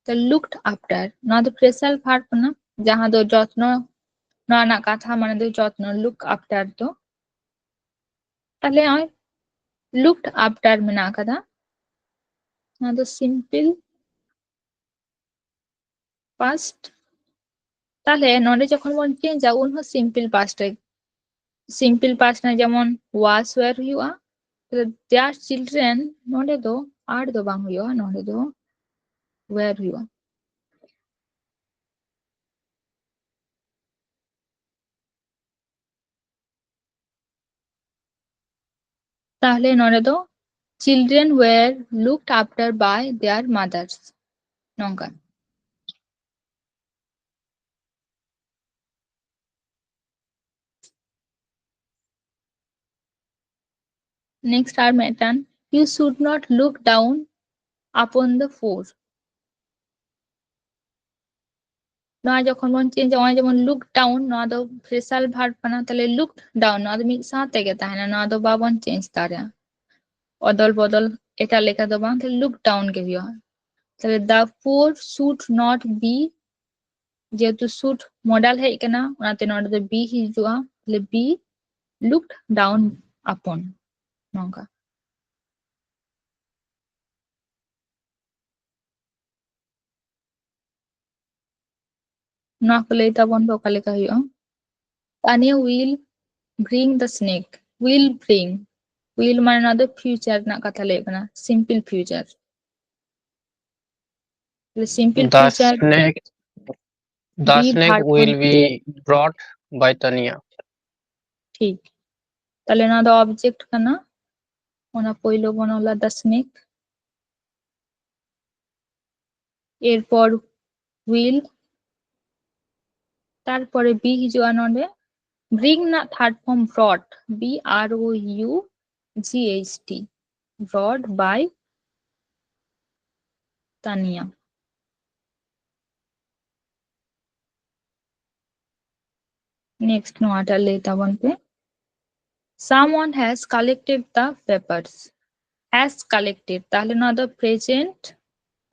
ᱛᱚ looked after ᱱᱚᱣᱟ ᱫᱚ phrasal verb ᱠᱟᱱᱟ, ᱡᱟᱦᱟᱸ ᱫᱚ ᱡᱚᱛᱱᱚ, ᱱᱚᱣᱟ ᱨᱮᱱᱟᱜ ᱠᱟᱛᱷᱟ ᱢᱟᱱᱮ ᱫᱚ ᱡᱚᱛᱱᱚ, look after ᱫᱚ᱾ ᱛᱟᱦᱞᱮ ᱱᱚᱜᱼᱚᱭ looked after ᱢᱮᱱᱟᱜ ᱟᱠᱟᱫᱟ, ᱱᱚᱣᱟ ᱫᱚ simple past᱾ ᱛᱟᱦᱞᱮ ᱱᱚᱰᱮ ᱡᱚᱠᱷᱚᱱ ᱵᱚᱱ changeᱟ, ᱩᱱ ᱦᱚᱸ simple past ᱨᱮ, simple past ᱨᱮ ᱡᱮᱢᱚᱱ was were ᱦᱩᱭᱩᱜᱼᱟ, ᱛᱟᱦᱞᱮ their children ᱱᱚᱰᱮ ᱫᱚ are ᱫᱚ ᱵᱟᱝ ᱦᱩᱭᱩᱜᱼᱟ, ᱱᱚᱰᱮ ᱫᱚ were ᱦᱩᱭᱩᱜᱼᱟ᱾ ᱛᱟᱦᱞᱮ ᱱᱚᱰᱮ ᱫᱚ children were looked after by their mothers, ᱱᱚᱝᱠᱟ᱾ Next ᱟᱨ ᱢᱤᱫᱴᱟᱝ, you should not look down upon the poor. ᱱᱚᱣᱟ ᱡᱚᱠᱷᱚᱱ ᱵᱚᱱ change ᱟ, ᱱᱚᱜᱼᱚᱭ ᱡᱮᱢᱚᱱ look down, ᱱᱚᱣᱟ ᱫᱚ phrasal verb ᱠᱟᱱᱟ, ᱛᱟᱦᱞᱮ look down, ᱱᱚᱣᱟ ᱫᱚ ᱢᱤᱫ ᱥᱟᱶ ᱛᱮᱜᱮ ᱛᱟᱦᱮᱱᱟ, ᱱᱚᱣᱟ ᱫᱚ ᱵᱟᱵᱚᱱ change ᱫᱟᱲᱮᱭᱟᱜᱼᱟ᱾ ᱚᱫᱚᱞ ᱵᱚᱫᱚᱞ ᱮᱴᱟᱜ ᱞᱮᱠᱟ ᱫᱚ ᱵᱟᱝ, ᱛᱟᱦᱞᱮ look down ᱜᱮ ᱦᱩᱭᱩᱜᱼᱟ᱾ ᱛᱟᱦᱞᱮ the poor should not be, ᱡᱮᱦᱮᱛᱩ should modal ᱦᱮᱡ ᱠᱟᱱᱟ, ᱚᱱᱟᱛᱮ ᱱᱚᱰᱮ ᱫᱚ be ᱦᱤᱡᱩᱜᱼᱟ, ᱛᱟᱦᱞᱮ be looked down upon, ᱱᱚᱝᱠᱟ᱾ ᱱᱚᱣᱟ ᱠᱚ ᱞᱟᱹᱭ ᱛᱟᱵᱚᱱ ᱯᱮ ᱚᱠᱟ ᱞᱮᱠᱟ ᱦᱩᱭᱩᱜᱼᱟ᱾ Tania will bring the snake. Will bring. Will ᱢᱟᱱᱮ ᱱᱚᱣᱟ ᱫᱚ future ᱨᱮᱱᱟᱜ ᱠᱟᱛᱷᱟ ᱞᱟᱹᱭ ᱠᱟᱱᱟ, simple future. Simple The future snake, the be snake verb will form. Be brought by Tania. ᱴᱷᱤᱠ᱾ ᱛᱟᱦᱞᱮ ᱱᱚᱣᱟ ᱫᱚ object ᱠᱟᱱᱟ, ᱚᱱᱟ ᱯᱳᱭᱞᱳ ᱵᱚᱱ ᱚᱞᱟ the snake, ᱮᱨᱯᱚᱨ will, ᱛᱟᱨᱯᱚᱨᱮ be ᱦᱤᱡᱩᱜᱼᱟ ᱱᱚᱰᱮ, bring ᱨᱮᱱᱟᱜ third form brought, B R O U G H T, brought by Tania. Next ᱱᱚᱣᱟᱴᱟᱜ ᱞᱟᱹᱭ ᱛᱟᱵᱚᱱ ᱯᱮ, someone has collected the papers. Has collected, ᱛᱟᱦᱞᱮ ᱱᱚᱣᱟ ᱫᱚ present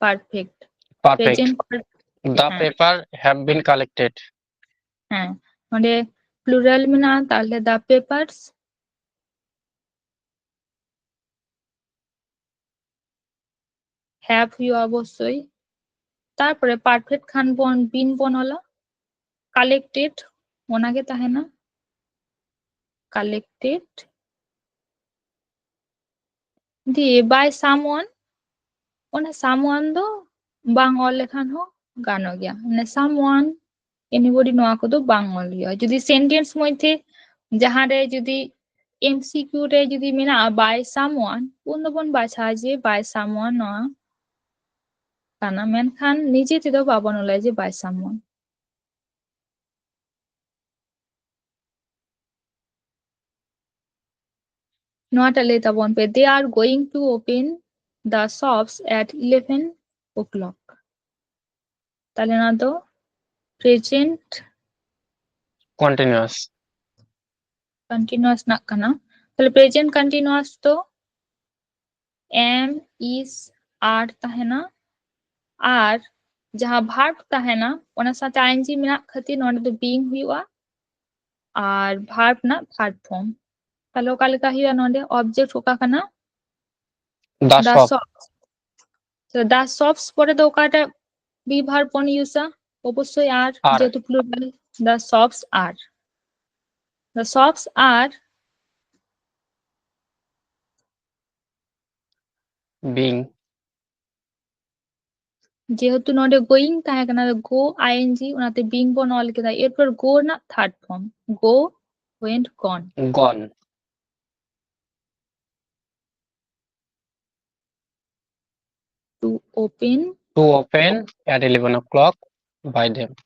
perfect. Perfect. Present per- The ᱦᱮᱸ᱾ Paper have been collected. ᱦᱮᱸ, ᱱᱚᱰᱮ plural ᱢᱮᱱᱟᱜᱼᱟ, ᱛᱟᱦᱞᱮ the papers have ᱦᱩᱭᱩᱜᱼᱟ ᱚᱵᱚᱥᱥᱳᱭ᱾ ᱛᱟᱨᱯᱚᱨᱮ perfect ᱠᱷᱟᱱ ᱵᱚᱱ been ᱵᱚᱱ ᱚᱞᱟ, collected ᱚᱱᱟᱜᱮ ᱛᱟᱦᱮᱱᱟ, collected ᱫᱤᱭᱮ by someone, ᱚᱱᱟ someone ᱫᱚ ᱵᱟᱝ ᱚᱞ ᱞᱮᱠᱷᱟᱱ ᱦᱚᱸ ᱜᱟᱱᱚᱜ ᱜᱮᱭᱟ, ᱢᱟᱱᱮ someone, anybody ᱱᱚᱣᱟ ᱠᱚᱫᱚ ᱵᱟᱝ ᱚᱞ ᱦᱩᱭᱩᱜᱼᱟ᱾ ᱡᱩᱫᱤ sentence ᱢᱚᱫᱽᱫᱷᱮ ᱡᱟᱦᱟᱸᱨᱮ ᱡᱩᱫᱤ M C Q ᱨᱮ ᱡᱩᱫᱤ ᱢᱮᱱᱟᱜᱼᱟ by someone, ᱩᱱ ᱫᱚᱵᱚᱱ ᱵᱟᱪᱷᱟᱣᱟ ᱡᱮ by someone ᱱᱚᱣᱟ ᱠᱟᱱᱟ, ᱢᱮᱱᱠᱷᱟᱱ ᱱᱤᱡᱮ ᱛᱮᱫᱚ ᱵᱟᱵᱚᱱ ᱚᱞᱟ ᱡᱮ by someone᱾ ᱱᱚᱣᱟᱴᱟᱜ ᱞᱟᱹᱭ ᱛᱟᱵᱚᱱ ᱯᱮ, they are going to open the shops at eleven o'clock. ᱛᱟᱦᱞᱮ ᱱᱚᱣᱟ ᱫᱚ present continuous continuous ᱨᱮᱱᱟᱜ ᱠᱟᱱᱟ᱾ ᱛᱟᱦᱞᱮ present continuous ᱫᱚ am, is, are ᱛᱟᱦᱮᱱᱟ, ᱟᱨ ᱡᱟᱦᱟᱸ verb ᱛᱟᱦᱮᱱᱟ ᱚᱱᱟ ᱥᱟᱶᱛᱮ ing ᱢᱮᱱᱟᱜ ᱠᱷᱟᱹᱛᱤᱨ ᱱᱚᱰᱮ ᱫᱚ being ᱦᱩᱭᱩᱜᱼᱟ, ᱟᱨ verb ᱨᱮᱱᱟᱜ third form᱾ ᱛᱟᱦᱞᱮ ᱚᱠᱟ ᱞᱮᱠᱟ ᱦᱩᱭᱩᱜᱼᱟ ᱱᱚᱰᱮ? Object ᱚᱠᱟ ᱠᱟᱱᱟ? the The shop shop. So, the shops ᱯᱚᱨᱮ ᱫᱚ ᱚᱠᱟᱴᱟᱜ be verb ᱵᱚᱱ use ᱟ? ᱚᱵᱚᱥᱥᱳᱭ are, Are. ᱡᱮᱦᱮᱛু plural. The shops are. The shops are being ᱡᱮᱦᱮᱛᱩ ᱱᱚᱰᱮ going ᱛᱟᱦᱮᱸ ᱠᱟᱱᱟ, go ing, ᱚᱱᱟᱛᱮ being ᱵᱚᱱ ᱚᱞ ᱠᱮᱫᱟ᱾ ᱮᱨᱯᱚᱨ go ᱨᱮᱱᱟᱜ third form, go, went, gone. gone To open to open at eleven o'clock by them.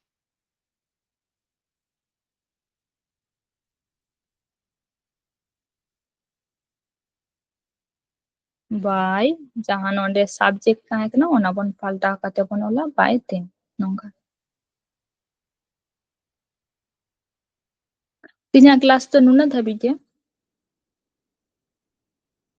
By, ᱡᱟᱦᱟᱸ ᱱᱚᱰᱮ subject ᱛᱟᱦᱮᱸ ᱠᱟᱱᱟ ᱚᱱᱟ ᱵᱚᱱ ᱯᱟᱞᱴᱟᱣ ᱠᱟᱛᱮ ᱵᱚᱱ ᱚᱞᱟ by them, ᱱᱚᱝᱠᱟ᱾ ᱛᱮᱦᱮᱧᱟᱜ class ᱫᱚ ᱱᱩᱱᱟᱹᱜ ᱫᱷᱟᱹᱵᱤᱡ ᱜᱮ᱾